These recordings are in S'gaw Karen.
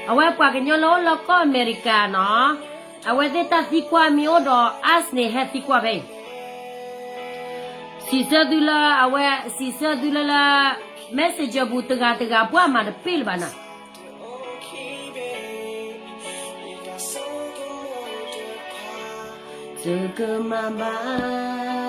အဝဲပှၤကညီလၢအိၣ်လၢကီၢ်အမဲရကၤနီၤ, အဝဲသ့ၣ်တၢ်သံကွၢ်မ့ၢ်အိၣ်ဒီး ask န့ၣ် ဟဲသံကွၢ်ဖဲအံၤ, စံးဆၢသုလၢအဝဲ စံးဆၢသုလၢလၢ messenger ပူၤတဂၤတဂၤ ပှၢ်မၤတပ့ၢ်လၢၤဘၣ်နၤ တကမၤဘၣ်.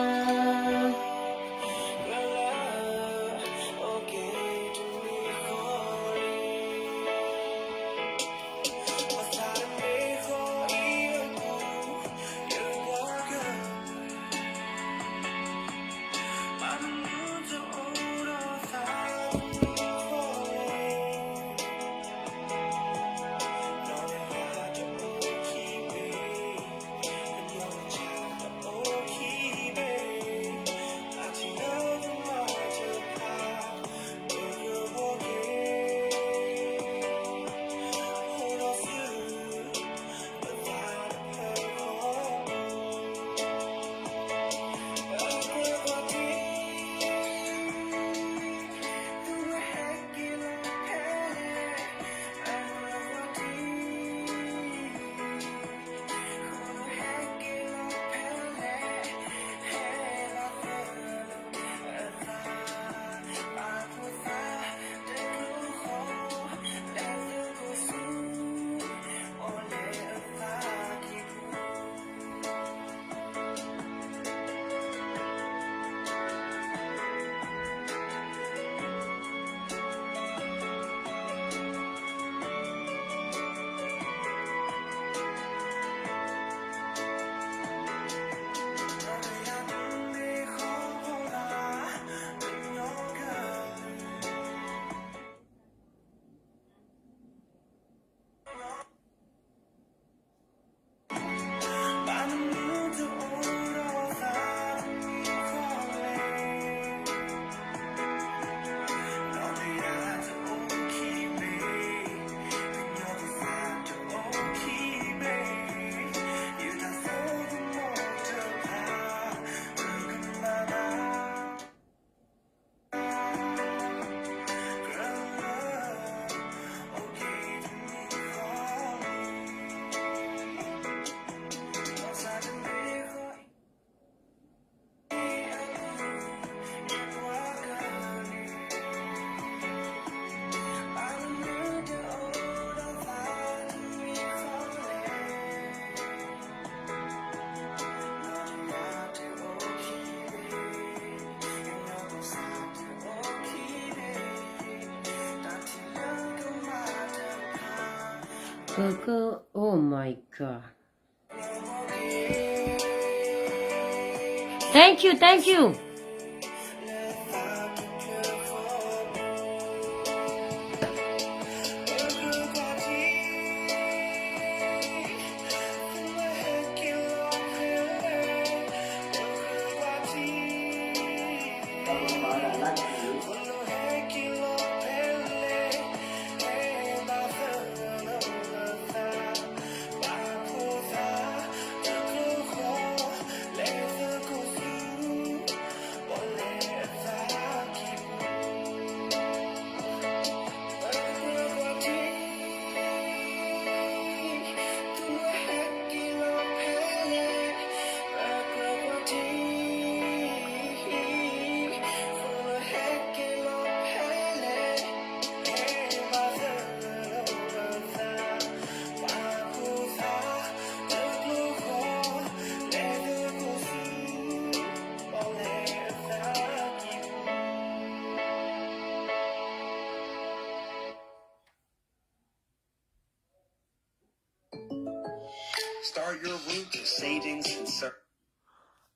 Thank you, thank you.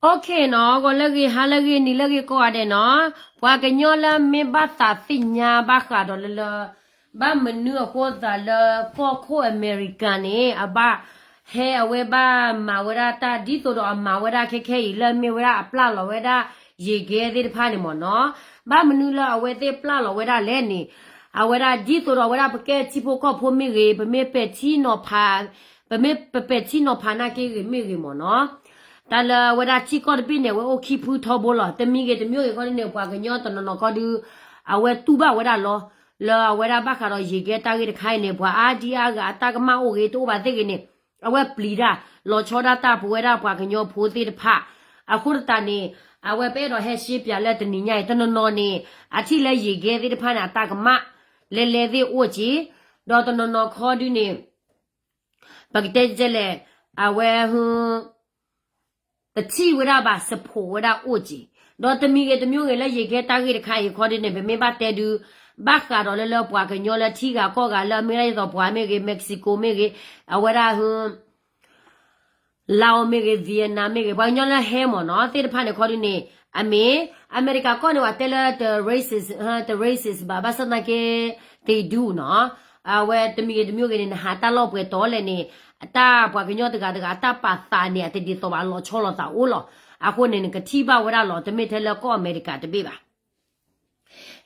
Okay နီၤ, ဂီၤလၢအဂ့ၤ ဟါလၢအဂ့ၤ နံၤလၢအဂ့ၤကိးဂၤဒဲးနီၤ, ပှၤကညီလၢမ့ၢ်ဘၣ်သးသ့ၣ်ညါဘၣ်ဃးဒီးလၢလၢ ဘၣ်မနုၤအဃိသးလၢကီၢ်ခိၣ်အမဲရကၤန့ၣ် အဘၣ်ဟဲအဝဲဘၣ်မၤဝဲဒၣ်တၢ်ဒ်သိးဒီးအမၤဝဲဒၣ်ခဲခဲအံၤ လၢအမ့ၢ်ဝဲဒၣ်အပျၢ်လီၤဝဲဒၣ် ယ့ၤကဲသ့ၣ်တဖၣ်န့ၣ်မ့ၢ်နီၤ, ဘၣ်မနုၤလၢအဝဲသ့ၣ်ပျၢ်လီၤဝဲဒၣ်လဲၣ်န့ၣ်, အဝဲဒၣ်ဒ်သိးဒီးအဝဲဒၣ်ပကဲထံဖိကီၢ်ဖိမ့ၢ်ဂ့ၤ, ပမ့ၢ်ပဲာ်ထံနီၤဖး, ပမ့ၢ်ပပဲာ်ထံနီၤဖးနာ်က့ဂ့ၤမ့ၢ်ဂ့ၤမ့ၢ်နီၤ, တၢ်လၢအဝဲဒၣ်ထံကီၢ်တဘ့ၣ်န့ၣ် အဝဲအိၣ်ခံဖုထီဘိလီၤ. တမံၤဂ့ၤတမံၤဂ့ၤခီဒ်န့ၣ် ပှၤကညီတနီၤနီၤခီဒုး အဝဲတူၢ်ဘၣ်ဝဲဒၣ်လီၤ. လၢအဝဲဒၣ်ဘၣ်ဃးဒီးယံာ်ကဲတၢ်ဂ့ၢ်တခါအံၤန့ၣ် ပှၤအါဒံအါဂၤအတၢ်ကမၣ်အိၣ်ဂ့ၤတအိၣ်ဘၣ်သ့ၣ်ဂ့ၤန့ၣ် အဝဲပျံၤတၢ် လီၤဆီဒၣ်တၢ်ပဝဲဒၣ်ပှၤကညီဖိသ့ၣ်တဖၣ် အဃိသတးန့ၣ် အဝဲပအဲၣ်ဒိးဟဲရှဲပၠးလၢတနံၤညါအံၤ တနီၤနီၤန့ၣ် အထံၣ်လၢယံာ်ကဲသ့ၣ်တဖၣ်န့ၣ် အတၢ်ကမၣ် လဲၤလဲၤသ့ၣ်အိၣ်က့ၤ ဒီးတနီၤနီၤခီဒုန့ၣ် ပကတဲလဲၣ် အဝဲ တထံၣ်ဝဲဒၣ်ဘၣ် support ဝဲဒၣ်အိၣ်က့ၤ ဒီးတမံၤဂ့ၤတမံၤဂ့ၤလၢယံာ်ကဲတၢ်ဂ့ၢ်တခါအံၤခီဒုန့ၣ် ပမ့ၢ်ဘၣ်တဲဒု ဘၣ်ဃးဒီးလၢလၢပှၤကညီလၢထံဂၤကီၢ်ဂၤလၢအမ့ၢ်ဒၣ်ယသိးပှၤမ့ၢ်ဂ့ၤ Mexico မ့ၢ်ဂ့ၤ အဝဲဒၣ် Laos မ့ၢ်ဂ့ၤ Vietnam မ့ၢ်ဂ့ၤ ပှၤကညီလၢဟဲမ့ၢ်နီၤ သ့ၣ်တဖၣ်န့ၣ်ခီဒုန့ၣ် အမ့ၢ် အမဲရကၤကီၢ်န့ၣ် ပှၤတဲလၢ တ racist တ racist ဘၣ် ဘၣ်ဆၣ်သနာ်က့ they do နီၤ အဝဲတမံၤဂ့ၤတမံၤဂ့ၤန့ၣ် နဟးတၢ်လီၢ်ပှဲၤတီလဲၣ်န့ၣ် အတၢ်ပှၤကညီတဂၤတဂၤ အတၢ်ပာ်သးန့ၣ် အတဒ်သိးဘၣ် လီၤဆီလိာ်သးအိၣ်လီၤ. အဃိန့ၣ် နကထံၣ်ဘၣ်ဝဲဒၣ်လီၤ တမ့ၢ်ထဲလၢကီၢ်အမဲရကၤတဘ့ၣ်ဘၣ်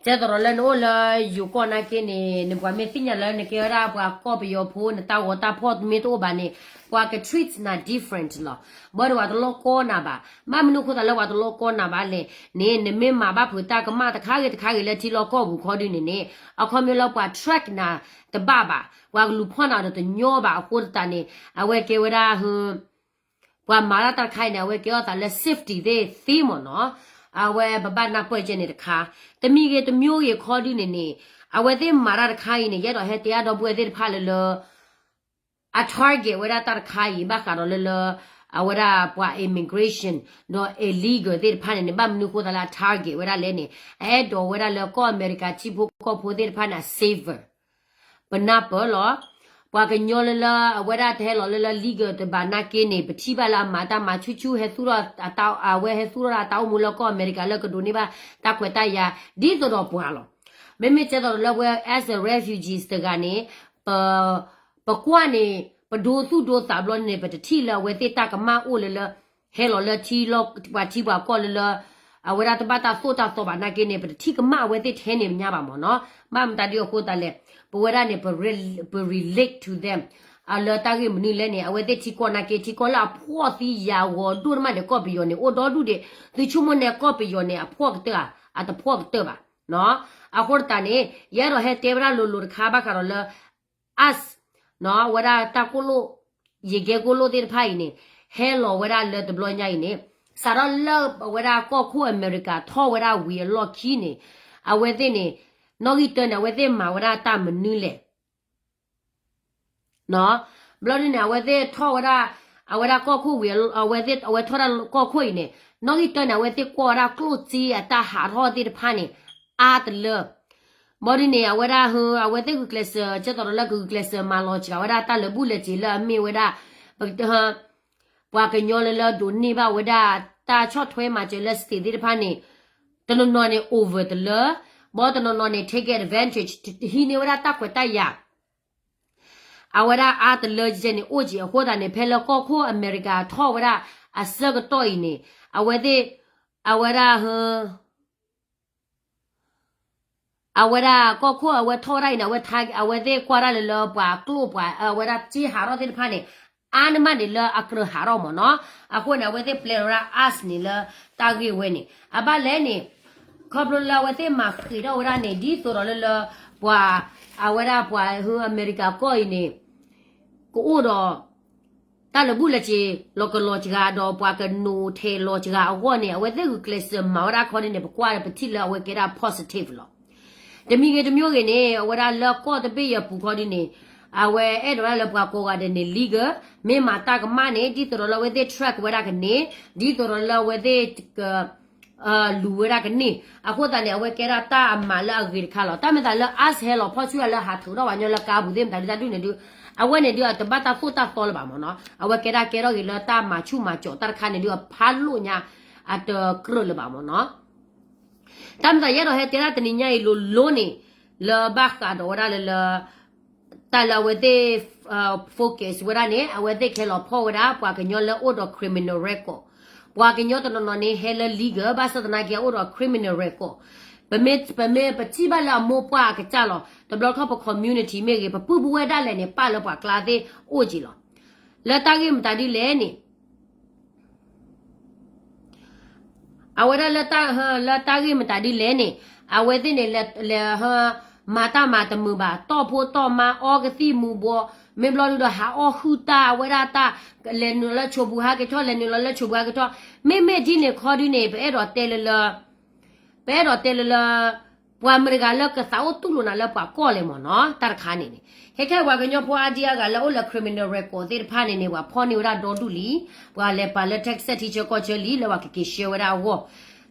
ကဲသိးဒီးလၢနအိၣ်လၢယိၤကီၢ်နာ်က့န့ၣ် နပှၤမ့ၢ်သ့ၣ်ညါလၢနကဲဝဲဒၣ်ပှၤကီၢ်ပယီၤဖိ နတၢ်ဂီၤတၢ်ဖီၣ်မ့ၢ်တအိၣ်ဘၣ်န့ၣ် ပှၤက treat နၤ different လီၤ. ဘၣ်ဒီးပှၤတလိၣ်ကီနၤဘၣ်. ဘၣ်မနုၤအဃိသတးလၢပှၤတလိၣ်ကီနၤဘၣ်လဲၣ်န့ၣ် နမ့ၢ်မၤဘၣ်ဖုးတၢ်ကမၣ်တခါဂ့ၤတခါဂ့ၤလၢထံလီၢ်ကီၢ်ပူၤခီဒုန့ၣ်န့ၣ် အခီပညီလၢပှၤ track နၤတဘၣ်ဘၣ်. ပှၤကလူၤဖီၣ်နၤဒီးတညီဘၣ်အဃိသတးန့ၣ် အဝဲကဲဝဲဒၣ် ပှၤမၤတၢ်တၢ်တခါအံၤန့ၣ် အဝဲကဲထီၣ်သးလၢ safety သ့ၣ်သ့မ့ၢ်နီၤ. အဝဲပဘၣ်နၢ်ပၢၢ်ကဲန့ၣ်တခါ တမံၤဂ့ၤတမံၤဂ့ၤခီဒုန့ၣ်န့ၣ် အဝဲသ့ၣ်မၤတၢ်တခါအံၤန့ၣ် ယအဲၣ်ဒိးဟဲတဲအါဒီပုၢ်ဝဲၢ်သ့ၣ်တဖၣ်လၢလၢ အ target ဝဲဒၣ်တၢ်တခါအံၤ ဘၣ်ဃးဒီးလၢလၢ အဝဲဒၣ်ပှၤ immigration ဒီး illegal သ့ၣ်တဖၣ်န့ၣ်န့ၣ် ဘၣ်မနုၤအဃိသတးလၢအ target ဝဲဒၣ်လဲၣ်န့ၣ် အအဲၣ်ဒိးဝဲဒၣ်လၢကီၢ်အမဲရကၤထံဖိကီၢ်ဖိသ့ၣ်တဖၣ်န့ၣ် အ safer ပနၢ်ပၢၢ်လီၤ. ပှၤကညီလၢလၢအဝဲဒၣ်တဟဲလီၤလၢလၢ legal တဘၣ်နာ်က့န့ၣ် ပထံၣ်ဘၣ်လၢအမၤတၢ်မၤဆူၣ်ဆူၣ် ဟဲသူၣ်ထီၣ်အတၢ် အဝဲဟဲသူၣ်ထီၣ်အတၢ်အိၣ်မူလၢကီၢ်အမဲရကၤလၢကဒိးန့ၢ်ဘၣ်တၢ်ခွဲးတၢ်ယာ် ဒ်သိးဒီးပှၤလီၤ. မ့မ့ၢ်ကဲသိးဒီးလၢအဝဲ as a refugees တဂၤန့ၣ် ပ ပကွၢ်န့ၣ် ပဒိသူၣ်ဒိသးဘျီန့ၣ် ပတထံၣ်လၢအဝဲသ့ၣ်တၢ်ကမၣ်အိၣ်လၢလၢ ဟဲလီၤလၢထံလီၢ် ပှၤထံပှၤကီၢ်လၢလၢ အဝဲဒၣ်တဘၣ်တၢ်သိၣ်တၢ်သီဘၣ်နာ်က့န့ၣ် ပတထံၣ်ကမၣ်အဝဲသ့ၣ်ထဲန့ၣ်ညါဘၣ်မ့ၢ်နီၤ. ဘၣ်မတၤဒ်အဃိသတးလဲၣ် ပဝဲဒၣ်န့ၣ် ပ ပ relate to them အလၢတၢ်ဂ့ၢ်မနုၤလဲၣ်န့ၣ် အဝဲသ့ၣ်ထံကီၢ်နာ်က့ ထံကီၢ်လၢအဖှီၣ်သံယာ်ဂီၤဒိၣ်တမးန့ၣ် ကီၢ်ပယီၤန့ၣ် အိၣ်ဒီဒူၣ်ဒံး သုဆိကမိၣ်န့ၣ် ကီၢ်ပယီၤန့ၣ် အဖှီၣ်ကတၢၢ် အတဖှီၣ်ကတၢၢ်ဘၣ်နီၤ. အဃိသတးန့ၣ် ယအဲၣ်ဒိးဟဲတဲဝဲဒၣ်လိၤလိၤတခါဘၣ်ဃးဒီးလၢ us နီၤ အဝဲဒၣ်တၢ်ကိၣ်လိၣ် ယံာ်ကဲကိၣ်လိၣ်သ့ၣ်တဖၣ်အံၤန့ၣ် ဟဲလီၤဝဲဒၣ်လၢတဘျီညါအံၤန့ၣ် စးထီၣ်လၢအဝဲဒၣ်ကီၢ်ခိၣ်အမဲရကၤထီၣ်ဝဲဒၣ်ဝံၤအလီၢ်ခံန့ၣ် အဝဲသ့ၣ်န့ၣ် နီၣ်ဂံၢ်တၢန့ၣ် အဝဲသ့ၣ်မၤဝဲဒၣ်တၢ်မနုၤလဲၣ် ဘျီဒ်န့ၣ် အဝဲသ့ၣ်ထီၣ်ဝဲဒၣ် အဝဲဒၣ်ကီၢ်ခိၣ်ဝံၤ အဝဲသ့ၣ် အဝဲထီၣ်ဒၣ်ကီၢ်ခိၣ်အံၤန့ၣ် နီၣ်ဂံၢ်တၢန့ၣ် အဝဲသ့ၣ်ကွၢ်ဝဲဒၣ်ကျိၣ်စ့အတၢ်ဟးထီၣ်သ့ၣ်တဖၣ်န့ၣ် အါတလၢ ဘျီဒ်န့ၣ် အဝဲဒၣ်ဟ အဝဲသ့ၣ်ဂုာ်ကျဲးစၢး ကဲသိးဒီးလၢကဂုာ်ကျဲးစၢးမၤလီၤစှၤဝဲဒၣ်တၢ်လၢာ်ဘူၣ်လၢာ်စ့ၤလၢအမ့ၢ်ဝဲဒၣ် ပ ပှၤကညီလၢလၢဒိးန့ၢ်ဘၣ်ဝဲဒၣ် တၢ်ဆီၣ်ထွဲမၤစၢၤလၢ state သ့ၣ်တဖၣ်န့ၣ် တနီၤနီၤန့ၣ် over တလၢ ဘီတနီၤနီၤန့ၣ် take advantage ဟံးန့ၢ်ဝဲဒၣ်တၢ်ခွဲးတၢ်ယာ် အဝဲဒၣ်အါတလၢကဲန့ၣ် အိၣ်က့ၤအဃိသတးန့ၣ် ဖဲလၢကီၢ်ခိၣ်အမဲရကၤထီၣ်ဝဲဒၣ်အဆၢကတီၢ်အံၤန့ၣ် အဝဲသ့ၣ် အဝဲဒၣ် အဝဲဒၣ်ကီၢ်ခိၣ်အဝဲထီၣ်ဝဲဒၣ်အံၤန့ၣ် အဝဲ အဝဲသ့ၣ်ကွၢ်ဒၣ်လၢလၢပှၤကျိၣ်ပှၤ အဝဲဒၣ်စ့ဟးထီၣ်သ့ၣ်တဖၣ်န့ၣ် အါန့ၢ်မးန့ၣ်လၢအကြၢးဟးထီၣ်မ့ၢ်နီၤ. အဃိန့ၣ် အဝဲသ့ၣ် plan ဝဲဒၣ် us န့ၣ်လၢတၢ်ဂ့ၢ်ဝဲန့ၣ် အဘၣ်လဲၣ်န့ၣ် ခီဖျိလၢအဝဲသ့ၣ်မၤဃံးထီၣ်ဝဲဒၣ်န့ၣ် ဒ်သိးဒီးလၢလၢ ပှၤ အဝဲဒၣ်ပှၤဟ အမဲရကၤကီၢ်အံၤန့ၣ် ကအိၣ်ဒီး တၢ်လၢာ်ဘူၣ်လၢာ်စ့ၤ လီၤကလီၤစှၤဒီးပှၤကနိးထဲးလီၤစှၤအဂီၢ်န့ၣ် အဝဲသ့ၣ်ဂုာ်ကျဲးစၢးမၤဝဲဒၣ်ခီဒ်န့ၣ် ပကွၢ်ဒီးပထံၣ်လၢအဝဲကဲဒၣ် positive လီၤ. တမံၤဂ့ၤတမံၤဂ့ၤန့ၣ် အဝဲဒၣ်လၢကီၢ်တဘ့ၣ်အံၤအပူၤခီဒ်န့ၣ် အဝဲအဲၣ်ဒိးဝဲဒၣ်လၢပှၤကိးဂၤဒဲးန့ၣ် legal မ့ၢ်မၤတၢ်ကမၣ်န့ၣ် ဒ်သိးဒီးလၢအဝဲသ့ၣ် track ဝဲဒၣ်ကန့ၢ် ဒ်သိးဒီးလၢအဝဲသ့ၣ်က လူၤဝဲဒၣ်ကန့ၢ် အဃိသတးန့ၣ် အဝဲကဲဒၣ်တၢ်အမၤလၢအဂ့ၤတခါလီၤ. တၢ်မ့ၢ်သးလၢ us ဟဲလီၤဖီၣ်ဆူၣ်လၢဟးထုးထီၣ်ပှၤကညီလၢကါပူၤသ့ၣ်မတၤဒုတၢ်ဒုးန့ၣ်ဒုး အဝဲန့ၣ်ဒုး အတဘၣ်တၢ်သိၣ်တၢ်သီလၢၤဘၣ်မ့ၢ်နီၤ. အဝဲကဲဒၣ်ကဲထီၣ်ဂ့ၤလၢတၢ်မၤဆူၣ်မၤစီၤတၢ်တခါန့ၣ်ဒုး အဖးလိာ်ညါ အတကြၢးလၢၤဘၣ်မ့ၢ်နီၤ. တၢ်မ့ၢ်သးယအဲၣ်ဒိးဟဲတဲဒၣ်တနံၤညါအံၤလိၤလိၤန့ၣ် လၢဘၣ်ဃးဒီးဝဲဒၣ်လၢလၢ တၢ်လၢအဝဲသ့ၣ် focus ဝဲဒၣ်န့ၣ် အဝဲသ့ၣ်ကဟဲလီၤဖီၣ်ဝဲဒၣ် ပှၤကညီလၢအိၣ်ဒီး criminal record ပှၤကညီတနီၤနီၤန့ၣ် ဟဲလၢ legal ဘၣ်ဆၣ်သနာ်က့ အအိၣ်ဒီး criminal record ပမ့ၢ် ပမ့ၢ်ပထံၣ်ဘၣ်လၢအမိၢ်ပှၢ်အကစၢ်လီၤ. တဘျီခီပ community မ့ၢ်ဂ့ၤ ပပုၢ်ပဝဲၢ်ဒၣ်လဲာ်န့ၣ် ပၢ်လၢပှၤကျါသ့ၣ်အိၣ်က့ၤလီၤ. လၢတၢ်ဂ့ၢ်မတၤဒ်လဲၣ်န့ၣ် အဝဲဒၣ်လၢတၢ် လၢတၢ်ဂ့ၢ်မတၤဒ်လဲၣ်န့ၣ် အဝဲသ့ၣ်န့ၣ် လဲၤ လဲၤဟ မၤတၢ်မၤတမုာ်ဘၣ်, တီၢ်ဖိတီၢ်မါ အီကသံၣ်မူၤဘှီး, မ့ၢ်ဘျီဒုဒီး ဟးအီၣ်ဟုၣ်တၢ်အဝဲဒၣ်တၢ်, လဲၤနုာ်လီၤလၢဆိပူၤဟးက့ၤထီၣ်, လဲၤနုာ်လီၤလၢဆိပူၤဟးက့ၤထီၣ်, မ့မ့ၢ်ဒ်န့ၣ်ခီဒုန့ၣ် ပအဲၣ်ဒိးတဲလၢလၢ ပအဲၣ်ဒိးတဲလၢလၢ ပှၤမတၤတဂၤလၢကသးအိၣ်တူၢ်လိာ်နၤလၢပှၤကီၢ်လဲၣ်မ့ၢ်နီၤ, တၢ်တခါန့ၣ်န့ၣ်, ခဲခဲပှၤကညီဖိအါဒံအါဂၤလၢအိၣ်လၢ criminal record သ့ၣ်တဖၣ်န့ၣ်န့ၣ် ပှၤဖီၣ်န့ၢ်ဝဲဒၣ်ဒီဒူၣ်လံ, ပှၤလဲၤပာ်လၢ text ထံဆၢကီၢ်ဆၢလံ လၢပှၤကက့ၤ share ဝဲဒၣ်အဂီၢ်,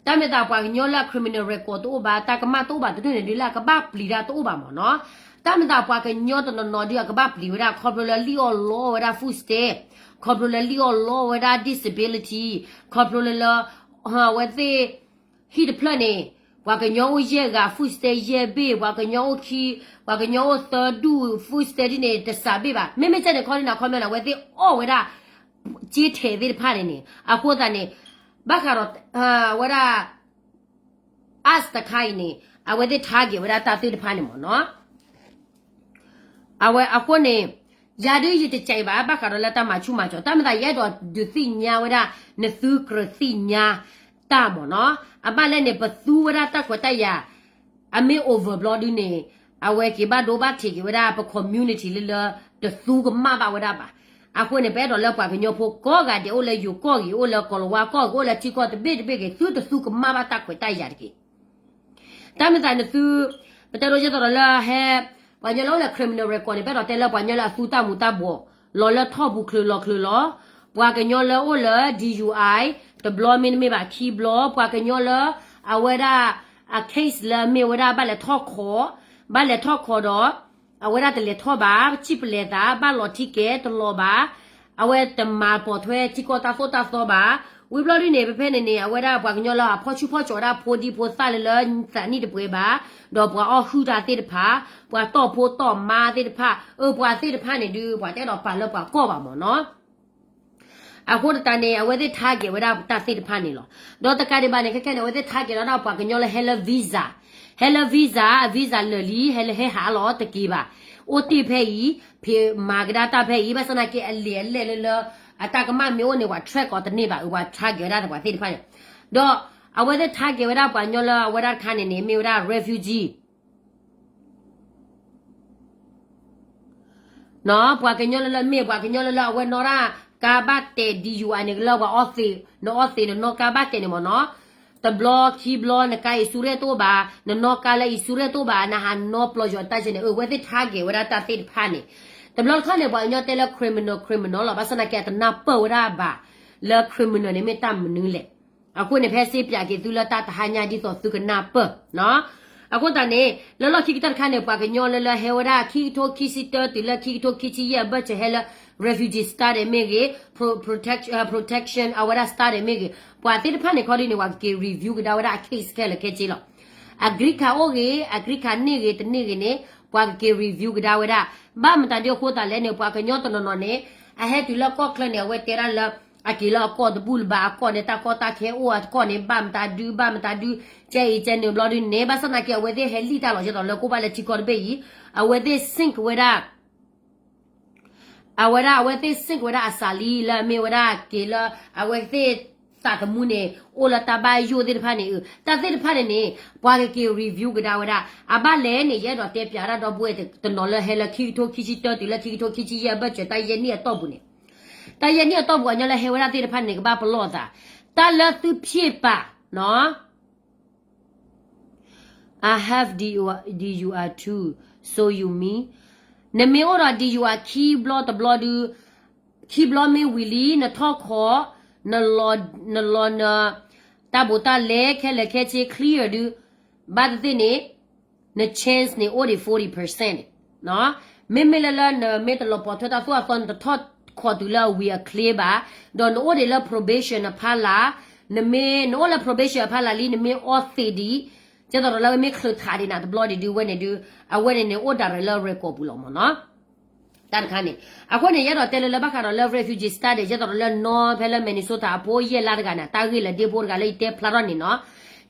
တၢ်မ့ၢ်သးပှၤကညီလၢအ criminal record တအိၣ်ဘၣ်, တၢ်ကမၣ်တအိၣ်ဘၣ်တဒူၣ်န့ၣ် ဒ်လၢအကဘၣ်ပျံၤတၢ်တအိၣ်ဘၣ်မ့ၢ်နီၤ, တၢ်မ့ၢ်သးပှၤကညီတနီၤနီၤဒုအကဘၣ်ပျံၤဝဲဒၣ် ခီဖျိလၢလံၣ်အီၣ်လီဝဲဒၣ် food stamp, ခီဖျိလၢလံၣ်အီၣ်လီဝဲဒၣ် disability, ခီဖျိလၢလၢ အဝဲသ့ၣ် ဟံၣ်တဖျၢၣ်န့ၣ် ပှၤကညီအိၣ်ယဲၢ်ဂၤ food stamp ယဲၢ်ဘ့ၣ်, ပှၤကညီအိၣ်ခံ, ပှၤကညီအိၣ်သၢဒူၣ် food stamp ဒ်န့ၣ် တစးဘ့ၣ်ဘၣ်. မ့မ့ၢ်ကဲန့ၣ်ခီဒ်န့ၣ် ခီမ့ၢ်န့ၣ် အဝဲသ့ၣ်အီၣ်ဝဲဒၣ် က့ထဲးသ့ၣ်တဖၣ်န့ၣ်န့ၣ် အဃိသတးန့ၣ် ဘၣ်ဃးဒီး ဝဲဒၣ် us တခါအံၤန့ၣ် အဝဲသ့ၣ် target ဝဲဒၣ်တၢ်သ့ၣ်တဖၣ်န့ၣ်မ့ၢ်နီၤ. အဝဲအဃိန့ၣ် ယၤဒုးယတကဲဘၣ် ဘၣ်ဃးဒီးလၢတၢ်မၤဆူၣ်မၤစီၤ တၢ်မ့ၢ်သးယအဲၣ်ဒိးဒုးသ့ၣ်ညါဝဲဒၣ် နသုကြၢးသ့ၣ်ညါတၢ်မ့ၢ်နီၤ. အဘၣ်လဲၣ်န့ၣ် ပသူဝဲဒၣ်တၢ်ခွဲးတၢ်ယာ် အမ့ၢ် over ဘျီဒုန့ၣ် အဝဲက့ၤဘၣ်ဒိဘၣ်ထံးက့ၤဝဲဒၣ် ပ community လၢလၢ တသူကမၣ်ဘၣ်ဝဲဒၣ်ဘၣ်. အဃိန့ၣ် ပအဲၣ်ဒိးလၢပှၤကညီဖိကိးဂၤဒဲး အိၣ်လၢယိၤကီၢ်ဂ့ၤ အိၣ်လၢကီၤလၤဝါကီၢ်ဂ့ၤ အိၣ်လၢထံကီၢ်တဘ့ၣ်တဘ့ၣ်ဂ့ၤ သုတသူကမၣ်ဘၣ်တၢ်ခွဲးတၢ်ယာ်တက့ၢ်. တၢ်မ့ၢ်သးနသု ပတဲဒိကဲသိးဒီးလၢဟဲ ပှၤကညီလၢအိၣ်လၢ criminal record န့ၣ် ပအဲၣ်ဒိးတဲလၢပှၤကညီလၢအသူတၢ်မူၤတၢ်ဘှီး လီၤလၢထီၣ်ပူၤချုးလီၤချုးလီၤ. ပှၤကညီလၢအိၣ်လၢ D U I တဘျီမ့တမ့ၢ်ဘၣ်ခံဘျီ ပှၤကညီလၢ အဝဲဒၣ် အ case လၢအမ့ၢ်ဝဲဒၣ်ဘၣ်လဲၤထီၣ်ခိး ဘၣ်လဲၤထီၣ်ခိးဒီး အဝဲဒၣ်တလဲၤထီၣ်ဘၣ် ပစံၣ်ပလဲၤသး ဘၣ်လီၤထံကဲ တလီၤဘၣ် အဝဲတမၤပိာ်ထွဲထံကီၢ်တၢ်သိၣ်တၢ်သီဘၣ်. ဝံၤဘျီဒ်န့ၣ် ဖဲဖဲန့ၣ်န့ၣ် အဝဲဒၣ်ပှၤကညီလၢအဖီၣ်ဆူၣ်ဖီၣ်ကၠီၤဝဲဒၣ်ဖိဒံဖိသၣ်လၢလၢသးနံၣ်တပှဲၤဘၣ်, ဒီးပှၤအီၣ်ဟုၣ်တၢ်သ့ၣ်တဖၣ်, ပှၤတီၢ်ဖိတီၢ်မါသ့ၣ်တဖၣ်, အၢ ပှၤသ့ၣ်တဖၣ်န့ၣ်ဒုး ပှၤတအဲၣ်ဒိးပာ်လၢပှၤကီၢ်ဘၣ်မ့ၢ်နီၤ. အဃိသတးန့ၣ် အဝဲသ့ၣ် target ဝဲဒၣ်တၢ်သ့ၣ်တဖၣ်န့ၣ်လီၤ. ဒီးတကးဒံးဘၣ်န့ၣ် ခဲခဲန့ၣ် အဝဲသ့ၣ် target လီၤဒၣ်ပှၤကညီလၢဟဲလၢ visa, ဟဲလၢ visa, visa လၢာ်လံ ဟဲလၢဟဲဟးလီၤတက့ၤဘၣ်. အိၣ်တ့ၢ်ဖဲအံၤ, ဖံးမၤကဒါတၢ်ဖဲအံၤ, ဘၣ်ဆၣ်သနာ်က့ အလံာ်အလဲၢ်လၢလၢ အတၢ်ကမၣ်မ့ၢ်အိၣ်န့ၣ် ပှၤ track အီၤတန့ၢ်ဘၣ်, အဝဲ target ဝဲဒၣ်ပှၤသ့ၣ်တဖၣ်န့ၣ်. ဒီးအဝဲသ့ၣ် target ဝဲဒၣ်ပှၤကညီလၢအဝဲဒၣ်တခါန့ၣ်န့ၣ် မ့ၢ်ဝဲဒၣ် refugee ပှၤကညီလၢလၢ မ့ၢ်ပှၤကညီလၢလၢအဝဲနီၣ်တၢ်ကါဘၣ်တဲာ် D U I န့ၣ် လၢပှၤအီသံး, နအီသံး နနီၣ်ကါဘၣ်တဲာ်န့ၣ်မ့ၢ်နီၤ, တဘျီခံဘျီ နကါ insurance တအိၣ်ဘၣ်, နနီၣ်ကါလၢ insurance တအိၣ်ဘၣ်, နဟးနီၣ်ပျီယီၤတၢ်ကဲန့ၣ် အဝဲသ့ၣ် target ဝဲဒၣ်တၢ်သ့ၣ်တဖၣ်န့ၣ်. တဘျီတခီၣ်န့ၣ် ပှၤကညီတဲလၢ criminal criminal လီၤ, ဘၣ်ဆၣ်သနာ်က့ အတနၢ်ပၢၢ်ဝဲဒၣ်ဘၣ် လၢ criminal န့ၣ်မ့ၢ်တၢ်မနုၤလဲၣ်. အဃိန့ၣ် ဖဲစ့ပၠးက့ၤသုလၢတၢ်တဟါညါဒ်သိးသုကနၢ်ပၢၢ် အဃိသတးန့ၣ် လၢလီၢ်ခံကတၢၢ်တခါန့ၣ် ပှၤကညီလၢလၢဟဲဝဲဒၣ် ခံကထိခံဆံတၢ တုၤလၢခံကထိခံဆံယဲၢ်အဘၢၣ်စၢၤ ဟဲလၢ refugee status မ့ၢ်ဂ့ၤ, protection အဝဲဒၣ် status မ့ၢ်ဂ့ၤ, ပှၤသ့ၣ်တဖၣ်န့ၣ်ခီဒ်န့ၣ် ပှၤကက့ၤ review ကဒါဝဲဒၣ်အ case ခဲလၢာ်ခဲဆ့လီၤ. အ green card အိၣ်ဂ့ၤ, အ green card န့ၢ်ဂ့ၤ တန့ၢ်ဂ့ၤန့ၣ် ပှၤကက့ၤ review ကဒါဝဲဒၣ်. ဘၣ်မတၤဒ်အဃိသတးလဲၣ်န့ၣ် ပှၤကညီတနီၤနီၤန့ၣ် အဟဲတုၤလၢကီၢ်ချၢန့ၣ် အဝဲတဲဒၣ်လၢ အက့ၤလၢအကီၢ်တဘူၣ်လၢၤဘၣ်, အကီၢ်န့ၣ် တၢ်ကီတၢ်ခဲအိၣ်အကီၢ်န့ၣ် ဘၣ်မတၤဒု ဘၣ်မတၤဒု ကဲအံၤကဲန့ၣ်ဘျီဒုန့ၣ် ဘၣ်ဆၣ်သနာ်က့ အဝဲသ့ၣ်ဟဲလံၣ်တၢ်လီၤကဲသိးလၢကအိၣ်ဘၣ်လၢထံကီၢ်တဘ့ၣ်အံၤ, အဝဲသ့ၣ် sync ဝဲဒၣ် အဝဲဒၣ် အဝဲသ့ၣ် sync ဝဲဒၣ်အစးလံလၢအမ့ၢ်ဝဲဒၣ်က့ၤလၢ အဝဲသ့ၣ်သးသမူန့ၣ် အိၣ်လၢတၢ်ဘၣ်ယိၣ်သ့ၣ်တဖၣ်န့ၣ်, တၢ်သ့ၣ်တဖၣ်န့ၣ်န့ၣ် ပှၤကက့ၤ review ကဒါဝဲဒၣ်. အဘၣ်လဲၣ်န့ၣ် ယအဲၣ်ဒိးတဲပၠးဒၣ်ဒီပုၢ်ဝဲၢ်တနီၤလၢဟဲလၢခံကထိခံဆံတၢ တုၤလၢခံကထိခံဆံယဲၢ်အဘၢၣ်စၢၤ တၢ်ယဲၢ်နံၣ်အတီၢ်ပူၤန့ၣ်, တၢ်ယဲၢ်နံၣ်အတီၢ်ပူၤ ပှၤကညီလၢဟဲဝဲဒၣ်သ့ၣ်တဖၣ်န့ၣ် ကဘၣ်ပလီၢ်သး, တၢ်လၢသုဖံးပာ် နီၤ I have D U I, D U I two, so you mean နမ့ၢ်အိၣ်ဒီး D U I ခံဘျီတဘျီဒုး, ခံဘျီမ့ၢ်ဝံၤလံ နထီၣ်ခိး, နလီၤန, တၢ်ဘူးတၢ်လဲခဲလၢာ်ခဲဆ့ clear ဒုး, ဘၣ်သ့ၣ်သ့ၣ်န့ၣ် န chance န့ၣ် အိၣ်ဒံး forty percent န့ၣ်, မ့မ့ၢ်လၢလၢနမ့ၢ်တလီၤပိာ်ထွဲတၢ်သိၣ်တၢ်သီ နတထီၣ်ခိးတုၤလၢအဝံၤအ clear ဘၣ်, ဒီးနအိၣ်ဒံးလၢ probation အဖီလာ်, နမ့ၢ် နအိၣ်လၢ probation အဖီလာ်လံ နမ့ၢ်အီသံးဒံး, ကဲသိးဒီးလၢအမ့ၢ်ချုးထးဒံးနၤတဘျီဒံးဒုး အဝဲန့ၣ်ဒုး အဝဲန့ၣ်န့ၣ် အိၣ်ဒၣ်ရဲၣ်လၢ record ပူၤလီၤမ့ၢ်နီၤ. တၢ်တခါန့ၣ်, အဃိန့ၣ် ယအဲၣ်ဒိးတဲလၢလၢဘၣ်ဃးဒီးလၢ refugee status ဒ်သိးဒီးလၢနီၢ်ဖဲလၢ Minnesota အဖိယဲၢ်လါတဂၤန့ၣ် တၢ်ဂ့ၢ်လၢဒ့ဖိတဂၤလၢယတဲဖျါထီၣ်န့ၣ်နီၤ.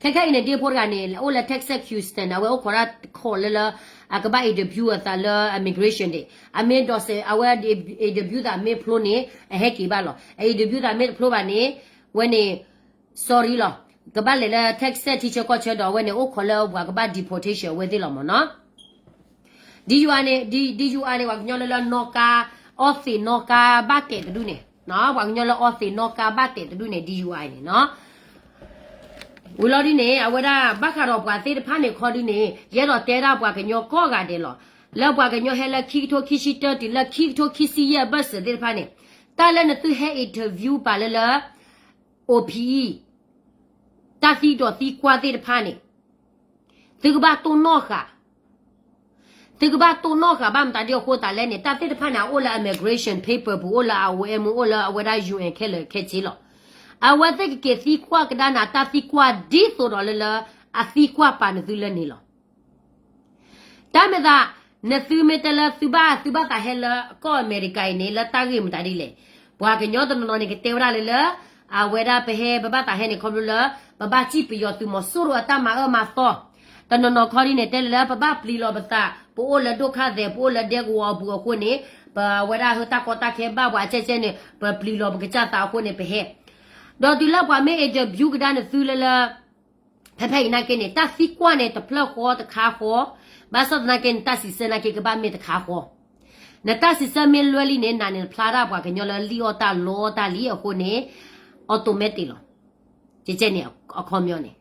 ခဲခဲအံၤန့ၣ် ဒ့ဖိတဂၤန့ၣ် အိၣ်လၢ Texas Houston အဝဲအိၣ်ခိးဒၣ်ခိးလၢလၢ အကဘၣ် interview အသးလၢ immigration ဒံး အမ့ၢ်ဒိးစဲး အဝဲ interview သးမ့ၢ်ဖျိန့ၣ် အဟဲက့ၤဘၣ်လီၤ. အ interview သးမ့ၢ်တဖျိဘၣ်န့ၣ် ဝဲန့ၣ် sorry လီၤ. ကဘၣ်လဲၤလၢ Texas ထံဆၢကီၢ်ဆၢဒီး အဝဲန့ၣ်အိၣ်ခိးလၢပှၤကဘၣ် deportation အဝဲသ့ၣ်လီၤမ့ၢ်နီၤ. DUI န့ၣ် DUI န့ၣ် ပှၤကညီလၢလၢနီၣ်ကါ, အီသံးနီၣ်ကါဘၣ်တဲာ်တဒူၣ်န့ၣ်, ပှၤကညီလၢအီသံးနီၣ်ကါဘၣ်တဲာ်တဒူၣ်န့ၣ် DUI န့ၣ်နီၤ. ဝံၤလီၤဒ်န့ၣ် အဝဲဒၣ်ဘၣ်ဃးဒီးပှၤသ့ၣ်တဖၣ်န့ၣ်ခီဒ်န့ၣ် ယအဲၣ်ဒိးတဲဒၣ်ပှၤကညီကိးဂၤဒဲးလီၤ. လၢပှၤကညီဟဲလၢခံကထိခံဆံတၢတုၤလၢခံကထိခံဆံယဲၢ်အဘၢၣ်စၢၤသ့ၣ်တဖၣ်န့ၣ်, တၢ်လၢနသုဟဲ interview ပာ်လၢလၢ အိၣ်ဖံအံၤ တၢ်သံဒီးသံကွၢ်သ့ၣ်တဖၣ်န့ၣ် သုကဘၣ်တိၢ်နီၣ်ဃာ်, သုကဘၣ်တိၢ်နီၣ်ဃာ်ဘၣ်မတၤဒ်အဃိသတးလဲၣ်န့ၣ် တၢ်သ့ၣ်တဖၣ်န့ၣ် အအိၣ်လၢ immigration paper ပူၤ အိၣ်လၢ IOM အိၣ်လၢအဝဲဒၣ် UN ခဲလၢာ်ခဲဆ့လီၤ. အဝဲသ့ၣ်ကက့ၤသံကွၢ်ကဒါနၤတၢ်သံကွၢ်ဒ်သိးဒီးလၢလၢ အသံကွၢ်ပာ်နသုလၢန့ၣ်လီၤ. တၢ်မ့ၢ်သး နသုမ့ၢ်တဲလၢသုဘၣ် သုဘၣ်သးဟဲလၢကီၢ်အမဲရကၤအံၤန့ၣ် လၢတၢ်ဂ့ၢ်မတၤဒ်လဲၣ်. ပှၤကညီတနီၤနီၤန့ၣ် ကတဲဝဲဒၣ်လၢလၢ အဝဲဒၣ်ပဟဲပဘၣ်သးဟဲန့ၣ် ခီဖျိလၢ ပဘၣ်စံၣ်ပယီၤသုးမီၤစိရိၤအတၢ်မၤအၢမၤသီ, တနီၤနီၤခီဒ်န့ၣ် တဲလၢလၢ ပဘၣ်ပျံၤလီၤပသး, ပအိၣ်လၢဒိၣ်ခါသဲး ပအိၣ်လၢဒဲကဝီၤအပူၤအဃိန့ၣ် ပဝဲဒၣ်ဟၢတၢ်ကီတၢ်ခဲဘၣ်ပှၤအကဲကဲန့ၣ် ပပျံၤလီၤပကစၢ်သးအဃိန့ၣ် ပဟဲ ဒီးတုၤလၢပှၤမ့ၢ် interview ကဒါနသုလၢလၢ ဖဲဖဲအံၤနာ်က့န့ၣ် တၢ်သံကွၢ်န့ၣ် တဖျၢၣ်ဃီတခါဃီ, ဘၣ်ဆၣ်သနာ်က့န့ၣ် တၢ်စံးဆၢနာ်က့ကဘၣ်မ့ၢ်တခါဃီ. နတၢ်စံးဆၢမ့ၢ်လွဲလံန့ၣ် နၤန့ၣ်ဖျါဒၣ်ပှၤကညီလၢလံၣ်အီၣ်တၢ်လီတၢ်လံအဃိန့ၣ် automatic လီၤ. ကဲကဲန့ၣ် အခီပညီန့ၣ်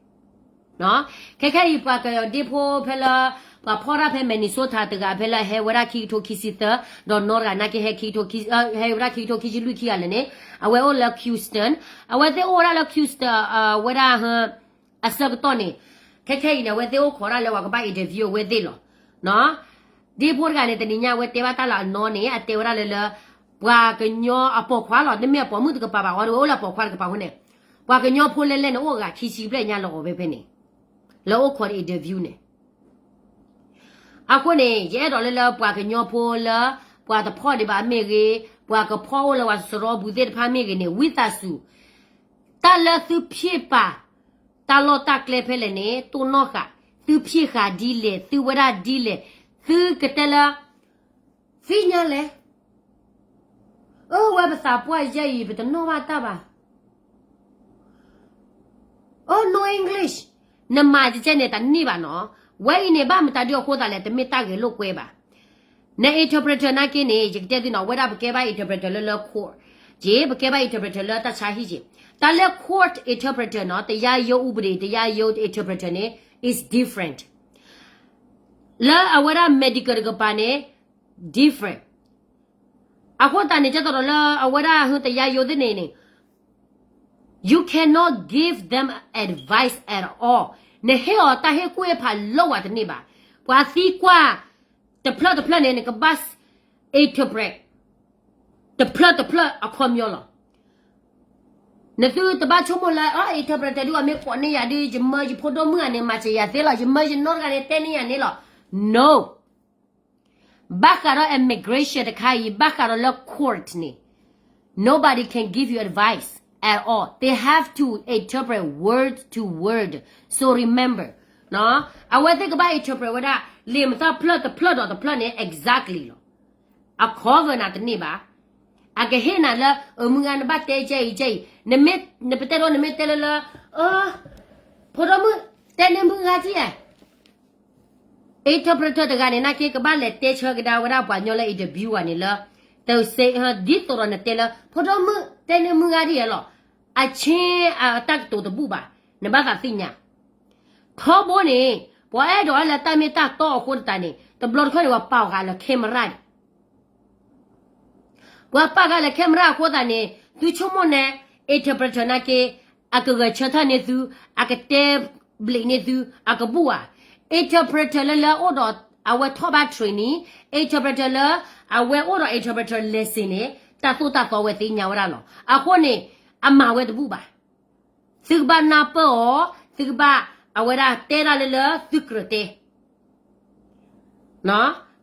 ခဲခဲအံၤပှၤကဒ့ဖိဖဲလၢ ပှၤဖီၣ်တၢ်ဖဲ Minnesota တဂၤဖဲလၢဟဲဝဲဒၣ်ခံကထိခံဆံသၢ, ဒီးနီၢ်တဂၤနာ်က့ဟဲ ဟဲဝဲဒၣ်ခံကထိခံဆံလွံၢ်ခံဂၤလၢာ်န့ၣ် အဝဲအိၣ်လၢ Houston, အဝဲသ့ၣ်အိၣ်ဝဲဒၣ်လၢ Houston ဝဲဒၣ် အဆၢကတီၢ်န့ၣ် ခဲခဲအံၤန့ၣ် အဝဲသ့ၣ်အိၣ်ခိးဒၣ်လၢပှၤကဘၣ် interview အဝဲသ့ၣ်လီၤ. ဒ့ဖိတဂၤန့ၣ် တနံၤညါအဝဲတဲဘၣ်တၢ်လၢအနီၢ်န့ၣ် အတဲဝဲဒၣ်လၢလၢ ပှၤကညီအပိာ်ခွါလီၤ, တမ့ၢ်အပိာ်မုၣ်တကပၤဘၣ်, အဝဲအိၣ်လၢအပိာ်ခွါတကပၤအဃိန့ၣ် ပှၤကညီဖိလဲၣ်လဲၣ်န့ၣ် အိၣ်ဂၤခံဆံဘျဲၣ်ညါလၢအီၤဖဲဖဲန့ၣ် လၢအိၣ်ခိးဒီး interview န့ၣ် အဃိန့ၣ် ယအဲၣ်ဒိးလၢလၢပှၤကညီဖိလၢ ပှၤတဖီၣ်ဒံးဘၣ်မ့ၢ်ဂ့ၤ, ပှၤကဖီၣ်အိၣ်လၢပှၤစရီပူၤသ့ၣ်တဖၣ်မ့ၢ်ဂ့ၤန့ၣ် ဝံသးစူၤ တၢ်လၢသုဖံးပာ် တၢ်လီၢ်တၢ်ကျဲဖဲလဲၣ်န့ၣ် တိၢ်နီၣ်ဃာ်, သုဖံးဃာ်ဒ်လဲၣ်, သုဝဲဒၣ်ဒ်လဲၣ်, သုကတဲလၢ သ့ၣ်ညါလဲၣ်. အၢဝဲပသးပှၢ်ယဲအံၤ ပတနီၣ်ဘၣ်တၢ်ဘၣ်. အၢ no English, နမၤကဲကဲန့ၣ် တန့ၢ်ဘၣ်နီၤ. ဝဲအံၤန့ၣ် ဘၣ်မတၤဒ်အဃိသတးလဲၣ် တမ့ၢ်တၢ်ဂဲၤလိာ်ကွဲဘၣ်. န interpreter နာ်က့န့ၣ် ယကတဲသုနီၤ, ဝဲဒၣ်ပကဲဘၣ် interpreter လၢလၢ court က့, ပကဲဘၣ် interpreter လၢတၢ်ဆါဟံၣ်က့. တၢ်လၢ court interpreter နီၤ, တရားရုံးဥပဒေ, တရားရုံး interpreter န့ၣ် is different. လၢအဝဲဒၣ် medical တကပၤန့ၣ် different. အဃိသတးန့ၣ် ကဲသိးဒီးလၢအဝဲဒၣ်ဟၢတယါယိသ့ၣ်န့ၣ်န့ၣ် you cannot give them advice at all. နဟ့ၣ်အီၤတၢ်ဟ့ၣ်ကူၣ်ဟ့ၣ်ဖးလၢဝဲတန့ၢ်ဘၣ်. ပှၤသံကွၢ် တဖျၢၣ်တဖျၢၣ်န့ၣ် နကဘၣ် interpret တဖျၢၣ်တဖျၢၣ်အခီပညီလီၤ. နသုတဘၣ်ဆိကမိၣ်လၢ အ interpreter ဒုးအမ့ၢ်ကိးန့ၢ်ယၤဒုး ယမၢယဖိဒိၣ်မုၣ်ဂၤန့ၣ် မၤစၢၤယၤသ့လီၤ, ယမၢယနီၢ်တဂၤန့ၣ် တဲန့ၢ်ယၤန့ၣ်လီၤ. No. ဘၣ်ဃးဒီး immigration တခါအံၤ ဘၣ်ဃးဒီးလၢ court န့ၣ် nobody can give you advice at all. They have to interpret word to word. So remember, အဝဲသ့ၣ်ကဘၣ် interpret ဝဲဒၣ် လံာ်မသၣ်ဖျၢၣ်တဖျၢၣ်ဒီးတဖျၢၣ်န့ၣ် exactly လီၤ. အ cover နၤတန့ၢ်ဘၣ်. အကဟ့ၣ်နၤလၢ အမုၢ်ဂၤနဘၣ်တဲကဲအံၤကဲအံၤ, နမ့ၢ် နပတဲဒီးနမ့ၢ်တဲလၢလၢ ဖိဒိၣ်မုၣ် တဲန့ၢ်မုၢ်ဂၤကဲဧါ. interpreter တဂၤန့ၣ် နာ်က့ကဘၣ်လဲၤတဲဆၢကဒါဝဲဒၣ်ပှၤကညီလၢ interview ဂၤန့ၣ်လၢ တစ့ ဒ်သိးဒီးနတဲလၢ ဖိဒိၣ်မုၣ် တဲန့ၢ်မုၢ်ဂၤဒ်အံၤလီၤ. အဆ့ အတၢ်ကတိၤတဘူၣ်ဘၣ်. နဘၣ်သးသ့ၣ်ညါ ထီဘိန့ၣ် ပှၤအဲၣ်ဒိးလၢတၢ်မ့ၢ်တၢ်တီအဃိသတးန့ၣ် တဘျီတခီၣ်န့ၣ် ပှၤပာ်ဃာ်လၢ camera န့ၣ် ပှၤပာ်ဃာ်လၢ camera အဃိသတးန့ၣ် သုဆိကမိၣ်န့ၣ် interpreter နာ်က့ အကဂဲၤဆၢထၢၣ်န့ၢ်သု, အကတဲဘျံးန့ၢ်သု, အကဘူၣ်ဧါ. interpreter လၢလၢအိၣ်ဒီးအဝဲထီၣ်ဘၣ် training, interpreter လၢအဝဲအိၣ်ဒီး interpreter lesson န့ၣ် တၢ်သိၣ်တၢ်သီဝဲသ့ၣ်ညါဝဲဒၣ်လီၤ. အဃိန့ၣ် အမၤဝဲတဘူၣ်ဘၣ်. သုကဘၣ်နၢ်ပၢၢ်အီၤ, သုကဘၣ်အဝဲဒၣ်တဲဒၣ်လၢလၢသုကြၢးတဲ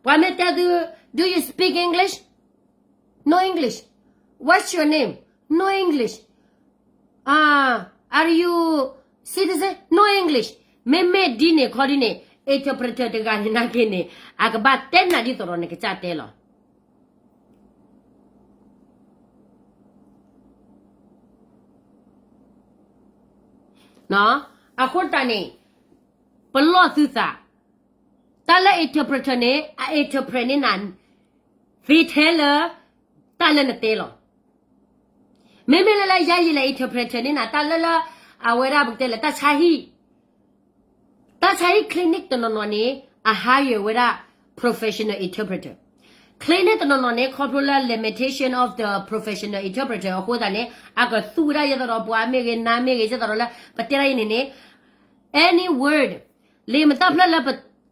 ပှၤမ့ၢ်တဲသု, Do you speak English? No English. What's your name? No English. Are you citizen? No English. မ့မ့ၢ်ဒ်န့ၣ်ခီဒ်န့ၣ် interpreter တဂၤန့ၣ်နာ်က့န့ၣ် အကဘၣ်တဲနၤဒ်သိးဒီးနကစၢ်တဲလီၤ. အဃိတၢ်န့ၣ် ပလီၢ်သုသး, တၢ် တၢ်လၢ interpreter န့ၣ် အ interpret န့ၢ်နၤ သ့ထဲလၢ တၢ်လၢနတဲလီၤ. မ့မ့ၢ်လၢလၢယၤယလဲၤ interpreter န့ၢ်နၤ တၢ်လၢလၢ အဝဲဒၣ်ပကတဲလၢတၢ်ဆါဟံၣ် တၢ်ဆါဟံၣ် clinic တနီၤနီၤန့ၣ် အ hire ဝဲဒၣ် professional interpreter. Clinic တနီၤနီၤန့ၣ် ခီဖျိလၢ limitation of the professional interpreter အဃိသတးန့ၣ် အကသူဝဲဒၣ်ယဲသိးဒီးပှၤမ့ၢ်ဂ့ၤ နါမ့ၢ်ဂ့ၤ ယဲသိးဒီးလၢ ပတဲဒၣ်အံၤန့ၣ်န့ၣ် any word လံာ်မတၤဖျၢၣ်လၢပ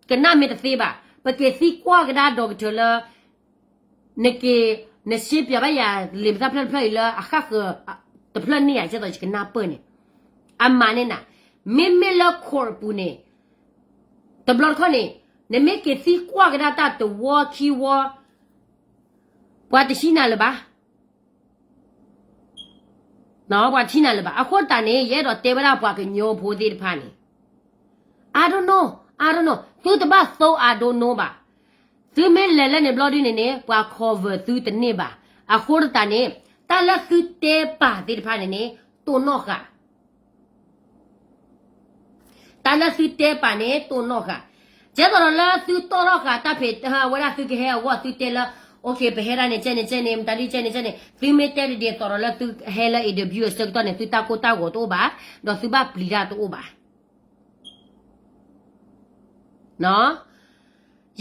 ကနၣ်မ့ၢ်တသ့ဘၣ် ပက့ၤသံကွၢ်ကဒါ doctor လၢ နက့ၤ နရှင်းပြဘၣ်ယၤ လံာ်မတၤဖျၢၣ်တဖျၢၣ်အံၤလၢအဃၣ်ဃၢၤ တဖျၢၣ်န့ၣ်ယၤ ကဲသိးယကနၢ်ပၢၢ်န့ၣ် အမၤန့ၢ်နၤ, မ့မ့ၢ်လၢ court ပူၤန့ၣ် တဘျီတခီၣ်န့ၣ် နမ့ၢ်က့ၤသံကွၢ်ကဒါတၢ်တဝီခံဝီ ပှၤတထံၣ်နၤလၢၤဘၣ် ပှၤတထံၣ်နၤလၢၤဘၣ်. အဃိသတးန့ၣ် ယအဲၣ်ဒိးတဲဝဲဒၣ်ပှၤကညီဖိသ့ၣ်တဖၣ်န့ၣ် I don't know, I don't know, သုတဘၣ်သိ I don't know ဘၣ်. သုမ့ၢ်လဲၤလၢန့ၣ်ဘျီဒ်န့ၣ်န့ၣ် ပှၤ cover သုတန့ၢ်ဘၣ်. အဃိသတးန့ၣ် တၢ်လၢသုတဲပာ်သ့ၣ်တဖၣ်န့ၣ်န့ၣ် တိၢ်နီၣ်ဃာ် တၢ်လၢသုတဲပာ်န့ၣ် တိၢ်နီၣ်ဃာ်, ကဲသိးဒီးလၢသုတီၣ်ထီၣ်ဃာ်တၢ်ဖံး ဝဲဒၣ်သုကဟဲအဂီၢ်သုတဲလၢ okay ပဟဲဒၣ်န့ၣ်ကဲန့ၣ်ကဲန့ၣ် မတၤဒ်ကဲန့ၣ်ကဲန့ၣ် သုမ့ၢ်တဲတဒ်သိးဒီးလၢသုဟဲလၢ interview အဆၢကတီၢ်န့ၣ် သုတၢ်ကိၢ်တၢ်ဂီၤတအိၣ်ဘၣ်, ဒီးသုဘၣ်ပျံၤတၢ်တအိၣ်ဘၣ်.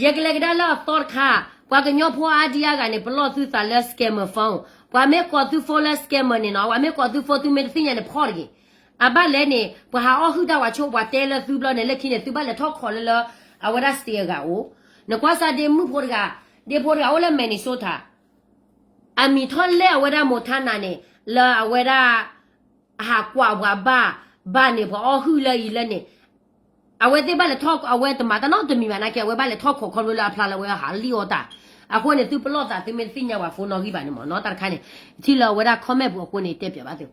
ယကလဲၤကဒါလၢအသီတခါ, ပှၤကညီဖိအါဒံအါဂၤန့ၣ် ပလီၢ်သုသးလၢ scammer phone, ပှၤမ့ၢ်ကိးသု phone လၢ scammer န့ၣ်နီၤ, ပှၤမ့ၢ်ကိးသု phone သုမ့ၢ်တသ့ၣ်ညါန့ၣ် ဖီၣ်တဂ့ၤ. အဘၣ်လဲၣ်န့ၣ် ပှၤဟးအီၣ်ဟုၣ်တၢ်ဝဲဆိ ပှၤတဲလၢသုဘျီန့ၣ် လၢခံန့ၣ် သုဘၣ်လဲၤထီၣ်ခိးလၢလၢ အဝဲဒၣ် state အဂၤအိၣ်, နကွၢ်စၢ်ဒ့မုၣ်ဖိတဂၤ, ဒ့ဖိတဂၤအိၣ်လၢ Minnesota, အမံၤထီၣ်လဲၢ်အဝဲဒၣ် Montana န့ၣ် လၢအဝဲဒၣ် အဟးကွၢ်ပှၤဘၣ်, ဘၣ်န့ၣ် ပှၤအီၣ်ဟုၣ်လၢအံၤလၢန့ၣ်, အဝဲသ့ၣ်ဘၣ်လဲၤထီၣ် အဝဲတမၤတၢ်နီတမံၤဘၣ်နာ်က့ အဝဲဘၣ်လဲၤထီၣ်ခိးခီဖျိလၢအဖျါလၢအဝဲဟးလံၣ်အီၣ်တၢ်, အဃိန့ၣ် သုပလီၢ်သးသုမ့ၢ်တသ့ၣ်ညါပှၤ phone နီၣ်ဂံၢ်ဘၣ်န့ၣ်မ့ၢ်နီၤ တၢ်တခါန့ၣ်, ထံၣ်လၢအဝဲဒၣ် comment ပူၤအဃိန့ၣ် တဲပၠးဘၣ်သု,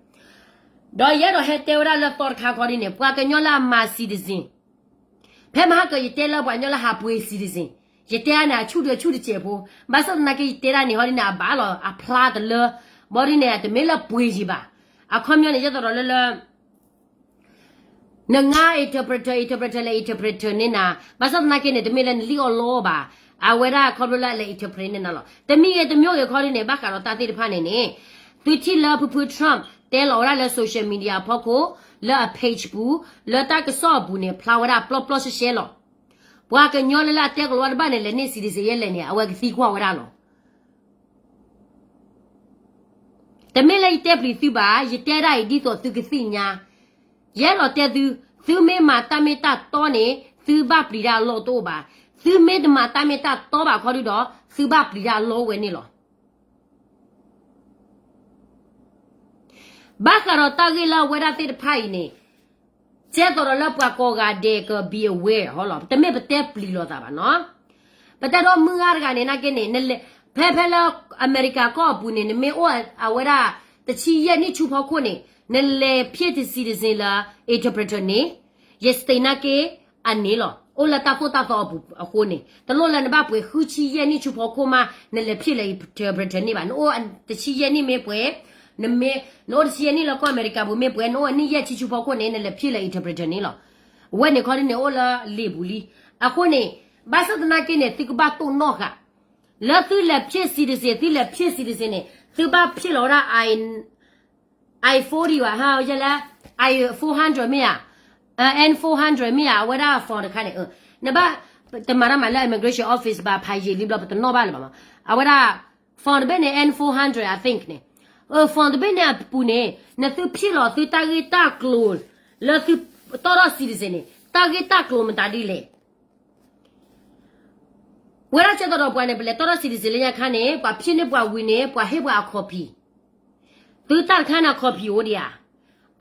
ဒီးယအဲၣ်ဒိးဟဲတဲဝဲဒၣ်လၢသီတခါခီဒ်န့ၣ် ပှၤကညီလၢအမၤ citizen ဖဲမဟါကၢၤ ယတဲလၢပှၤကညီလၢဟးပှ့ၤ citizen, ယတဲဒၣ်န့ၣ် အဆူၣ်ဒုးအဆူၣ်တစဲးဖိ, ဘၣ်ဆၣ်သနာ်က့ ယတဲဒၣ်န့ၣ် ဟီဒ်န့ၣ် အဘၣ်လီၤ အဖျါတလၢ, ဘီဒ်န့ၣ် တမ့ၢ်လၢပှ့ၤယံၤဘၣ်, အခီပညီန့ၣ် ယသရၣ်လၢလၢ နငါ interpreter, interpreter လဲၤ interpreter န့ၢ်နၤ, ဘၣ်ဆၣ်သနာ်က့န့ၣ် တမ့ၢ်လၢနလံၣ်အီၣ်လီအီၣ်ဘၣ်, အဝဲဒၣ်ခီဖျိလၢအလဲၤ interpret န့ၢ်နၤလီၤ. တမံၤဂ့ၤတမံၤဂ့ၤခီဒ်န့ၣ် ဘၣ်ဃးဒီးတၢ်သ့ၣ်တဖၣ်န့ၣ်န့ၣ်, သုထံၣ်လၢဖုဖု Trump တဲလီၤဝဲဒၣ်လၢ social media အဖီခိၣ်, လၢအ page ပူၤ, လၢတၢ်ကစီၣ်အပူၤန့ၣ် ဖျါဝဲဒၣ်ပျီပျီရှဲရှဲလီၤ. ပှၤကညီလၢလၢအတဲကလီၤဝဲတဘၣ်န့ၣ် လဲၤန့ၢ် citizen ယဲလဲၣ်န့ၣ် အဝဲကသံကွၢ်ဝဲဒၣ်လီၤ. တမ့ၢ်လၢယတဲပျံၤသုဘၣ်, ယတဲဒၣ်အံၤဒ်သိးသုကသ့ၣ်ညါ, ယအဲၣ်ဒိးတဲသု, သုမ့ၢ်မၤတၢ်မ့ၢ်တၢ်တီန့ၣ် သုဘၣ်ပျံၤတၢ်အလီၢ်တအိၣ်ဘၣ်, သုမ့ၢ်တမၤတၢ်မ့ၢ်တၢ်တီဘၣ်ခီဒုဒီး သုဘၣ်ပျံၤတၢ်အလီၢ်ဝဲန့ၣ်လီၤ. ဘၣ်ဃးဒီးတၢ်ဂ့ၢ်လၢအဝဲဒၣ်သ့ၣ်တဖၣ်အံၤန့ၣ်, ကဲသိးဒီးလၢပှၤကိးဂၤဒဲးက be aware ဟီလီၤ, တမ့ၢ်ပတဲပျံၤလိာ်သးဘၣ်နီၤ. ပတဲဒီးမုၢ်ဂၤတဂၤန့ၣ် နာ်က့န့ၣ်, ဖဲဖဲလၢ America ကီၢ်အပူၤန့ၣ် နမ့ၢ်အိၣ်အဝဲဒၣ် တဆံယဲၢ်နံၣ်ဆူဖီခိၣ်န့ၣ် နလဲၤဖျ့ၣ် citizen လၢ interpreter န့ၣ်, ယ state နာ်က့ အန့ၣ်လီၤ. အိၣ်လၢတၢ်သိၣ်တၢ်သီအပူၤအဃိန့ၣ် တလိၣ်လၢနဘၣ်ပှဲၤဃုဆံယဲၢ်နံၣ်ဆူဖီခိၣ်မး နလဲၤဖျ့ၣ်လၢ interpreter န့ၣ်ဘၣ်. နအိၣ်တဆံယဲၢ်နံၣ်မ့ၢ်ပှဲၤ, နမ့ၢ်, နအိၣ်တဆံယဲၢ်နံၣ်လၢကီၢ်အမဲရကၤပူၤမ့ၢ်ပှဲၤ, နအိၣ်အနံၣ်ယဲၢ်ဆံဆူဖီခိၣ်န့ၣ် နလဲၤဖျ့ၣ်လၢ interpreter န့ၣ်လီၤ. အဝဲန့ၣ်ခီဒ်န့ၣ် အိၣ်လၢလံာ်ပူၤလံ. အဃိန့ၣ်, ဘၣ်ဆၣ်သနာ်က့န့ၣ် သုကဘၣ်တိၢ်နီၣ်ဃာ်, လၢသုလဲၤဖျ့ၣ် citizen, သုလဲၤဖျ့ၣ် citizen န့ၣ် သုဘၣ်ဖျ့ၣ်လီၤဝဲဒၣ် I, I forty ဘၣ်, ဟါ, ယဲလၢ I four hundred မ့ၢ်ဧါ, N four hundred မ့ၢ်ဧါ, အဝဲဒၣ် form တခါန့ၣ်, နဘၣ်, တမၤတၢ်မၤလၢ immigration office ဘၣ်, ဖးယံာ်လံဘျီ ပတနီၣ်ဘၣ်လၢၤဘၣ်မး. အဝဲဒၣ် form တဘ့ၣ်န့ၣ် N four hundred, I think န့ၣ်, form တဘ့ၣ်န့ၣ်အပူၤန့ၣ် နသုဖျ့ၣ်လီၤသုတၢ်ဂ့ၢ်တၢ်ကျိၤလၢသုတီၣ်ထီၣ် citizen န့ၣ် တၢ်ဂ့ၢ်တၢ်ကျိၤမတၤဒ်လဲၣ်. ဝဲဒၣ်ကဲသိးဒီးပှၤန့ၣ် ပလဲၤတီၣ်ထီၣ် citizen လၢညါခါန့ၣ် ပှၤဖျ့ၣ်န့ၢ်ပှၤဝံၤန့ၣ် ပှၤဟ့ၣ်ပှၤအ copy. သုတၢ်တခါန့ၣ် အ copy အိၣ်ဒံးဧါ.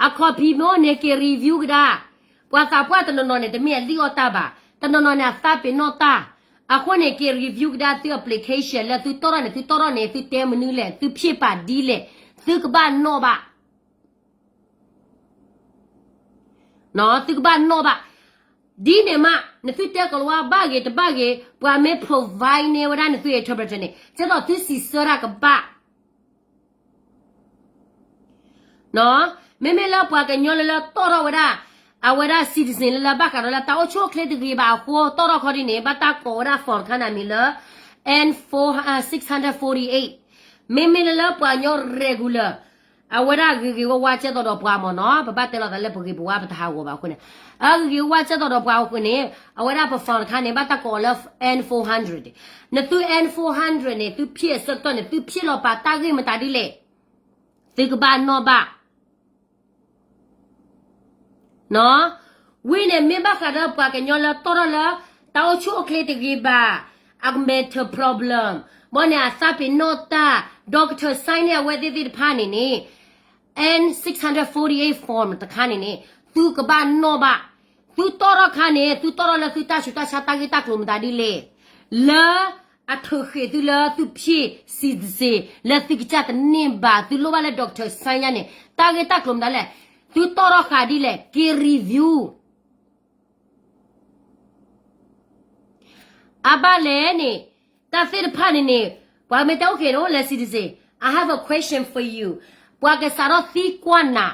အ copy မ့ၢ်အိၣ်န့ၣ် က့ၤ review ကဒါ. ပှၤသးပှၢ်တနီၤနီၤန့ၣ် တမ့ၢ်အလံၣ်အီၣ်တၢ်ဘၣ်, တနီၤနီၤန့ၣ် အသးပ့ၤနီၣ်တၢ်. အဃိန့ၣ် က့ၤ review ကဒါသု application လၢသုတီၣ်ထီၣ်န့ၣ် သုတီၣ်ထီၣ်န့ၣ် သုတဲမနုၤလဲၣ်, သုဖျ့ၣ်ပာ်ဒ်လဲၣ်, သုကဘၣ်နီၣ်ဘၣ် သုကဘၣ်နီၣ်ဘၣ်. ဒ်န့ၣ်မး နသုတဲကလၤဝါဘၣ်ဂ့ၤတဘၣ်ဂ့ၤ ပှၤမ့ၢ် provide န့ၢ်ဝဲဒၣ်နသု interpreter န့ၣ် ကဲသိးသုစံးဆၢတၢ်ကဘၣ်. မ့မ့ၢ်လၢပှၤကညီလၢလၢတီၣ်ထီၣ်ဝဲဒၣ် အဝဲဒၣ် citizen လၢလၢဘၣ်ဃးဒီးလၢတၢ်အိၣ်ဆူၣ်အိၣ်ချ့တဂ့ၤဘၣ်အဃိ တီၢ်ထီၣ်ခီဒ်န့ၣ် ဘၣ်တၢ်ကိးဝဲဒၣ် form တခါန့ၣ်မံၤလၢ N four, six hundred forty-eight. မ့မ့ၢ်လၢလၢပှၤကညီ regular အဝဲဒၣ်ဂ့ၤဂ့ၤဝါဝါကဲသိးဒီးပှၤမ့ၢ်နီၤ, ပဘၣ်တဲလိာ်သးလၢပဂ့ၤပဝါပတဟးဂီၤဘၣ်အဃိန့ၣ်, အဂ့ၤဂ့ၤဝါဝါကဲသိးဒီးပှၤအဃိန့ၣ်, အဝဲဒၣ်ပ form တခါန့ၣ် ဘၣ်တၢ်ကိးလၢ N four hundred. နသု N four hundred န့ၣ် သုဖြည့်အဆၢကတီၢ်န့ၣ် သုဖြည့်လီၤပာ်တၢ်ဂ့ၢ်မတၤဒ်လဲၣ်, သုကဘၣ်နီၣ်ဘၣ် ဝံၤန့ၣ် မ့ၢ်ဘၣ်ဃးဒီးပှၤကညီလၢတီၢ်ထီၣ်လၢ တၢ်အိၣ်ဆူၣ်အိၣ်ချ့တဂ့ၤဘၣ်, အ mental problem, ဘီန့ၣ်အသးပ့ၤနီၣ်တၢ်, doctor sign န့ၢ်အဝဲသ့ၣ်သ့ၣ်တဖၣ်န့ၣ်န့ၣ်, N six hundred forty-eight form တခါန့ၣ်န့ၣ် သုကဘၣ်နီၣ်ဘၣ်, သုတီၢ်ထီၣ်ခါန့ၣ် သုတီၢ်ထီၣ်လၢသုတၢ်ဆူးတၢ်ဆါတၢ်ဂ့ၢ်တၢ်ကျိၤမတၤဒ်လဲၣ်, လၢ အထုးဃ့ၢ်သုလၢသုဖြ့ၣ် citizen လၢသုကစၢ်တန့ၢ်ဘၣ် သုလိၣ်ဘၣ်လၢ doctor sign ညါန့ၣ် တၢ်ဂ့ၢ်တၢ်ကျိၤမတၤလဲၣ်, သုတီၢ်ထီၣ်ဃာ်ဒ်လဲၣ် က့ၤ review အဘၣ်လဲၣ်န့ၣ်, တၢ်သ့ၣ်တဖၣ်န့ၣ်န့ၣ်, ပှၤမ့ၢ်တဲအိၣ်က့ၤန့ၣ်အိၣ်လၢ citizen, I have a question for you, ပှၤကစးထီၣ်သံကွၢ်နၤ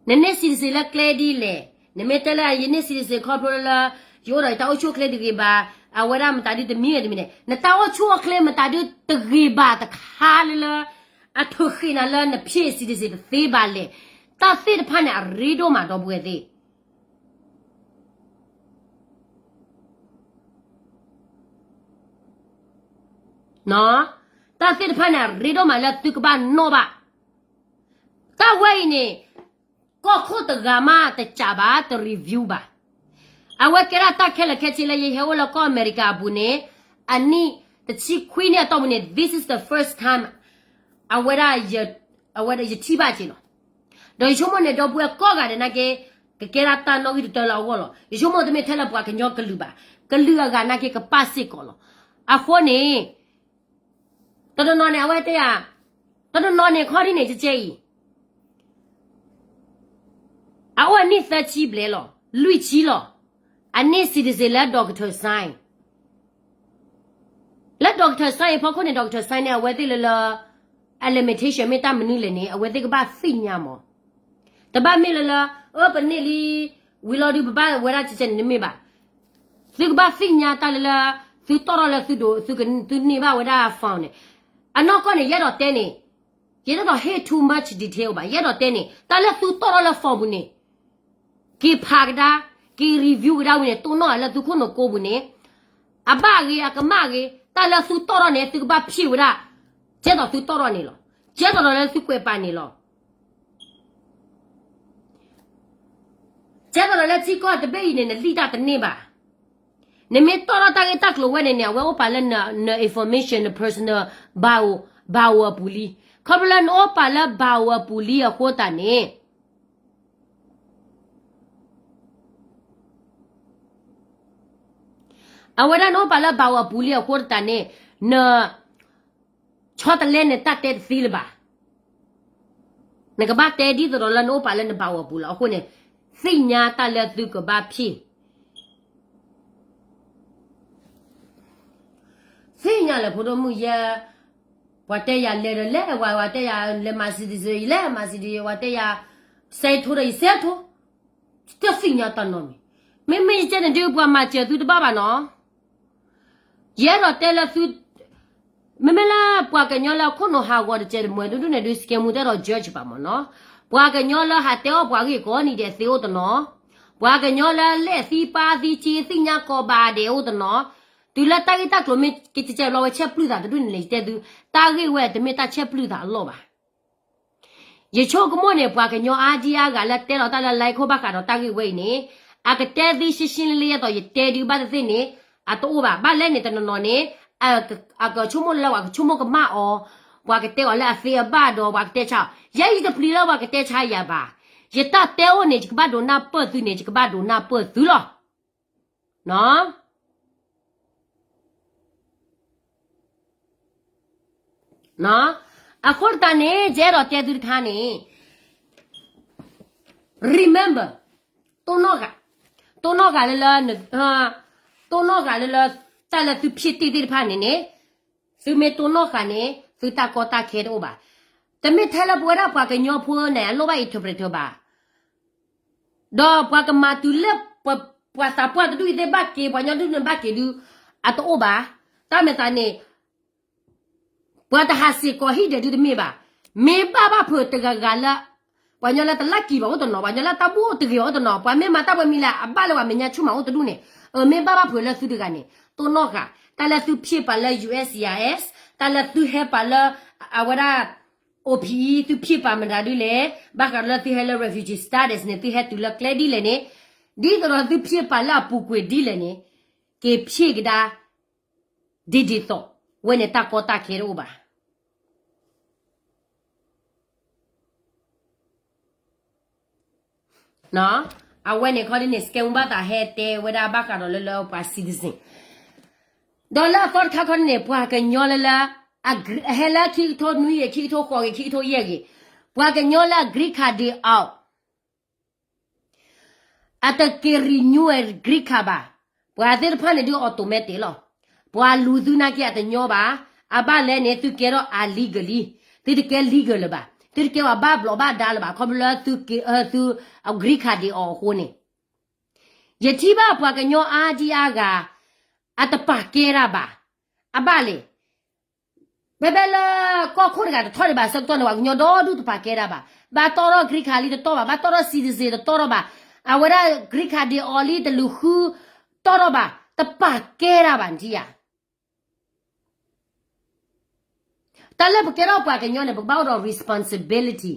နန့ၢ် citizen လၢကျဲဒ်လဲၣ်, နမ့ၢ်တဲလၢယန့ၢ် citizen ခီဖျိလၢ ယအိၣ်ဒီးယတၢ်အိၣ်ဆူၣ်အိၣ်ချ့တဂ့ၤဘၣ်, အဝဲဒၣ်မတၤဒုတမံၤဂ့ၤတမံၤန့ၣ် နတၢ်အိၣ်ဆူၣ်အိၣ်ချ့မတၤဒုတဂ့ၤဘၣ်တခါလၢလၢ အထုးဃ့ၢ်နၤလၢနဖြ့ၣ် citizen တသ့ဘၣ်လဲၣ်, တၢ်သ့ၣ်တဖၣ်န့ၣ် အရ့ဒိၣ်မးဒီပုၢ်ဝဲၢ်သ့ၣ် တၢ်သ့ၣ်တဖၣ်န့ၣ် အရ့ဒိၣ်မးလၢသုကဘၣ်နီၣ်ဘၣ်, တၢ်ဝဲအံၤန့ၣ် ကီၢ်ခိၣ်တဂၤမးတစးဘၣ် တ review ဘၣ်. အဝဲကဲဒၣ်တၢ်ခဲလၢာ်ခဲဆ့လၢယဟဲအိၣ်လၢကီၢ်အမဲရကၤအပူၤန့ၣ်, အနံၣ်တဆံခွံနံၣ်အတီၢ်ပူၤန့ၣ် this is the first time အဝဲဒၣ်, အဝဲဒၣ်ယထံၣ်ဘၣ်က့ၤလီၤ. ဒီးယဆိကမိၣ်န့ၣ် ဒီပုၢ်ဝဲၢ်ကိးဂၤဒဲးနာ်က့ ကကဲဒၣ်တၢ်နီၣ်ဂံၢ်တတၢလၢအဂီၢ်လီၤ. ယဆိကမိၣ်တမ့ၢ်ထဲလၢပှၤကညီကလုာ်ဘၣ်, ကလုာ်အဂၤနာ်က့ကပၣ်စ့ၢ်ကီးလီၤ. အဃိန့ၣ် တနီၤနီၤန့ၣ် အဝဲတဲယၤ, တနီၤနီၤန့ၣ် ခီဒ်န့ၣ် ကကဲအံၤ, အအိၣ်အနံၣ်သၢဆံဘျဲၣ်လီၤ, လွံၢ်ဆံလီၤ, အန့ၢ် citizen လၢ doctor sign, လၢ doctor sign အဖီခိၣ်န့ၣ် doctor sign န့ၣ် အဝဲသ့ၣ်လၢလၢ အ limitation မ့ၢ်တၢ်မနုၤလဲၣ်န့ၣ် အဝဲသ့ၣ်ကဘၣ်သ့ၣ်ညါမး. တဘၣ်မ့ၢ်လၢလၢ အၢ ပန့ၢ်လံ, ဝံၤလီၤဒုး ပဘၣ်ဝဲဒၣ်ကကဲန့ၣ် တမ့ၢ်ဘၣ်. သုကဘၣ်သ့ၣ်ညါတၢ်လၢလၢ သုတီၢ်ထီၣ်လၢသုဒိး သုန့ၢ်ဘၣ်ဝဲဒၣ် form န့ၣ်, အနီၢ်ကီၢ်န့ၣ် ယအဲၣ်ဒိးတဲန့ၣ်, ယတဒိးဟ့ၣ် too much detail ဘၣ်, ယအဲၣ်ဒိးတဲန့ၣ် တၢ်လၢသုတီၢ်ထီၣ်လၢ form ပူၤန့ၣ် က့ၤဖးကဒါ, က့ၤ review ကဒါဝံၤန့ၣ် တိၢ်နီၣ်လၢသုခိၣ်နူာ်ကိးပူၤန့ၣ်, အဘၣ်ဂ့ၤ အကမၣ်ဂ့ၤ တၢ်လၢသုတီၢ်ထီၣ်န့ၣ် သုကဘၣ်ဖြ့ၣ်ဝဲဒၣ်, ကဲသိးသုတီၢ်ထီၣ်န့ၣ်လီၤ. ကဲသိးဒီးလၢသုကွဲးပာ်န့ၣ်လီၤ. ကဲသိးဒီးလၢထံကီၢ်တဘ့ၣ်အံၤန့ၣ် နလံၣ်တၢ်တန့ၢ်ဘၣ်. နမ့ၢ်တီၢ်ထီၣ်တၢ်ဂ့ၢ်တၢ်ကျိၤဝဲန့ၣ်န့ၣ် အဝဲအိၣ်ပာ်လၢန information, န personal bio, bio အပူၤလံ. ခီဖျိလၢနအိၣ်ပာ်လၢ bio အပူၤလံအဃိသတးန့ၣ် အဝဲဒၣ်နအိၣ်ပာ်လၢ bio အပူၤလံအဃိသတးန့ၣ် န ဆီတလဲနတၢ်တဲတသ့လၢၤဘၣ်. နကဘၣ်တဲဒ်သိးဒီးလၢနအိၣ်ပာ်လၢန bio အပူၤလီၤ. အဃိန့ၣ် သ့ၣ်ညါတၢ်လၢသုကဘၣ်ဖြ့ၣ် သ့ၣ်ညါလၢဖိဒိၣ်မုၣ်ယဲ, ပှၤတဲယၤလဲၤဒီးလဲၤ, ပှၤတဲယၤလဲၤမၤ citizen ယလဲၤမၤ citizen, ပှၤတဲယၤ စဲးထိဒီးယစဲးထိ, တသ့ၣ်ညါတၢ်နီတမံၤ. မ့မ့ၢ်ယတဲန့ၣ်ဒုး ပှၤမၤစၢၤသုတဘၣ်ဘၣ်နီၤ. ယအဲၣ်ဒိးတဲလၢသု, မ့မ့ၢ်လၢပှၤကညီလၢခိၣ်နူာ်ဟးဂီၤတစဲးတမှဲၤဒုဒုန့ၣ်ဒုး စကဲမူတဲဒီး judge ဘၣ်မ့ၢ်နီၤ. ပှၤကညီလၢဟးတဲအီၣ်ပှၤဂ့ၢ်ကိးနံၤဒဲး သ့အိၣ်တနီၤ, ပှၤကညီလၢလဲၣ်သံပၢ်သံက့သ့ၣ်ညါကိးဘၣ်ဒဲးအိၣ်တနီၤ, တုၤလၢတၢ်ဂ့ၢ်တၢ်ကျိၤမ့ၢ်ကကဲဘျီဝဲ ဆဲးပျုၢ်သးတဒုန့ၣ်လဲၣ် ယတဲသု, တၢ်ဂ့ၢ်ဝဲတမ့ၢ်တၢ်ဆဲးပျုၢ်သးအလီၢ်ဘၣ်. ယဆိကမိၣ်န့ၣ် ပှၤကညီအါဒံအါဂၤလၢတဲလီၤတၢ်လၢ line ခိၣ်ဘၣ်ဃးဒီးတၢ်ဂ့ၢ်ဝဲအံၤန့ၣ်, အကတဲသ့ရှင်းရှင်းလင်းလင်း ယဲသိးယတဲဒုးဘၣ်သ့ၣ်သ့ၣ်န့ၣ်, အတအိၣ်ဘၣ်. ဘၣ်လဲၣ်န့ၣ် တနီၤနီၤန့ၣ် အကဆိကမိၣ်လၢပှၤကဆိကမိၣ်ကမၣ်အီၤ, ပှၤကတဲအီၤလၢအသ့အဘၣ်ဒီး ပှၤကတဲဆါအီၤ. ယဲယတပျံၤလၢပှၤကတဲဆါယၤဘၣ်. ယတၢ်တဲအိၣ်န့ၣ် ယကဘၣ်ဒိးနၢ်ပၢၢ်သုန့ၣ် ယကဘၣ်ဒိးနၢ်ပၢၢ်သုလီၤ. အဃိသတးန့ၣ် ယအဲၣ်ဒိးတဲသုတခါန့ၣ်, remember, တိၢ်နီၣ်ဃာ်, တိၢ်နီၣ်ဃာ်လၢလၢ, တိၢ်နီၣ်ဃာ်လၢလၢ တၢ်လၢသုဖြ့ၣ်တ့ၢ်သ့ၣ်တဖၣ်န့ၣ်န့ၣ်, သုမ့ၢ်တိၢ်နီၣ်ဃာ်န့ၣ် သုတၢ်ကီတၢ်ခဲတအိၣ်ဘၣ်. တမ့ၢ်ထဲလၢပဝဲဒၣ်ပှၤကညီဖိန့ၣ် အလိၣ်ဘၣ် interpreter ဘၣ်. ဒီးပှၤကမၤတုၤလၢ ပှၤသးပှၢ်တဒူၣ်အံၤသ့ၣ်ဘၣ်က့ၤ ပှၤကညီဒူၣ်န့ၣ်ဘၣ်က့ၤဒုး အတအိၣ်ဘၣ်. တၢ်မဲာ်သးန့ၣ် ပှၤတဟးစ့ၢ်ကီးဟံၣ်ဒဲးဒုးတမ့ၢ်ဘၣ်. မ့ၢ်ဘၣ်ဘၣ်ဖုးတဂၤဂၤလၢ ပှၤကညီလၢတလၢကံၢ်ဘၣ်အိၣ်တနီၤ, ပှၤကညီလၢတၢ်ဘူၣ်တဂ့ၤဘၣ်အိၣ်တနီၤ, ပှၤမ့ၢ်မၤတၢ်ပှဲၤမံၤလၢအဘၣ်လၢပှၤမဲာ်ညါဆူၣ်မးအိၣ်တဒူၣ်န့ၣ်, အမ့ၢ်ဘၣ်ဘၣ်ဖုးလၢသုတဂၤန့ၣ် တိၢ်နီၣ်ဃာ် တၢ်လၢသုဖံးပာ်လၢ U S C I S, တၢ်လၢသုဟဲပာ်လၢ အဝဲဒၣ် အိၣ်ဖံးအံၤ သုဖံးပာ်မတၤဒုလဲၣ်, ဘၣ်ဃးဒီးလၢသုဟဲလၢ refugee status န့ၣ် သုဟဲတုၤလၢကျဲဒ်လဲၣ်န့ၣ်, ဒ်သိးဒီးသုဖံးပာ်လၢအပူၤကွံာ်ဒ်လဲၣ်န့ၣ်, က့ၤဖံးကဒါ ဒ်ဒ်သိး ဝဲန့ၣ်တၢ်ကီတၢ်ခဲတအိၣ်ဘၣ်. အဝဲန့ၣ်ခီဒ်န့ၣ် စကဲမူဘၣ်သးဟဲတဲဝဲဒၣ်ဘၣ်ဃးဒီးလၢလၢပှၤ citizen ဒီးလၢအသီတခါခီဒ်န့ၣ် ပှၤကညီလၢလၢ ဟဲလၢခံကထိနွံဂ့ၤ, ခံကထိဃိးဂ့ၤ, ခံကထိယဲၢ်ဂ့ၤ, ပှၤကညီလၢအ green card ဒ့းအီၤ အတက့ၤ renew green card ဘၣ်. ပှၤသ့ၣ်တဖၣ်န့ၣ်ဒုး automatic လီၤ. ပှၤလူၤသုနာ်က့အတညီဘၣ်. အဘၣ်လဲၣ်န့ၣ် သုကဲထီၣ် illegally, သုတကဲ legal လၢၤဘၣ်. သုတကဲဝဲဘၣ်ဘျီးဘၣ်ဒါလၢၤဘၣ်. ခီဖျိလၢသု green card ဒ့းအီၤအဃိန့ၣ်, ယထံၣ်ဘၣ်ပှၤကညီအါဒံအါဂၤ အတပာ်ကဲတၢ်ဘၣ်. အဘၣ်လဲၣ် ဖဲဖဲလၢ ကီၢ်ခိၣ်တဂၤတထီၣ်ဒံးဘၣ်ဆၢကတီၢ်န့ၣ် ပှၤကညီဒီဒူၣ်တပာ်ကဲတၢ်ဘၣ်. ဘၣ်တီၣ်ထီၣ် green card လံတတီၢ်ဘၣ်, ဘၣ်တီၣ်ထီၣ် citizen တတီၢ်ထီၣ်ဘၣ်. အဝဲဒၣ် green card ဒ့းအီၤလံတလူၤဃု တီၢ်ထီၣ်ဘၣ်, တပာ်ကဲတၢ်ဘၣ်နထံၣ်ဧါ. တၢ်လၢပကဲထီၣ်ပှၤကညီန့ၣ် ပကဘၣ်အိၣ်ဒီး responsibility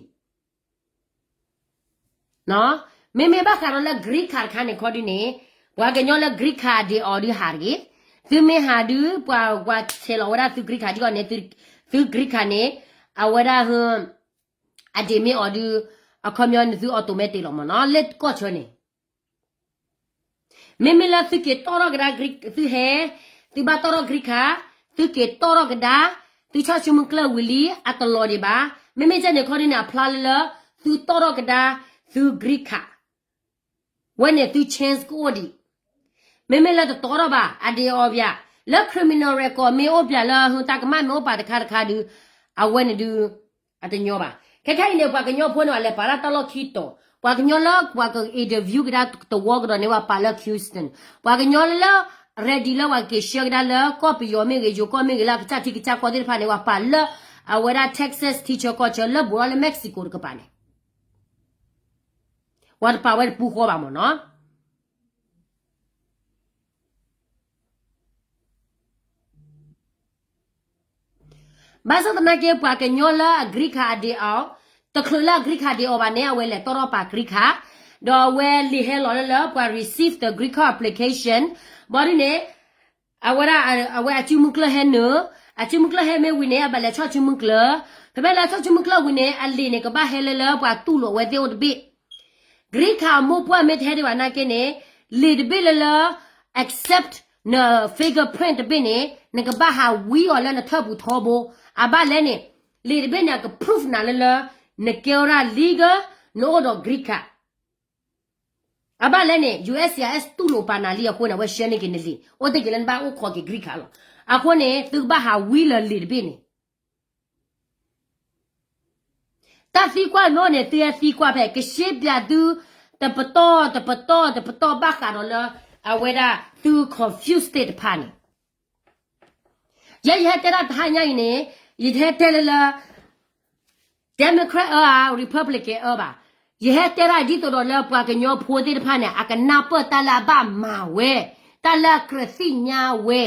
မ့မ့ၢ်ဘၣ်ဃးဒီးလၢ green card တခါန့ၣ်ခီဒုန့ၣ်, ပှၤကညီလၢ green card ဒ့းအီၤဒုးဟးတဂ့ၤ. သုမ့ၢ်ဟးဒုး ပှၤ ပှၤဆဲးလီၤဝဲဒၣ်သု green card ဒ်အီၤန့ၣ်, သု green card န့ၣ် အဝဲဒၣ် အဒ့းမ့ၢ်အီၤဒုး အခီပညီန့ၣ်သု automatic လီၤမ့ၢ်နီၤ လၢကီၢ်ဆၢန့ၣ် မ့မ့ၢ်လၢသုက့ၤတီၣ်ထီၣ်ကဒါ သုဟဲ, သုဘၣ်တီၣ်ထီၣ် green card, သုက့ၤတီၣ်ထီၣ်ကဒါ, သုဆီၣ်ဆူမုၢ်ကျၢၢ်ဝံၤလံ အတလီၤဒံးဘၣ်. မ့မ့ၢ်ကဲန့ၣ်ခီဒုန့ၣ် အဖျါလၢလၢ သုတီၣ်ထီၣ်ကဒါ သု green card ဝဲန့ၣ်သု chance ကအိၣ်ဒံး. မ့မ့ၢ်လၢတတီၣ်ထီၣ်ဘၣ် အဒ့းအီၤပၠး, လၢ criminal record မ့ၢ်အိၣ်ပၠး လၢဟုတၢ်ကမၣ်မ့ၢ်အိၣ်ပာ်တခါတခါဒုး အဝဲန့ၣ်ဒုး အတညီဘၣ်. ခဲခဲအံၤန့ၣ် ပှၤကညီဖိန့ၣ် အလဲၤပာ်လၢတၢ်လီၢ်ခံတီၤ, ပှၤကညီလၢပှၤက interview ကဒါတဝီကဒီးန့ၣ် ပှၤပာ်လၢ Houston, ပှၤကညီလၢ ready လၢပှၤက့ၤဆှၢကဒါလၢကီၢ်ပယီၤမ့ၢ်ဂ့ၤ, ယိၤကီၢ်မ့ၢ်ဂ့ၤ, လၢအကစၢ်ထံကစၢ်ကီၢ်သ့ၣ်တဖၣ်န့ၣ် ပှၤပာ်လၢ အဝဲဒၣ် Texas ထံဆၢကီၢ်ဆၢ လၢဘူးထီၣ်လၢ Mexico တကပၤန့ၣ် ပှၤတပာ်ဝဲတပူၤဃီဘၣ်မ့ၢ်နီၤ. ဘၣ်ဆၣ်သနာ်က့ ပှၤကညီလၢအ green card အဒ့းအီၤ, တချုးလၢအ green card ဒ့းအီၤဘၣ်န့ၣ် အဝဲလဲၤတီၣ်ထီၣ်ပာ် green card, ဒီးအဝဲလံာ်ဟဲလီၤလၢလၢ ပှၤ receive the green card application, ဘၣ်ဒုန့ၣ် အဝဲဒၣ် အဝဲအစုမုၢ်ကျၢၢ်ဟဲနုာ်, အစုမုၢ်ကျၢၢ်ဟဲမ့ၢ်ဝံၤန့ၣ် အဘၣ်လဲၤဆီၣ်စုမုၢ်ကျၢၢ်, ဖဲမ့ၢ်လဲၤဆီၣ်စုမုၢ်ကျၢၢ်ဝံၤန့ၣ် အလံာ်န့ၣ် ကဘၣ်ဟဲလၢလၢပှၤတူၢ်လိာ်အဝဲသ့ၣ်အိၣ်တဘ့ၣ် green card အမိၢ်ပှၢ်မ့ၢ်တဟဲဒံးဘၣ်နာ်က့န့ၣ်, လံာ်တဘ့ၣ်လၢလၢ accept န fingerprint တဘ့ၣ်န့ၣ် နကဘၣ်ဟးဝံအီၤလၢနထၢၣ်ပူၤထီဘိ, အဘၣ်လဲၣ်န့ၣ်, လံာ်တဘ့ၣ်န့ၣ် အက proof နၤလၢလၢ နကဲဝဲဒၣ် legal, နအိၣ်ဒီး green card. အဘၣ်လဲၣ်န့ၣ် U S C I S တူၢ်လိာ်ပာ်နၤလံအဃိန့ၣ် အဝဲဆှၢန့ၢ်က့ၤနလံာ်, အိၣ်တ့ၢ်က့ၤလၢနဘၣ်အိၣ်ခိးက့ၤ green card လီၤ. အဃိန့ၣ် သုကဘၣ်ဟးဝံလၢလံာ်တဘ့ၣ်န့ၣ် တၢ်သံကွၢ်နီၢ်န့ၣ် သုဟဲသံကွၢ်ဖဲ ကရှဲပၠးသု တပတီၢ် တပတီၢ် တပတီၢ်ဘၣ်ဃးဒီးလၢ အဝဲဒၣ်သု confuse သ့ၣ်တဖၣ်န့ၣ်, ယဲယဟဲတဲဒၣ်တဟါညါအံၤန့ၣ်, ယဟဲတဲလၢလၢ Democrat အၢဧါ Republican အၢဘၣ်, ယဟဲတဲဒၣ်ဒ်သိးဒီးလၢပှၤကညီဖိသ့ၣ်တဖၣ်န့ၣ် အကနၢ်ပၢၢ်တၢ်လၢအဘၣ်မၤဝဲ, တၢ်လၢအကြၢးသ့ၣ်ညါဝဲ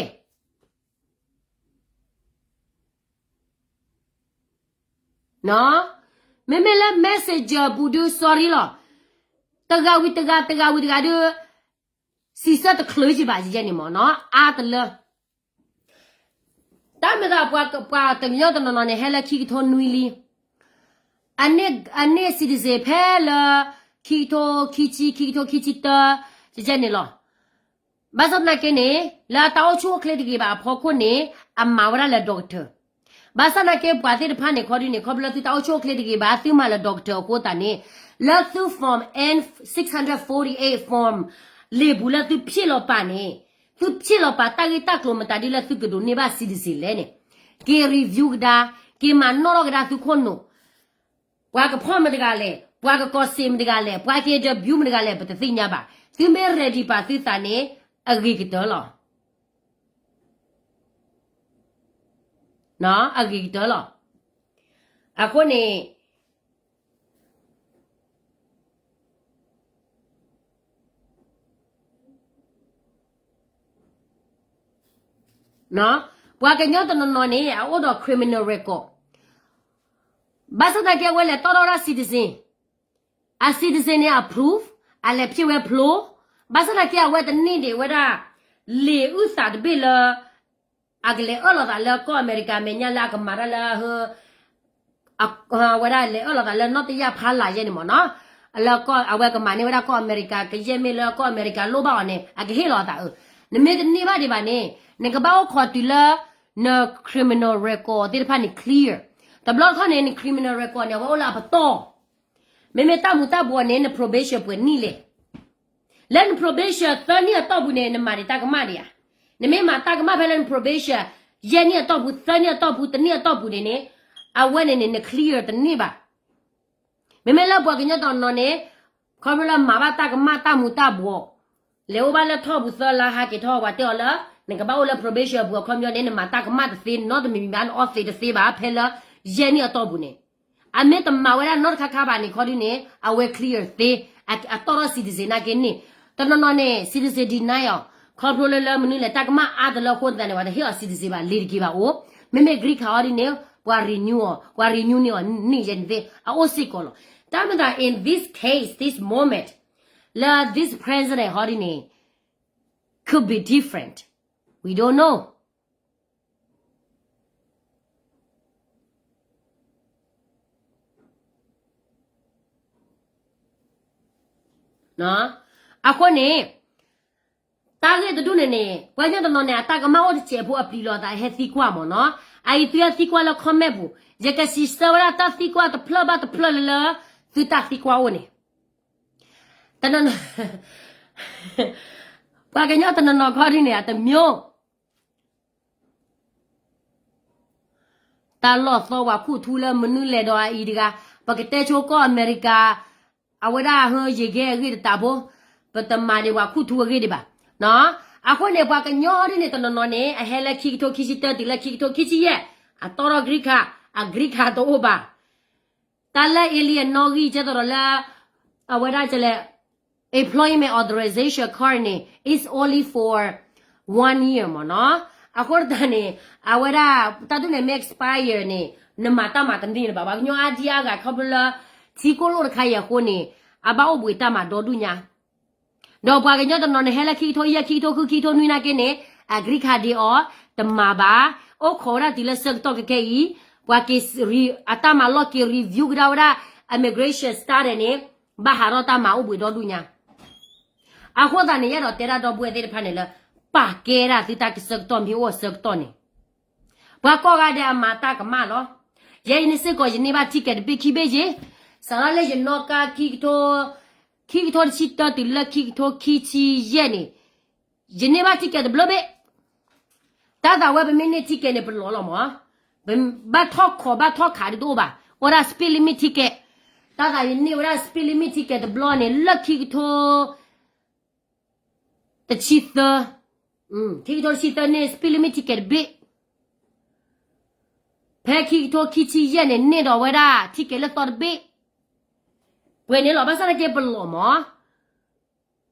မ့မ့ၢ်လၢ messenger ပူၤဒုး sorry လီၤ. တဂၤဝံၤတဂၤ တဂၤဝံၤတဂၤဒုး စံးဆၢတချုးကံဘၣ်ယဲန့ၣ်မ့ၢ်နီၤ အါတလၢ တၢ်မ့ၢ်သး ပှၤတကညီတနီၤနီၤန့ၣ် ဟဲလၢခံကထိနွံလံ. အန့ၢ် အန့ၢ် citizen ဖဲလၢ ခံကထိခံဆံ ခံကထိခံဆံတၢ ယဲန့ၣ်လီၤ. ဘၣ်ဆၣ်သနာ်က့န့ၣ် လၢအတၢ်အိၣ်ဆူၣ်အိၣ်ချ့တဂ့ၤဘၣ်အဖီခိၣ်န့ၣ် အမၤဝဲဒၣ်လၢ doctor. ဘၣ်ဆၣ်သနာ်က့ ပှၤသ့ၣ်တဖၣ်န့ၣ် ခီဒုန့ၣ် ခီဖျိလၢသုတၢ်အိၣ်ဆူၣ်အိၣ်ချ့တဂ့ၤဘၣ် သုမၤလၢ doctor အဃိသတးန့ၣ် လၢသု form N six hundred forty-eight form လံာ်ပူၤလၢသုဖျဲးလီၤပာ်န့ၣ် သုဖျဲးလီၤပာ်တၢ်ဂ့ၢ်တၢ်ကျိၤမတၤဒ်လၢသုကဒိးန့ၢ်ဘၣ် citizen လဲၣ်န့ၣ် က့ၤ review ကဒါ က့ၤမၤနီၣ်ထီၣ်ကဒါသုခိၣ်နူာ် ပှၤကဖီၣ်မတၤတဂၤလဲၣ် ပှၤကကီၢ်စဲၣ်မတဂၤလဲၣ်, ပှၤက့ၤဒၢးဘျူးမတဂၤလဲၣ်, ပတသ့ၣ်ညါဘၣ်. သုမ့ၢ် ready ပာ်သုသးန့ၣ် အဂ့ၤကတၢၢ်လီၤ. အဂ့ၤကတၢၢ်လီၤ. အဃိန့ၣ် ပှၤကညီတနီၤနီၤန့ၣ် အအိၣ်ဒီး criminal record. ဘၣ်ဆၣ်သနာ်က့ အဝဲလဲၤတီၣ်ထီၣ်ဝဲဒၣ် citizen, အ citizen န့ၣ် အ proof, အလဲၤဖျိဝဲဖျိ, ဘၣ်ဆၣ်သနာ်က့ အဝဲတန့ၢ်ဒံးဝဲဒၣ် လံာ်အုၣ်သးတဘ့ၣ်လၢ အကလဲၤအၢၣ်လီၤသးလၢကီၢ်အမဲရကၤမဲာ်ညါလၢအကမၤတၢ်လၢ အဝဲဒၣ်လဲၤအၢၣ်လီၤသးလၢနီၢ်တယၢ်ဖးလၢ်ယဲၢ်န့ၣ်မ့ၢ်နီၤ, လၢအဝဲကမၤန့ၢ်ဝဲဒၣ်ကီၢ်အမဲရကၤကယဲၢ်မ့ၢ်လၢကီၢ်အမဲရကၤလိၣ်ဘၣ်အီၤန့ၣ် အကဟ့ၣ်လီၤသးအၢ, နမ့ၢ်တန့ၢ်ဘၣ်ဒံးဘၣ်န့ၣ် နကဘၣ်အိၣ်ခိးတုၤလၢ န criminal record သ့ၣ်တဖၣ်န့ၣ် clear. တဘျီတခီၣ်န့ၣ် န criminal record န့ၣ် အဝဲအိၣ်လၢအပတီၢ် မ့မ့ၢ်တၢ်မူၤတၢ်ဘှီးန့ၣ် န probation ပှဲၤနံၣ်လဲၣ်. လၢန probation သၢနံၣ်အတီၢ်ပူၤန့ၣ် နမၤဒံးတၢ်ကမၣ်ဒံးဧါ. နမ့ၢ်မၤတၢ်ကမၣ်ဖဲလၢန probation ယဲၢ်နံၣ်အတီၢ်ပူၤ သၢနံၣ်အတီၢ်ပူၤ တနံၣ်အတီၢ်ပူၤန့ၣ်န့ၣ် အဝဲန့ၣ်န့ၣ် န clear တန့ၢ်ဘၣ်. မ့မ့ၢ်လၢပှၤကညီတနီၤန့ၣ် ခီဖျိလၢမၤဘၣ်တၢ်ကမၣ်တၢ်မူၤတၢ်ဘှီး လဲၤအိၣ်ဘၣ်လၢထီၣ်ပူၤသၢလါဟးက့ၤထီၣ် ပှၤတဲအီၤလၢ နကဘၣ်အိၣ်လၢ probation အပူၤအခီပညီန့ၣ် နမၤတၢ်ကမၣ်တသ့နီတမံၤမံၤဘၣ် နအီသံးတသ့ဘၣ် ဖဲလၢယဲၢ်နံၣ်အတီၢ်ပူၤန့ၣ် အမ့ၢ်တမၤဝဲဒၣ်နီတခါခါဘၣ်န့ၣ်ခီဒုန့ၣ် အဝဲ clear သ့, အတီၢ်ထီၣ် citizen နာ်က့န့ၣ်, တနီၤနီၤန့ၣ် citizen deny အီၤ, ခီဖျိလၢလၢမနုၤလဲၣ် တၢ်ကမၣ်အါတလၢအဃိသတးန့ၣ် ပှၤတဟ့ၣ်အီၤ citizen ဘၣ် လ့ၤတက့ၤဘၣ်အိၣ်, မ့မ့ၢ် green card အီၤဒ်န့ၣ် ပှၤ renew အီၤ, ပှၤ renew န့ၢ်အီၤ န့ၢ်ယဲန့ၣ်သ့ၣ် အအိၣ်စ့ၢ်ကီးလီၤ. တၢ်မၤသး in this case, this moment, လၢ this president ဟီဒ်န့ၣ် could be different. We don't know. အဃိန့ၣ် တၢ်ဂ့ၢ်တဒူၣ်န့ၣ်န့ၣ် ပှၤကညီတနီၤန့ၣ် အတၢ်ကမၣ်အိၣ်တစဲးဖိအပျံၤလီၤသး အဟဲသံကွၢ်မ့ၢ်နီၤ, အအံၤသုဟဲသံကွၢ်လၢ comment ပူၤ, ယကစံးဆၢဝဲဒၣ်တၢ်သံကွၢ်တဖျၢၣ်ဘၣ်တဖျၢၣ်လၢလၢ သုတၢ်သံကွၢ်အိၣ်န့ၣ် တနီၤနီၤ ပှၤကညီတနီၤနီၤခီဒ်န့ၣ် အတမျိုး တၢ်လီၢ်သီဝဲခူၣ်ထူလၢမနုၤလဲၣ်ဒီးအအံၤတဂၤ, ပကတဲဆိကီၢ်အမဲရကၤ အဝဲဒၣ်ဟၢယံာ်ဂဲၤအဂ့ၢ်တတးဖိ, ပတမၤဒံးဝဲခူၣ်ထူအဂ့ၢ်ဒံးဘၣ်. အဃိန့ၣ် ပှၤကညီဒ်န့ၣ်တနီၤနီၤန့ၣ် အဟဲလၢခံကထိခံဆံတၢ တုၤလၢခံကထိခံဆံယဲၢ်, အတီၢ်ထီၣ် green card, အ green card တအိၣ်ဘၣ်. တၢ်လၢ alien နီၣ်ဂံၢ် ကဲသိးဒီးလၢ အဝဲဒၣ်ကလဲၣ် employment authorization card န့ၣ် is only for one year မ့ၢ်နီၤ. အဃိသတးန့ၣ် အဝဲဒၣ် တၢ်ဒ်န့ၣ်မ့ၢ် expire န့ၣ် နမၤတၢ်မၤတန့ၢ်လၢၤဘၣ်. ပှၤကညီအါဒံအါဂၤခီဖျိလၢ ထံကိၢ်လိၣ်တခါအံၤအဃိန့ၣ် အဘၣ်အိၣ်ဘှံးတၢ်မၤဒီဒူၣ်ညါ ဒီးပှၤကညီတနီၤန့ၣ် ဟဲလၢခံကထိယဲၢ် ခံကထိဃု ခံကထိနွံနာ်က့န့ၣ် အ green card ဒံးအီၤ တမၤဘၣ်, အိၣ်ခိးဝဲဒၣ်တုၤလၢဆၢကတီၢ်ခဲခဲအံၤ, ပှၤက့ၤ အတၢ်မၤလီၢ်က့ၤ review ကဒါဝဲဒၣ် immigration status န့ၣ် ဘၣ်ဟးထီၣ်တၢ်မၤအိၣ်ဘှံးဒီဒူၣ်ညါ. အဃိသတးန့ၣ် ယအဲၣ်ဒိးတဲဒၣ်ဒီပုၢ်ဝဲၢ်သ့ၣ်တဖၣ်န့ၣ်လၢ ပာ်ကဲဒၣ်သုတၢ်ဆၢကတီၢ်မ့ၢ်အိၣ်အဆၢကတီၢ်န့ၣ် ပှၤကိးဂၤဒဲးအမၤတၢ်ကမၣ်လီၤ. ယဲအံၤန့ၣ်စ့ၢ်ကီး ယန့ၢ်ဘၣ် ticket တဘ့ၣ်ခံဘ့ၣ်ယ့ၣ်, စးထီၣ်လၢယနီၣ်ကါ ခံကထိ ခံကထိတဆံတၢတုၤလၢခံကထိခံဆံယဲၢ်န့ၣ် ယန့ၢ်ဘၣ် ticket တဘျီဘ့ၣ်. တၢ်သးဝဲပမ့ၢ်န့ၢ် ticket န့ၣ် ပလီၤလီၤမး, ဘၣ်ထီၣ်ခိးဘၣ်ထီၣ်ခးဒ်တအိၣ်ဘၣ်, အိၣ်ဒၣ် speed limit ticket. တၢ်သးယန့ၢ်ဝဲဒၣ် speed limit ticket တဘျီန့ၣ် လၢခံကထိ တဆံသၢ, ခံကထိတဆံသၢန့ၣ် speed limit ticket တဘ့ၣ်, ဖဲခံကထိခံဆံယဲၢ်န့ၣ် န့ၢ်ဒီးဝဲဒၣ် ticket လၢသီတဘ့ၣ်, ပှဲၤန့ၣ်လီၤ. ဘၣ်ဆၣ်သနာ်က့ပလီၤမး,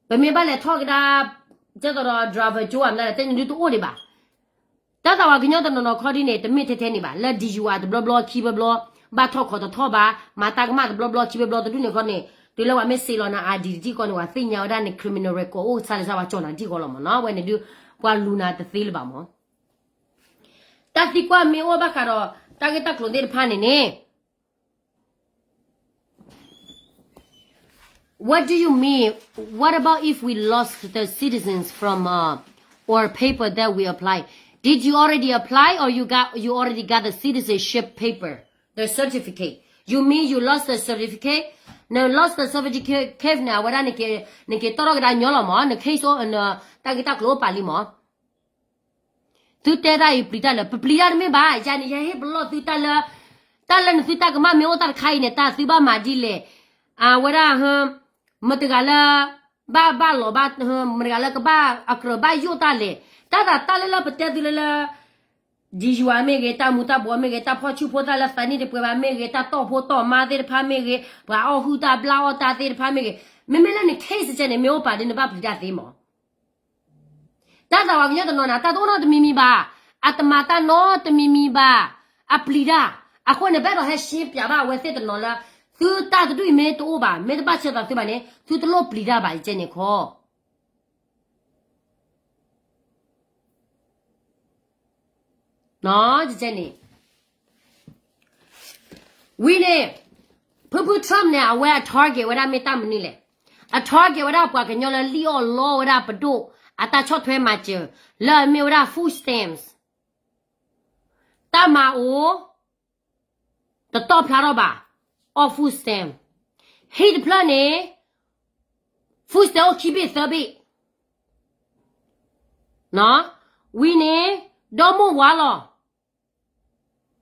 ပမ့ၢ်ဘၣ်လဲၤထီၣ်ကဒါ ကဲသိးဒီး driver ကၠိ အမနုၤလဲၣ် တဲန့ၣ်ဒုတအိၣ်ဒံးဘၣ်. တၢ်သးဝဲကညီတနီၤနီၤခီဒ်န့ၣ် တမ့ၢ်ထဲထဲန့ၣ်ဘၣ်, လၢ DUI တဘျီဘျီခံဘျီဘျီ, ဘၣ်ထီၣ်ခိးတထီၣ်ဘၣ်, မၤတၢ်ကမၣ်တဘျီဘျီခံဘျီဘျီတဒူၣ်န့ၣ်ခီန့ၣ်, တုၤလၢပှၤမ့ၢ်စံးလီၤနၤ ID တထံၣ်ဃီန့ၣ် ပှၤသ့ၣ်ညါဝဲဒၣ်န့ၣ် criminal record အိၣ်ဆါလၢဆါ ပှၤကၠီၣ်နၤတထံၣ်ဃီလီၤမးနီၤ. ဝဲန့ၣ်ဒု ပှၤလူၤနၤတသ့လၢၤဘၣ်မး. တၢ်သံကွၢ်မ့ၢ်အိၣ်ဘၣ်ဃးဒီး တၢ်ဂ့ၢ်တၢ်ကျိၤသ့ၣ်တဖၣ်န့ၣ်န့ၣ် What do you mean? What about if we lost the citizens from uh, or paper that we apply? Did you already apply or you got you already got the citizenship paper, the certificate? You mean you lost the certificate? န lost the certificate န့ၣ် အဝဲဒၣ်နက နကတီၢ်ထီၣ်ကဒါညီလီၤမး န case အိၣ် နတၢ်ဂ့ၢ်တၢ်ကျိၤအိၣ်ပာ်လံမး. သုတဲတၢ်အံၤပျံၤတၢ်လၢ ပပျံၤတၢ်တမ့ၢ်ဘၣ်, ယၤန့ၣ် ယဟ့ၣ်ပလီၢ်သုတၢ်လၢ တၢ်လၢနသုတၢ်ကမၣ်မ့ၢ်အိၣ်တၢ်တခါအံၤန့ၣ် တၢ်သုဘၣ်မၤဒ်လဲၣ်. အဝဲဒၣ် မတဂၤလၢ ဘၣ်ဘၣ်လီၤဘၣ် မတဂၤလၢကဘၣ်အကြၢးဘၣ်ယိၣ်တၢ်လဲၣ်. တၢ်သးတၢ်လၢလၢပတဲသုလၢလၢ ဒံယွၤမ့ၢ်ဂ့ၤ, တၢ်မူၤတၢ်ဘှီးမ့ၢ်ဂ့ၤ, တၢ်ဖီၣ်ဆူၣ်ဖိသၣ်လၢသးနံၣ်တပှဲၤဘၣ်မ့ၢ်ဂ့ၤ, တၢ်တီၢ်ဖိတီၢ်မါသ့ၣ်တဖၣ်မ့ၢ်ဂ့ၤ, ပှၤအီၣ်ဟုၣ်တၢ်ဘျၣ်အီၣ်တၢ်သ့ၣ်တဖၣ်မ့ၢ်ဂ့ၤ, မ့မ့ၢ်လၢန case ကဲန့ၣ် မ့ၢ်အိၣ်ပာ်ဒ်နဘၣ်ပျံၤတၢ်သ့မး. တၢ်သးပှၤကညီတနီၤန့ၣ် တၢ်တအိၣ်နီတမံၤမံၤဘၣ်, အတမၤတၢ်နီတမံၤမံၤဘၣ်, အပျံၤတၢ်. အဃိန့ၣ် ပအဲၣ်ဒိးဟဲရှင်းပြဘၣ်အဝဲသ့ၣ်တနီၤလၢ သုတၢ်တဒူၣ်အံၤမ့ၢ်တအိၣ်ဘၣ်, မ့ၢ်တဘၣ်ဆၢသးသုဘၣ်န့ၣ် သုတလိၣ်ပျံၤတၢ်ဘၣ် ယကဲန့ၣ်ခီ ယကဲန့ၣ် ဝံၤန့ၣ် ဖုဖု Trump န့ၣ် အဝဲအ target ဝဲဒၣ်မ့ၢ်တၢ်မနုၤလဲၣ်. အ target ဝဲဒၣ်ပှၤကညီလၢလံၣ်အီၣ်လီဝဲဒၣ်ပဒိၣ် အတၢ်ဆီၣ်ထွဲမၤစၢၤ လၢအမ့ၢ်ဝဲဒၣ် food stamps တၢ်မၤအိၣ် တတီၢ်ဖျါထီၣ်ဘၣ် အီၣ် food stamp ဟံၣ်တဖျၢၣ်န့ၣ် food stamp အိၣ်ခံဘ့ၣ်သၢဘ့ၣ် ဝံၤန့ၣ် ဒီမိၢ်ဝၤလီၤ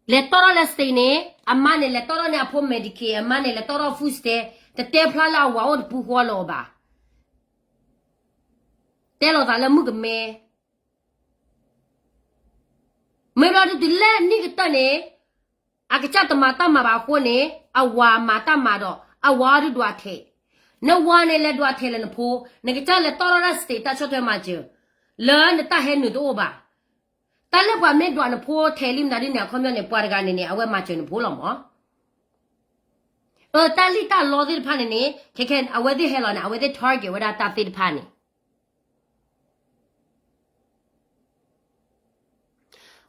လဲၤတီၢ်ထီၣ်လၢ state န့ၣ် အမါန့ၣ် လဲၤတီၢ်ထီၣ်န့ၢ်အဖိ Medicaid, အမါန့ၣ် လဲၤတီၢ်ထီၣ် food stamp, တတဲဖျါလၢအဝၤအိၣ်တပူၤဃီလၢၤအီၤဘၣ်. တဲလိာ်သးလၢမုၣ်ကမဲ မ့ၢ်ဘျီဒုးတုၤလၢနံၣ်ကတၢၢ်န့ၣ် အကစၢ်တမၤတၢ်မၤဘၣ်အဃိန့ၣ် အဝၤမၤတၢ်မၤဒီး အဝၤအီၤဒုးဒွးထဲး. နဝၤန့ၣ်လဲၤဒွးထဲးလၢနဖိ, နကစၢ်လဲၤတီၢ်ထီၣ်ဒၣ် state တၢ်ဆီၣ်ထွဲမၤစၢၤ လၢနတၢ်ဟဲနုာ်တအိၣ်ဘၣ်. တၢ်လၢပှၤမ့ၢ်ဒွးနဖိထဲးလံမနုၤဒ်န့ၣ် အခီပညီန့ၣ် ပှၤတဂၤန့ၣ်န့ၣ် အဝဲမၤစၢၤနဖိလီၤမး. အတၢ်လံၣ်တၢ်လီသ့ၣ်တဖၣ်န့ၣ်န့ၣ် ခဲခဲအဝဲသ့ၣ်ဟဲလီၤန့ၣ် အဝဲသ့ၣ် target ဝဲဒၣ်တၢ်သ့ၣ်တဖၣ်န့ၣ်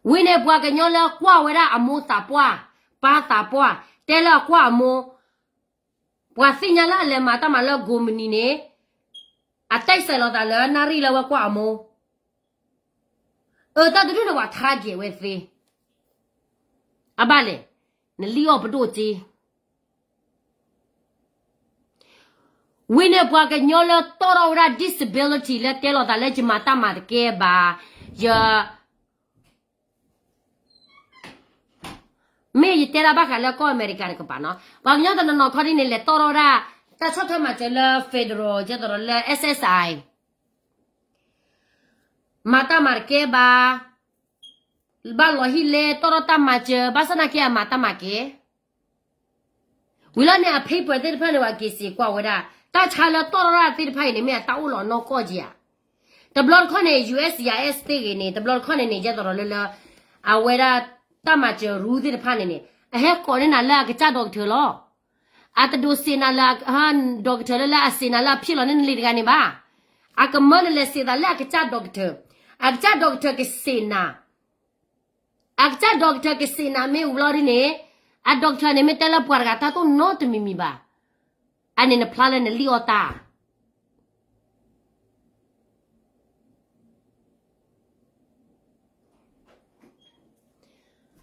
ဝံၤန့ၣ် ပှၤကညီလၢကွၢ်ဝဲဒၣ်အမိၢ်သးပှၢ် ပၢ်သးပှၢ် တဲလၢအကွၢ်အမိၢ်, ပှၤသ့ၣ်ညါလၢအလဲၤမၤတၢ်မၤလၢကိးမုၢ်နံၤန့ၣ် အတဲစဲးလိာ်သးလၢနၣ်ရံၣ်လၢအဝဲကွၢ်အမိၢ်. အတၢ်တဒူၣ်န့ၣ် ပှၤ target ဝဲသ့ အဘၣ်လဲၣ်, နလံၣ်အီၣ်ပဒိၣ်စ့ ဝံၤန့ၣ် ပှၤကညီလၢတီၢ်ထီၣ်ဝဲဒၣ် disability လၢတဲလိာ်သးလၢယမၤတၢ်မၤတကဲဘၣ်, ယ မ့ၢ်ယတဲဒၣ်ဘၣ်ဃးလၢကီၢ်အမဲရကၤတကပၤနီၤ, ပှၤကညီတနီၤနီၤခီဒ်န့ၣ် လဲၤတီၢ်ထီၣ်ဝဲဒၣ် တၢ်ဆီၣ်ထွဲမၤစၢၤလၢ federal ကဲသိးဒီးလၢ S S I မၤတၢ်မၤတကဲဘၣ်, ဘၣ်လီၤဟံၣ်လဲ တီၢ်ထီၣ်တၢ်မၤစၢၤ ဘၣ်ဆၣ်သနာ်က့အမၤတၢ်မၤကဲ ဝံၤလီၤန့ၣ် အ paper သ့ၣ်တဖၣ်န့ၣ် ပှၤက့ၤစံးကွၢ်ဝဲဒၣ် တၢ်ဆါလၢတီၢ်ထီၣ်တၢ်သ့ၣ်တဖၣ်အံၤန့ၣ် မ့ၢ်အတၢ်အိၣ်လီၤနီၢ်ကီၢ်က့ဧါ. တဘျီတခီၣ်န့ၣ် U S C I S သ့ၣ်ဂ့ၤန့ၣ် တဘျီတခီၣ်န့ၣ်န့ၣ် ကဲသိးဒီးလၢလၢ အဝဲဒၣ်တၢ်မၤစၢၤရူသ့ၣ်တဖၣ်န့ၣ်န့ၣ် အဟဲကိးန့ၢ်နၤလၢအကစၢ် doctor လီၤ. အတဒိးစံးနၤလၢ doctor လၢလၢအစံးနၤလၢအဖျ့ၣ်လီၤန့ၢ်နလံာ်တဂၤန့ၣ်ဘၣ်. အကမၢနလဲၤစံးသးလၢအကစၢ် doctor, အကစၢ် doctor ကစံးနၤ အကစၢ် doctor ကစံးနၤမ့ၢ်ဝံၤလီၤဒ်န့ၣ်, အ doctor န့ၣ်မ့ၢ်တဲလၢပှၤတဂၤတၢ်တအိၣ်နီတမံၤမံၤဘၣ်, အန့ၣ်နဖျါလၢနလံၣ်အီၣ်တၢ်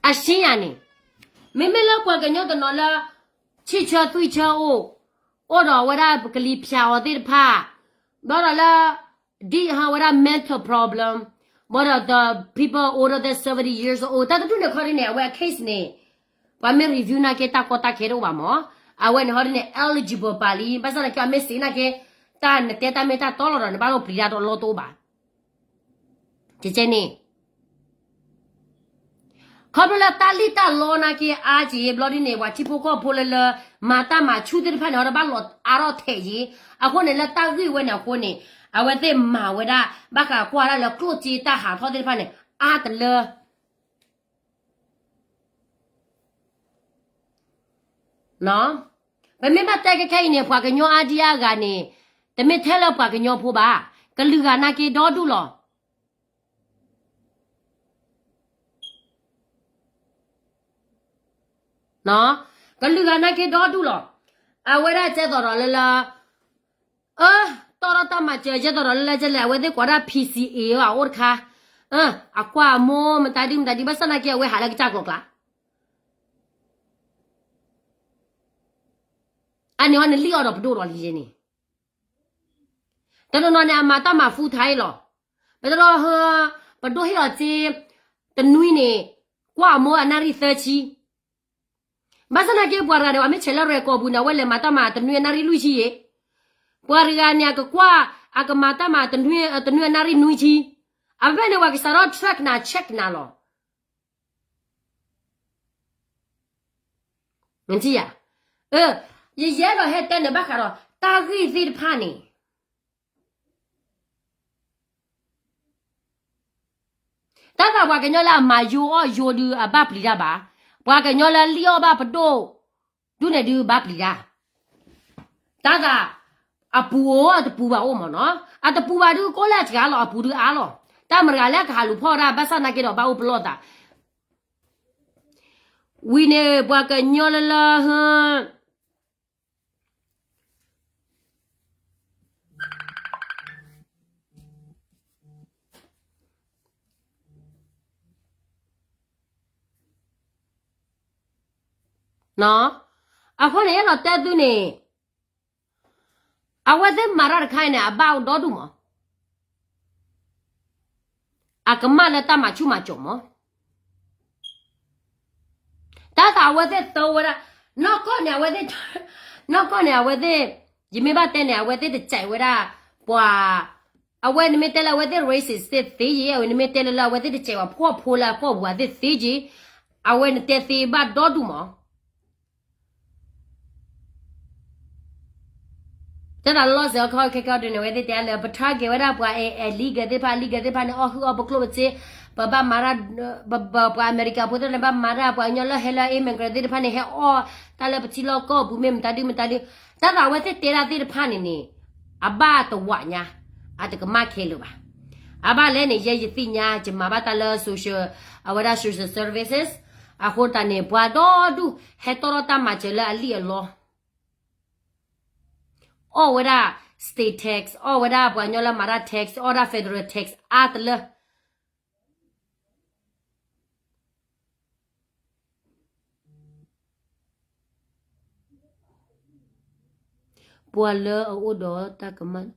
အရှင်းယၤန့ၣ်, မ့မ့ၢ်လၢပှၤကညီတနီၤလၢ ဆံၣ်ဆၢသွံၣ်ဆၢအိၣ်, အိၣ်ဒီးအဝဲဒၣ်ပကလံၤဖၠးအီၤသ့ၣ်တဖၣ်, ဘျီဒီးလၢ ဒ်ဟးဝဲဒၣ် mental problem, ဘၣ်ဒီး the people older than seventy years old တၢ်တဒူၣ်န့ၣ်ခီဒ်န့ၣ် အဝဲအ case န့ၣ် ပှၤမ့ၢ် review နာ်က့တၢ်ကီတၢ်ခဲတအိၣ်ဘၣ်မး, အဝဲန့ၣ်ဟီဒ်န့ၣ် eligible ပာ်လံ, ဘၣ်ဆၣ်သနာ်က့အမ့ၢ်စံးနာ်က့ တၢ်နတဲတၢ်မ့ၢ်တၢ်တီလီၤဒီး နဘၣ်လိၣ်ပျံၤတၢ်တလီၢ်တအိၣ်ဘၣ်. ကကဲန့ၣ် ခီဖျိလၢတၢ်လံၣ်တၢ်လီနာ်က့အါက့ဘျီဒ်န့ၣ် ပှၤထံဖိကီၢ်ဖိလၢလၢ မၤတၢ်မၤဆူၣ်သ့ၣ်တဖၣ်န့ၣ် ဟီဒီးဘၣ်လီၤအါထီၣ်ထဲးယံၤ, အဃိန့ၣ်လၢတၢ်ဂ့ၢ်ဝဲန့ၣ်အဃိန့ၣ် အဝဲသ့ၣ်မၤဝဲဒၣ် ဘၣ်ဃးကွၢ်ဒၣ်လၢကျိၣ်စ့တၢ်ဟးထီၣ်သ့ၣ်တဖၣ်န့ၣ် အါတလၢ ပမ့ၢ်ဘၣ်တဲခဲခဲအံၤန့ၣ် ပှၤကညီအါဒံအါဂၤန့ၣ် တမ့ၢ်ထဲလၢပှၤကညီဖိဘၣ်, ကလုာ်ဂၤနာ်က့ဒီဒူၣ်လီၤ. ကလုာ်ဂၤနာ်က့ဒီဒူၣ်လီၤ. အဝဲဒၣ်ကဲသိးဒီးလၢလၢ အၢ တီၢ်ထီၣ်တၢ်မၤစၢၤ ကဲသိးဒီးလၢလၢကဲလဲၣ် အဝဲသ့ၣ်ကိးဒၣ် P C A အအိၣ်တခါ, အကွၢ်အမိၢ်မတၤဒ်မတၤဒ် ဘၣ်ဆၣ်နာ်က့ အဝဲဟးလၢကစၢ်ကျိၤကျါ အန့ၣ်ဟီနလံၣ်အီၤဒီးပဒိၣ်ဒီးလံန့ၣ်, တနီၤနီၤန့ၣ် အမၤတၢ်မၤ full time လီၤ. ပတနီၤ ပဒိၣ်ဟ့ၣ်အီၤစ့ တနွံန့ၣ် ကွၢ်အမိၢ်အနၣ်ရံၣ်သၢဆံ, ဘၣ်ဆၣ်သနာ်က့ ပှၤတဂၤန့ၣ် အမ့ၢ်ဆဲးလၢရဲၣ်ကီၢ်ပူၤန့ၣ် အဝဲလဲၤမၤတၢ်မၤတနွံအနၣ်ရံၣ်လွံၢ်ဆံယဲၢ်, ပှၤတဂၤန့ၣ် အကကွၢ် အကမၤတၢ်မၤတနွံ တနွံအနၣ်ရံၣ်နွံဆံ, အဖဲန့ၣ် ပှၤကစးထီၣ် track နၤ check နၤလီၤ. နထံၣ်ဧါ, ယယဲဒီးဟဲတဲန့ၣ် ဘၣ်ဃးဒီး တၢ်ဂ့ၢ်သ့ၣ်တဖၣ်န့ၣ် တၢ်သးပှၤကညီလၢအမၤယိအီၣ်ယိဒုး အဘၣ်ပျံၤတၢ်ဘၣ်. ပှၤကညီလၢလံၣ်အီၣ်ဘၣ်ပဒိၣ်ဒုးန့ၣ်ဒုး ဘၣ်ပျံၤတၢ်. တၢ်သး အပူၤအိၣ်အတပူၤဘၣ်အိၣ်မးနီၤ. အတပူၤဘၣ်ဒုး ကိးလၢအစှၤလီၤ, အပူၤဒုးအါလီၤ. တၢ်မတၤဂၤလၢကဟးလူၤဖီၣ်တၢ် ဘၣ်ဆၣ်သနာ်က့ဒီး ဘၣ်အိၣ်ပလီၢ်သး ဝံၤန့ၣ် ပှၤကညီလၢလၢ အဃိန့ၣ် အဲၣ်ဒိးတဲသုန့ၣ် အဝဲသ့ၣ်မၤတၢ်တခါအံၤန့ၣ် အဘၣ်အိၣ်ဒီဒူၣ်မး, အကမၣ်လၢတၢ်မၤဆူၣ်မၤစိးမး. တၢ်သးအဝဲသ့ၣ်သၢဝဲဒၣ် နီၢ်ကီၢ်န့ၣ် အဝဲသ့ၣ် နီၢ်ကီၢ်န့ၣ် အဝဲသ့ၣ် ယမ့ၢ်ဘၣ်တဲန့ၣ် အဝဲသ့ၣ်တစဲးဝဲဒၣ် ပှၤ အဝဲနမ့ၢ်တဲလၢအဝဲသ့ၣ် racist သ့သ့ယ့ၢ်, အဝဲနမ့ၢ်တဲလၢလၢအဝဲသ့ၣ်တစဲးဝဲဖှီၣ်ဖိလၢအကီၢ်ပူၤအသ့ၣ်သ့ယ့ၢ်, အဝဲနတဲသ့ဘၣ်ဒီဒူၣ်မး. တၢ်သးလီၤစဲၤအခီခဲကီဒုးန့ၣ် အဝဲသ့ၣ်တဲလၢ ပ target ဝဲဒၣ်ပှၤ illegal သ့ၣ်တဖၣ်, illegal သ့ၣ်တဖၣ်န့ၣ် အီၣ်ဟုၣ်အီၣ်ပကျိၣ်ပစ့, ပဘၣ်မၤတၢ် ပ ပ ပှၤအမဲရကၤဖိသ့ၣ်တဖၣ်န့ၣ် ဘၣ်မၤတၢ် ပှၤကညီလၢဟဲလၢအ immigrant သ့ၣ်တဖၣ်န့ၣ် ဟဲအီၣ်တၢ်လၢပထံလီၢ်ကီၢ်ပူၤမ့ၢ်မတၤဒုမတၤဒု, တၢ်သးအဝဲသ့ၣ်တဲဒၣ်သ့ၣ်တဖၣ်န့ၣ်န့ၣ် အဘၣ်တဝးညါ, အတကမၣ်ခဲလၢာ်ဘၣ်. အဘၣ်လဲၣ်န့ၣ် ယဲယသ့ၣ်ညါ ယမၤဘၣ်တၢ်လၢ social အဝဲဒၣ် social services အဃိသတးန့ၣ် ပှၤဒီဒူၣ်ဟဲတီထီၣ်တၢ်မၤစၢၤလၢအလံၣ်အလီ အီၣ်ဝဲဒၣ် state tax, အီၣ်ဝဲဒၣ်ပှၤကညီလၢမၤတၢ် tax, အီၣ်ဒၣ် federal tax အါတလၢ ပှၤလၢအအိၣ်ဒီးတၢ်ကမၣ်,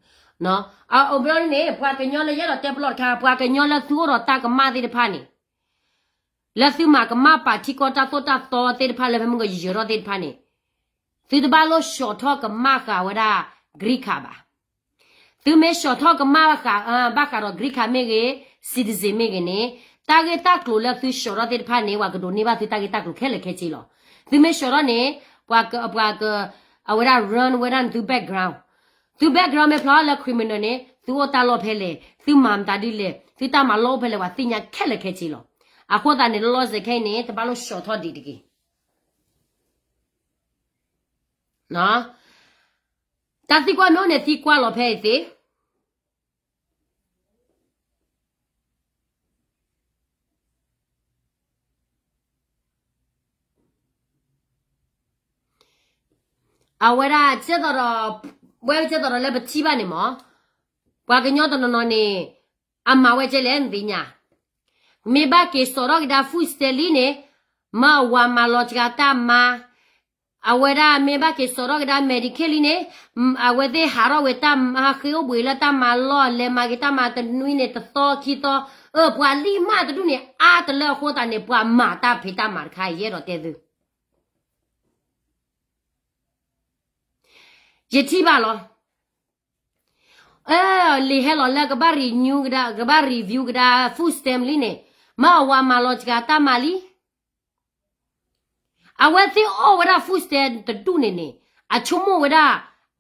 အအိၣ်ဘျီန့ၣ် ပှၤကညီလၢယအဲၣ်ဒိးတဲပလီၢ်တခါ ပှၤကညီလၢသုအိၣ်ဒီးတၢ်ကမၣ်သ့ၣ်တဖၣ်န့ၣ် လၢသုမၤကမၣ်ပာ်ထံကီၢ်တၢ်သိၣ်တၢ်သီသ့ၣ်တဖၣ်လၢဖဲမုၢ်ကယဲၢ်ထီၣ်သ့ၣ်တဖၣ်န့ၣ် သုတဘၣ်လိၣ်ဆှီၣ်ထီၣ်ကမၣ်ဃာ်ဝဲဒၣ် green card ဘၣ်. သုမ့ၢ်ဆှီၣ်ထီၣ်ကမၣ်ဃာ် ဘၣ်ဃးဒီး green card မ့ၢ်ဂ့ၤ citizen မ့ၢ်ဂ့ၤန့ၣ် တၢ်ဂ့ၢ်တၢ်ကျိၤလၢသုဆှီၣ်ထီၣ်သ့ၣ်တဖၣ်န့ၣ် ပှၤကဒိးန့ၢ်ဘၣ်သုတၢ်ဂ့ၢ်တၢ်ကျိၤခဲလၢာ်ခဲဆ့လီၤ. သုမ့ၢ်ဆှီၣ်ထီၣ်န့ၣ် ပှၤက ပှၤက အဝဲဒၣ် run ဝဲဒၣ်န့ၣ်သု background, သု background မ့ၢ်ဖျါလၢ criminal န့ၣ် သုအိၣ်တၢ်လီၢ်ဖဲလဲၣ်, သုမၤမတၤဒ်လဲၣ်, သုတၢ်မၤလီၢ်အိၣ်ဖဲလဲၣ် ပှၤသ့ၣ်ညါခဲလၢာ်ခဲဆ့လီၤ. အဃိသတးန့ၣ် လီၤစဲၤခဲအံၤန့ၣ် တဘၣ်လိၣ်ဆှီၣ်ထီၣ်ဒံးတဂ့ၤ. တၢ်သံကွၢ်မ့ၢ်အိၣ်န့ၣ် သံကွၢ်လီၤဖဲအံၤသ့. အဝဲဒၣ်ကဲသိးဒီး ဝဲကဲသိးဒီးလၢပထံၣ်ဘၣ်န့ၣ်မး, ပှၤကညီတနီၤနီၤန့ၣ် အမၤဝဲကဲလဲၣ်နသ့ၣ်ညါ, မ့ၢ်ဘၣ်က့ၤစိာ်ထီၣ်ကဒါ food stamp လံန့ၣ်, မ့ၢ်အဝၤမၤလီၤစှၤတၢ်မၤ အဝဲဒၣ်မ့ၢ်ဘၣ်က့ၤစိာ်ထီၣ်ကဒါ Medicaid လံန့ၣ်, အဝဲသ့ၣ်ဟးထီၣ်ဝဲတၢ်မၤဃ့အိၣ်ဘှံးလၢတၢ်မၤလီၢ် လဲၤမၤက့ၤတၢ်မၤတနွံန့ၣ် တသီခံသီ, အၢ ပှၤလံၣ်မးတဒူၣ်န့ၣ် အါတလၢအဃိသတးန့ၣ် ပှၤမၤတၢ်ဖံးတၢ်မၤတခါ ယအဲၣ်ဒိးတဲသု ယထံၣ်ဘၣ်လီၤ. လံာ်ဟဲလီၤလၢကဘၣ် renew ကဒါ ကဘၣ် review ကဒါ food stamp လံန့ၣ်, မ့ၢ်အဝၤမၤလီၤစှၤတၢ်မၤလံ အဝဲသ့ၣ်အီၣ်ဝဲဒၣ် food stamp တဒူၣ်န့ၣ်န့ၣ်, အဆိကမိၣ်ဝဲဒၣ်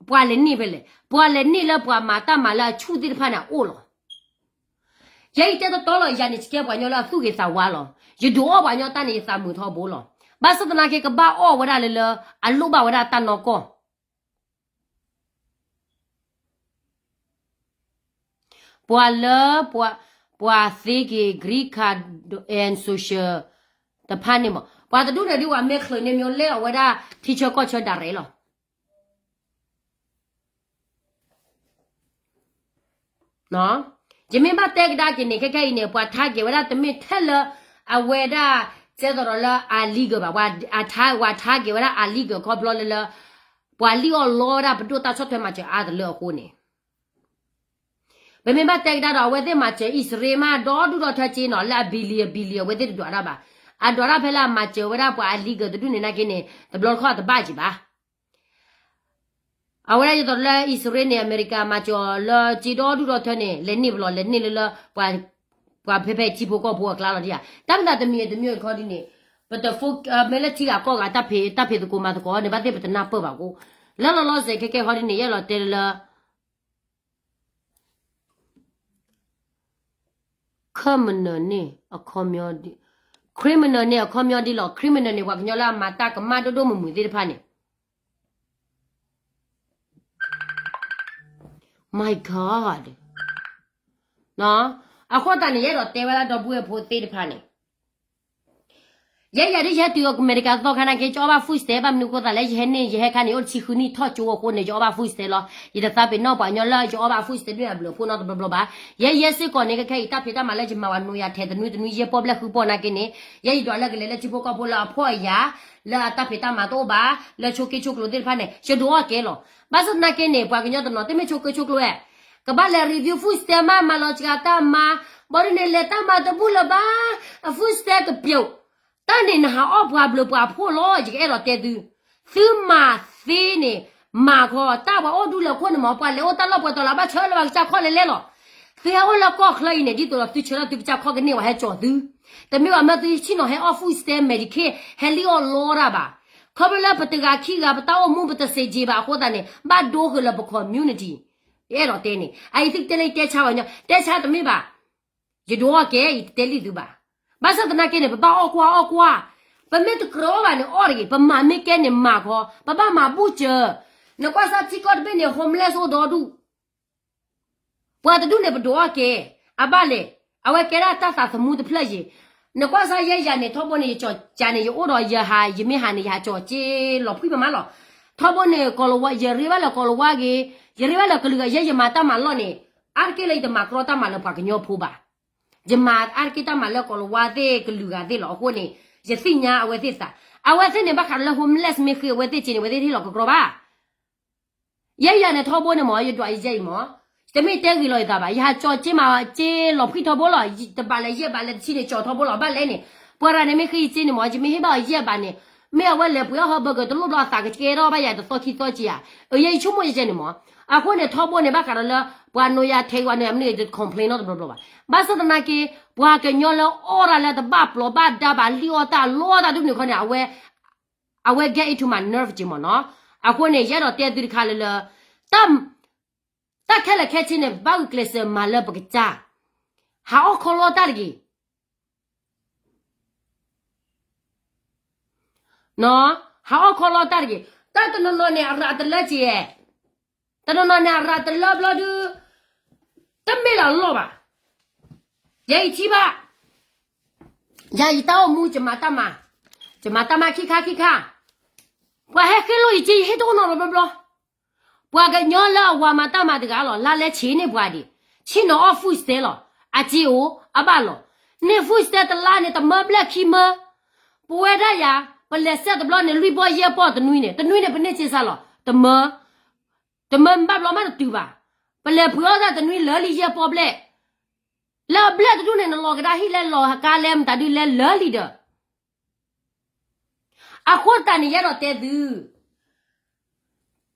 ပှၤလဲၤန့ၢ်ဖဲလဲၣ်, ပှၤလဲၤန့ၢ်လၢပှၤမၤတၢ်မၤလၢအဆူၣ်သ့ၣ်တဖၣ်န့ၣ်အအိၣ်လီၤ. ယဲအံၤတဲတီတီလီၤ, ယၤန့ၣ် ယကဲပှၤကညီလၢအသူၣ်ဂ့ၤသးဝါလီၤ. ယဒုးအီၣ်ပှၤကညီတၢ်န့ၣ် ယသးမုာ်ထီဘိလီၤ. ဘၣ်ဆၣ်သနာ်က့ ကဘၣ်အီၣ်ဝဲဒၣ်လၢလၢ အလိၣ်ဘၣ်ဝဲဒၣ်တၢ်နီၢ်ကီၢ် ပှၤလၢ ပှၤသ့က့ၤ green card and social တဖၣ်န့ၣ်မး, ပှၤတဒူၣ်န့ၣ်ဒ် ပှၤမ့ၢ်ချုးန့ၢ်မ့ၢ်လဲၣ်အဝဲဒၣ် ထံဆၢကီၢ်ဆၢဒၣ်ရဲၣ်လီၤ. ယမ့ၢ်ဘၣ်တဲကဒါက့ၤန့ၣ် ခဲခဲအံၤန့ၣ် ပှၤ target ဝဲဒၣ်တမ့ၢ်ထဲလၢ အဝဲဒၣ် ကဲသိးဒီးလၢ illegal ဘၣ်, ပှၤ target ဝဲဒၣ် illegal ခီဖျိလၢလၢ ပှၤလံၣ်အီၣ်လီဝဲဒၣ်ပဒိၣ်တၢ်ဆီၣ်ထွဲမၤစၢၤအါတလၢအဃိန့ၣ် ပမ့ၢ်ဘၣ်တဲကဒါဒီး အဝဲသ့ၣ်မၤစၢၤအံၣ်စရ့လးမး ဒီဒူၣ်ဒီထၢက့နီၤ လၢအ billion billion အဝဲသ့ၣ်တဒွးတၢ်ဘၣ်. အဒိးတၢ်ဖဲလၢအမၤစၢၤဝဲဒၣ်ပှၤအ illegal တဒူၣ်န့ၣ်နာ်က့န့ၣ် တဘျီတခီၣ်တဘၣ်ကံးဘၣ်. အဝဲဒၣ်ဒ်သိးလၢအံၣ်စရ့လးန့ၣ် အမဲရကၤမၤစၢၤလၢစ့ဒီဒူၣ်ဒီထၢန့ၣ် လဲၤန့ၢ်ပလီၢ် လဲၤန့ၢ်လၢလၢ ပှၤဖဲဖဲထံဖိကီၢ်ဖိအကျါလီၤဒ်ဧါ. တၢ်မၤတမံၤတမံၤတခီဒ်န့ၣ် ပတ မ့ၢ်လၢထံဂၤကီၢ်ဂၤတၢ်ဖံးတၢ်ဖံးသကိးမၤသကိးန့ၣ် ဘၣ်သ့ၣ်ပတနၢ်ပၢၢ်ဘၣ်အဃိ လၢလီၤလီၤဆဲးခဲကဲဟီဒ်န့ၣ် ယအဲၣ်ဒိးတဲလၢ criminal န့ၣ်အခီပညီဒ် criminal န့ၣ်အခီပညီဒ်လီၤ. Criminal န့ၣ် ပှၤကညီလၢအမၤတၢ်ကမၣ်ဒိၣ်ဒိၣ်မုၢ်မုၢ်သ့ၣ်တဖၣ်န့ၣ် My God အဃိသတးန့ၣ် ယအဲၣ်ဒိးတဲဝဲဒၣ်ဒီပုၢ်ဝဲၢ်ဖိသ့ၣ်တဖၣ်န့ၣ် ယဲယၤဒ်ယဟဲတုၤအမဲရကၤသီခါနာ်က့ ယကအီၣ်ဘၣ် food stamp ဘၣ်မနုၤအဃိသတးလဲၣ် ယဟဲန့ၣ် ယဟဲခါန့ၣ် အိၣ်တဆံဃုနံၣ်ထီၣ်ကၠိအဃိန့ၣ် ယအီၣ်ဘၣ် food stamp လီၤ. ယတသးပ့ၤနီၣ်ပှၤကညီလၢယအီၣ်ဘၣ် food stamp ဒ်န့ၣ်အဘျုးအဖှိၣ်နီတဘျီဘျီဘၣ်. ယဲယဲစ့ၢ်ကီးန့ၣ် ခဲခဲအံၤတၢ်ဖံးတၢ်မၤလၢယမၤဝဲနိယၤထဲတနွံတနွံ ယဲပီၣ်ဘျဲၣ်ဃုပီၣ်နာ်က့န့ၣ် ယဲယဒွးလၢကလဲၤလၢထံဖိကီၢ်ဖိလၢအဖှီၣ်အယာ် လၢအတၢ်ဖံးတၢ်မၤတအိၣ်ဘၣ် လၢဆိးက့ဆိးကျိၤသ့ၣ်တဖၣ်န့ၣ် ယဒိးအီၣ်ကဲလီၤ. ဘၣ်ဆၣ်သနာ်က့န့ၣ် ပှၤကညီတနီၤတမ့ၢ်ဆိးက့ဆိးကျိၤဝဲ ကဘၣ်လဲၤ review food stamp မး မၤလီၤစှၤတၢ်မၤ ဘၣ်ဒ်န့ၣ် လဲၤတၢ်မၤတဘူၣ်လၢၤဘၣ် အ food stamp ကပျိာ် တၢ်န့ၣ်နဟးအီၣ်ပှၤဘျုးပှၤဖှိၣ်လီၤ ယကအဲၣ်ဒိးတဲသု သုမၤသ့န့ၣ် မၤခီ တၢ်ပှၤအိၣ်ဒူလၢခိၣ်န့ၣ်မး ပှၤလဲၤအိၣ်တၢ်လီၢ်ပှဲၤတီၤလၢဘၣ်ဆၢလၢဘၣ်ကစၢ်ခီၣ်လဲၤလဲၣ်လီၤ. သုဟဲအိၣ်လၢကီၢ်ချၢအံၤန့ၣ် ဒ်သိးဒီးသုဆၢထၢၣ်သုကစၢ်ခီၣ်ကန့ၢ်ဝဲဟဲကၠီၤသု တမ့ၢ်ဘၣ်မ့ၢ်သုဆ့ၣ်နီၤဟဲအီၣ် food stamp Medicaid ဟဲလံၣ်အီၣ်လီတၢ်ဘၣ်. ခီဖျိလၢပတဂၤခံဂၤပတၢ်အိၣ်မူပတစ့ၢ်ကီးဘၣ်အဃိသတးန့ၣ် ဘၣ်ဒိဃုာ်လၢပ community ယအဲၣ်ဒိးတဲန့ၣ် အအံၤသုကတဲလၢယတဲဆါဝဲညီ တဲဆါတမ့ၢ်ဘၣ် ယဒိးအီၣ်ကဲ ယတတဲလံသုဘၣ်. ဘၣ်ဆၣ်သနာ်က့န့ၣ် ပဘၣ်အီၣ်ကွၢ်အီၣ်ကွၢ် ပမ့ၢ်တကြၢးအီၣ်ဘၣ်န့ၣ်အီၣ်တဂ့ၤ ပမၤမ့ၢ်ကဲန့ၣ်မၤခီ ပဘၣ်မၤဘူၣ်စၢၤ နကွၢ်စၢ်ထံကီၢ်တဘ့ၣ်န့ၣ် homeless အိၣ်ဒီဒူၣ် ပှၤတဒူၣ်န့ၣ်ပဒိးအီၣ်ကဲ အဘၣ်လဲၣ် အဝဲကဲဒၣ်တၢ်သးသမူတဖျၢၣ်ယံၤ နကွၢ်စၢ်ယဲယၤန့ၣ် ထီဘိန့ၣ် ယကၠီၤကးန့ၣ် ယအိၣ်ဒီးယဟး ယမ့ၢ်ဟးန့ၣ် ယဟးကၠီၤက့လီၤဖှံၣ်ပမးလီၤ. ထီဘိန့ၣ် ကီၤလၤဝါ ယရ့ဘၣ်လၢကီၤလၤဝါဂ့ၤ ယရ့ဘၣ်လၢကလုာ်ဂၤ ယဲယမၤတၢ်မၤလီၢ်န့ၣ် အါတက့ၢ်လၢယတမၤကြီတၢ်မၤလၢပှၤကညီဖိဘၣ်. ယမၤအါတက့ၢ်တၢ်မၤလၢကီၤလၤဝါသ့ၣ်ကလုာ်ဂၤသ့ၣ်လီၤ. အဃိန့ၣ် ယသ့ၣ်ညါအဝဲသ့ၣ်သး အဝဲသ့ၣ်န့ၣ် ဘၣ်ဃးဒီးလၢ homeless မ့ၢ်ဃ့အဝဲသ့ၣ်စ့န့ၣ် အဝဲသ့ၣ်ဟ့ၣ်လီၤကကြီဘၣ် ယဲယၤန့ၣ်ထီဘိန့ၣ်မး ယဒွးယဲအံၤမး တမ့ၢ်တဲဂ့ၤလီၤယသးဘၣ် ယဟးကၠီၤက့မးက့လီၤဖှံၣ်ထီဘိလီၤ တဘၣ်လဲၤယဲၢ်ဘၣ်လဲၤတဆံန့ၣ် ကၠီၤထီဘိလီၤ ဘၣ်လဲၣ်န့ၣ် ပှၤရၤန့ၣ်မ့ၢ်ဃ့ယစ့န့ၣ်မး ယမ့ၢ်ဟ့ၣ်ဘၣ်အီၤယဲၢ်ဘၣ်န့ၣ် မ့ၢ်အဝဲလဲၤပှ့ၤအီၣ် hamburger တလိၣ်ဘျီအသးကကဲထီၣ်ဘၣ်ယၤတသီခံသီက့ဧါ အယဲယဆိကမိၣ်ယဲန့ၣ်မး အဃိန့ၣ်ထီဘိန့ၣ် ဘၣ်ဃးဒီးလၢ ပှၤနိယၤထဲဂၤန့ၣ် အမ့ၢ်တ complain နီတဘျီဘျီဘၣ် ဘၣ်ဆၣ်သနာ်က့ ပှၤကညီလၢအီၣ်တၢ်လၢတဘၣ်ပျီဘၣ်ဒါဘၣ် လံၣ်အီၣ်တၢ်လီတၢ်ဒ်န့ၣ်ခီန့ၣ် အဝဲ အဝဲ get into my nerve က့မးနီၤ အဃိန့ၣ် ယအဲၣ်ဒိးတဲသုတခါလၢလၢ တၢ်ခဲလၢာ်ခဲဆ့န့ၣ် ဘၣ်ဂုာ်ကျဲးစၢးမၤလၢပကစၢ် ဟးအီၣ်ခီလီတၢ်တဂ့ၤ ဟးအီၣ်ခီလီတၢ်တဂ့ၤ တၢ်တနီၤနီၤန့ၣ် အရၤတလၢက့ၤ တနီၤနီၤန့ၣ် အရၤတလၢဘျီဒု တမ့ၢ်လၢအလီၢ်ဘၣ် ယဲယထံၣ်ဘၣ် ယၤယတၢ်အိၣ်မူ ယမၤတၢ်မၤ ယမၤတၢ်မၤခံခါခံခါ ပှၤဟဲဃ့လိာ်ယစ့ ယဟ့ၣ်တအိၣ်နီတဘျီဘျီ ပှၤကညီလၢအဝၤမၤတၢ်မၤတဂၤလီၤ လါလဲဆံးန့ၢ်ပှၤဒံး ဆ့ၣ်နီၤအီၣ် food stamp လီၤ အစ့အိၣ် အဘၣ်လီၤ န့ၢ် food stamp တလါန့ၣ် တမၢဘျဲၣ်ခံမၢ ပဝဲဒၣ်ယၤ ပလဲၤစဲးတဘျီန့ၣ် လွံၢ်ဘီယဲၢ်ပီၣ်တနွံန့ၣ် တနွံန့ၣ် ပန့ၢ်စ့စးလီၤ တမၢ တမၢဘၣ်ဘျီမးတတုၤဘၣ် ပလဲၤပှ့ၤအီၣ်တၢ်တနွံလၢာ်လံယဲၢ်ပီၣ်ဘျဲၣ် လၢအဘျဲၣ်တဒူၣ်န့ၣ် နလီၤကဒါဟံၣ်လဲလီၤကါလဲမတၤဒုလဲလၢာ်လံဒီး အဃိတၢ်န့ၣ်ယအဲၣ်ဒိးတဲသု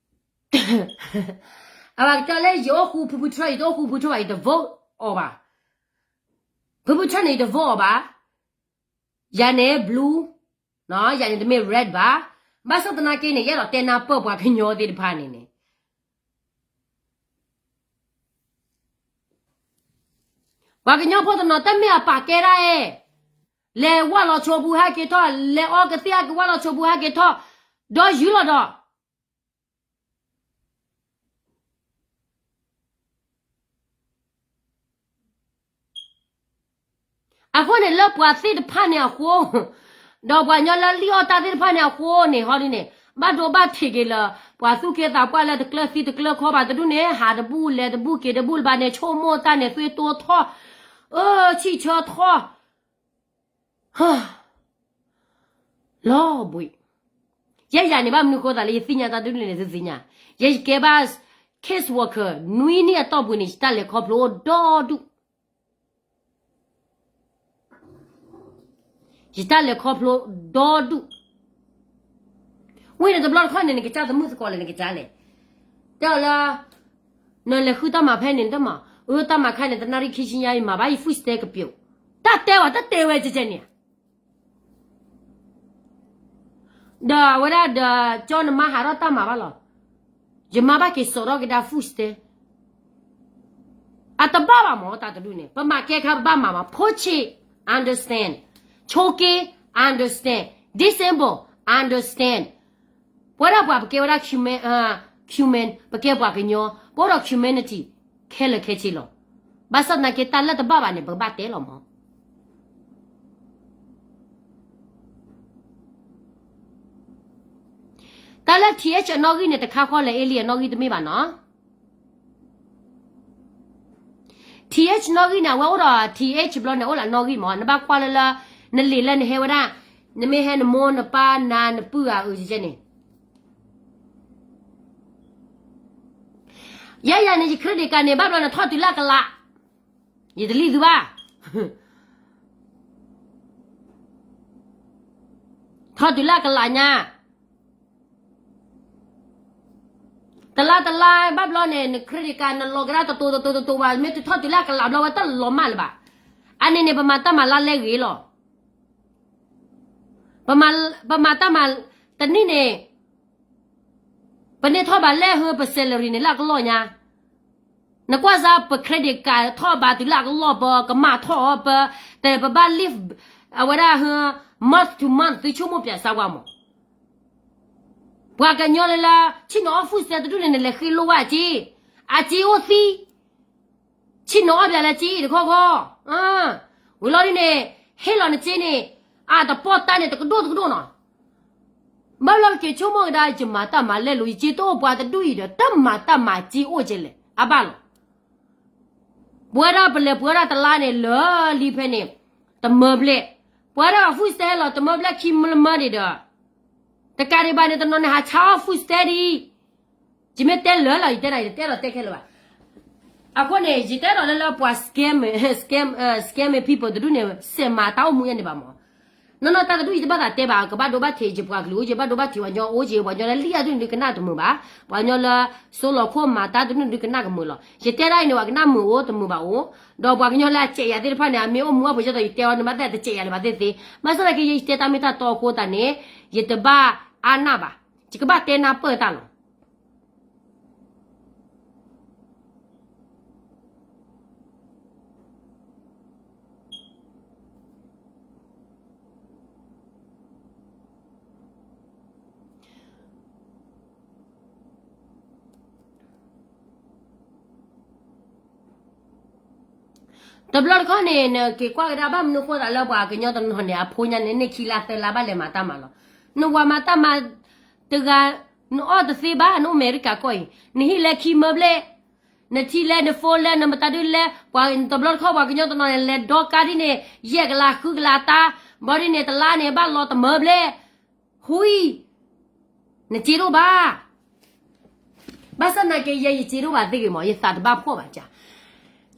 အဝဲကတၢၢ်လၢယအိၣ်ဃူဖုဖုထြၢၣ် ယတအိၣ်ဃူဖုထြၢၣ်ဘၣ် ယတ vote အီၤဘၣ် ဖုဖုထြၢၣ်န့ၣ် ယတ vote အီၤဘၣ် ယၤန့ၣ် blue ယၤန့ၣ်တမ့ၢ် red ဘၣ် ဘၣ်ဆၣ်သနာ်က့န့ၣ် ယအဲၣ်ဒိးတဲနၢ်ပၢၢ်ပှၤကညီသ့ၣ်တဖၣ်န့ၣ်န့ၣ် ပှၤကညီဖိတနီၤတမ့ၢ်အပာ်ကဲဒၣ်အဲၣ် လဲၤဝၢ်လီၤဆိပူၤဟဲက့ၤထီၣ် လဲၤအီကသံၣ်ဟဲက့ၤဝၢ်လီၤဆိပူၤဟဲက့ၤထီၣ် ဒီးယုၢ်လီၤဒီး အဃိန့ၣ်လၢပှၤသ့ၣ်တဖၣ်န့ၣ်အဃိ ဒီးပှၤကညီလၢလံၣ်အီၣ်တၢ်သ့ၣ်တဖၣ်န့ၣ်အဃိန့ၣ် ဟီဒ်န့ၣ် ဘၣ်ဒိဘၣ်ထံးက့ၤလၢ ပှၤသူၣ်က့သးပှၢ်လၢတကျၢၤသံတကျၢၤခီဘၣ်တဒူၣ်န့ၣ် ဟးတဘူၣ်လဲၤတဘူၣ်က့ၤတဘူၣ်လၢၤဘၣ်န့ၣ် ဆိကမိၣ်တၢ်န့ၣ် သွံၣ်တိၢ်ထီၣ် အၢ ဆံၣ်ဆၢထီၣ် လီၤဘှံး ယဲယၤန့ၣ် ဘၣ်မနုၤဃိသးလၢယသ့ၣ်ညါတၢ်ဒ်န့ၣ်န့ၣ် သုသ့ၣ်ညါ ယကဲဘၣ် case worker နွံနံၣ်အတီၢ်ပူၤန့ၣ် ယတၢ်လဲၤခီဖျိအိၣ်ဒီဒူၣ် ယတၢ်လဲၤခီဖျိဒီဒူၣ်, ဝံၤန့ၣ်တဘျီတခီၣ်န့ၣ် နကစၢ်သမုၣ်သကိးလဲၣ် နကစၢ်လဲၣ်, တဲအီၤလၢ နလဲၤဃုတၢ်မၤဖဲန့ၣ်တမၤ, အၢ တၢ်မၤခါန့ၣ် တနၣ်ရံၣ်ခံဆံညါ ယမၤဘၣ်ယ food stamp ကပၠိ, တၢ်တဲဝဲ တၢ်တဲဝဲကဲကဲန့ၣ် ဒီးအဝဲဒၣ်ဒီး ကၠီနမါဟးထီၣ်တၢ်မၤဘၣ်လီၤ, ယမါဘၣ်က့ၤစိာ်ထီၣ်ကဒါ food stamp, အတဘၣ်ဘၣ်မၢ် တၢ်တဒူၣ်န့ၣ် ပမၤကဲခါပဘၣ်မၤမး, ဖိဆံး understand, ဆိးက့ understand, disabled understand, ပဝဲဒၣ်ပှၤပကဲဝဲဒၣ် human, human ပကဲပှၤကညီ ပအိၣ်ဒီး humanity ခဲလၢာ်ခဲဆ့လီၤ, ဘၣ်ဆၣ်သနာ်က့တၢ်လၢတဘၣ်ဘၣ်န့ၣ် ပကဘၣ်တဲလီၤမၢ် တၢ်လၢ th အနီၣ်ဂံၢ်န့ၣ် တခါဃီလၢ alien အနီၣ်ဂံၢ်တမ့ၢ်ဘၣ်နီၤ, th နီၣ်ဂံၢ်န့ၣ် အဝဲအိၣ်ဒီး th ဘျီန့ၣ် အိၣ်လၢအနီၣ်ဂံၢ်မၢ်, နဘၣ်ကွၢ်လၢလၢ နလံာ်လၢနဟဲဝဲဒၣ်, နမ့ၢ်ဟဲနမိၢ်နပၢ်နၤနပုၢ်အအုကဲန့ၣ် ယဲယၤန့ၣ် ယ credit card န့ၣ် ဘၣ်ဘျီနထီၣ်တုၤလၢအကလး, ယတလံၣ်သုဘၣ်, ထီၣ်တုၤလၢအကလးညါ, တလါတလါဘၣ်ဘျီန့ၣ် န credit card နလီၤကဒါတတိၤတတိၤတတိၤဘၣ်, မ့ၢ်တထီၣ်တုၤလၢအကလးဘျီဝဲတၢ်လီၤမၢ်လၢၤဘၣ်, အန့ၣ်န့ၣ် ပမၤတၢ်မၤလါလဲဂ့ၤလီၤ, ပမၤတၢ်မၤ, တနံၣ်န့ၣ် ပန့ၢ်ထီၣ်ဘၣ်လဲၣ်ဟၢ ပ salary န့ၣ် လၢအကလီၢ်ညါ, နကွၢ်စါ ပ credit card ထီၣ်ဘၣ်တုၤလၢအကလီၢ် ပကမၢ်ထီၣ်အီၤ ပ, တပဘၣ် live အဝဲဒၣ်ဟၢ month to month သုဆိကမိၣ်ပၠးစါဝါမၢ်, ပှၤကညီလၢလၢ ဆ့ၣ်နီၤအီၣ် food stamp တဒူၣ်န့ၣ် နလဲၤဃ့လိၢ်ဝဲအစ့, အစ့အိၣ်သံ ဆ့ၣ်နီၤအီၣ်ပၠးလၢစ့တခီခီ, ဝံၤလီၤဒ်န့ၣ် ဟ့ၣ်လီၤနစ့န့ၣ် အတပီၢ်တၢ်န့ၣ် တကဒိၣ်တကဒိၣ်နီၤ, ဘၣ်လီၤက့ၤဆိကမိၣ်ကဒါ ယမၤတၢ်မၤလဲလိာ် ယစ့တအိၣ်ပှၤတဒူၣ်အံၤဒီး တၢ်မၤတၢ်မၤစ့အိၣ်ကဲလဲၣ် အဘၣ်လီၤ, ပဝဲဒၣ်ပလဲၤပဝဲဒၣ်တလါန့ၣ် လၢလံဖဲန့ၣ် တမၢဘျဲၣ်, ပဝဲဒၣ် food stamp လီၤ တမၢဘျဲၣ်ခံမၢလၢမၢန့ၣ်ဒီး တကးဒံးဘၣ်န့ၣ် တနီၤန့ၣ် ဟးဆါအီၣ် food stamp ဒံး, ယမ့ၢ်တဲလၢာ်လီၤ ယတဲနၤ ယတတဲလီၤတဲခဲလၢာ်ဘၣ်, အဃိန့ၣ် ယတဲဒီးလၢလၢပှၤ scam, scam, scam people တဒူၣ်န့ၣ် စဲးမၤတၢ်အိၣ်မူယဲန့ၣ်ဘၣ်မၢ်, နီၢ်နီၢ်တၢ်တဒူၣ်အံၤတဘၣ်သးတဲဘၣ် ကဘၣ်ဒိဘၣ်ထံး ယပှၤကလုာ်အိၣ်က့ၤ ဘၣ်ဒိဘၣ်ထံးပှၤကညီအိၣ်က့ၤ ပှၤကညီလၢလံၣ်အဒူၣ်န့ၣ်ဒုးကနၣ်တမုာ်ဘၣ်, ပှၤကညီလၢ စိလီၤခိၣ်မၤတၢ်တဒူၣ်န့ၣ်ဒုးကနၣ်ကမုာ်လီၤ, ယတဲဒၣ်အံၤန့ၣ် ပှၤကနၣ်မုာ်အိၣ်တမုာ်ဘၣ်အိၣ်, ဒီးပှၤကညီလၢအစဲးယၤသ့ၣ်တဖၣ်န့ၣ် အမ့ၢ်အိၣ်မူအိၣ်ပှဲၤကၠီဒီး ယတဲအီၤန့ၣ် ဘၣ်သ့ၣ်တစဲးယၤလၢၤဘၣ်သ့ၣ်သ့, ဘၣ်ဆၣ်သနာ်က့ ယတဲတၢ်မ့ၢ်တၢ်တီအဃိသတးန့ၣ် ယတဘၣ်အါနၢ်ဘၣ်, ယကဘၣ်တဲနၢ်ပၢၢ်တၢ်လီၤ. တဘျီတခီၣ်န့ၣ် နက့ၤကွၢ်ကဒါဘၣ်မနုၤဃိသးလၢပှၤကညီတနီၤန့ၣ် အဖိညါန့ၣ် န့ၢ်ခံလါသၢလါဘၣ်လဲၤမၤတၢ်မၤလီၤ. နဝၤမၤတၢ်မၤတဂၤ နအီၣ်တသ့ဘၣ် နအိၣ်အမဲရကၤကီၢ်အံၤ နဟံၣ်လဲခံမၢဘျဲၣ် နထံလဲ နဖိလဲ နမတၤဒုလဲ ပှၤတဘျီတခီၣ်ပှၤကညီတနီၤန့ၣ် လဲၤဒီကါဒ်န့ၣ် ယဲၢ်ကလးဃုကလးတၢ် ဘီဒ်န့ၣ် တလါန့ၣ် ဘၣ်လီၤတမၢဘျဲၣ် ဟူအံၤ နစ့တအိၣ်ဘၣ်. ဘၣ်ဆၣ်သနာ်က့ ယဲယစ့တအိၣ်ဘၣ်သ့ဂ့ၤမး ယသးတဘၣ်ဖှီၣ်ဘၣ်ကၠး,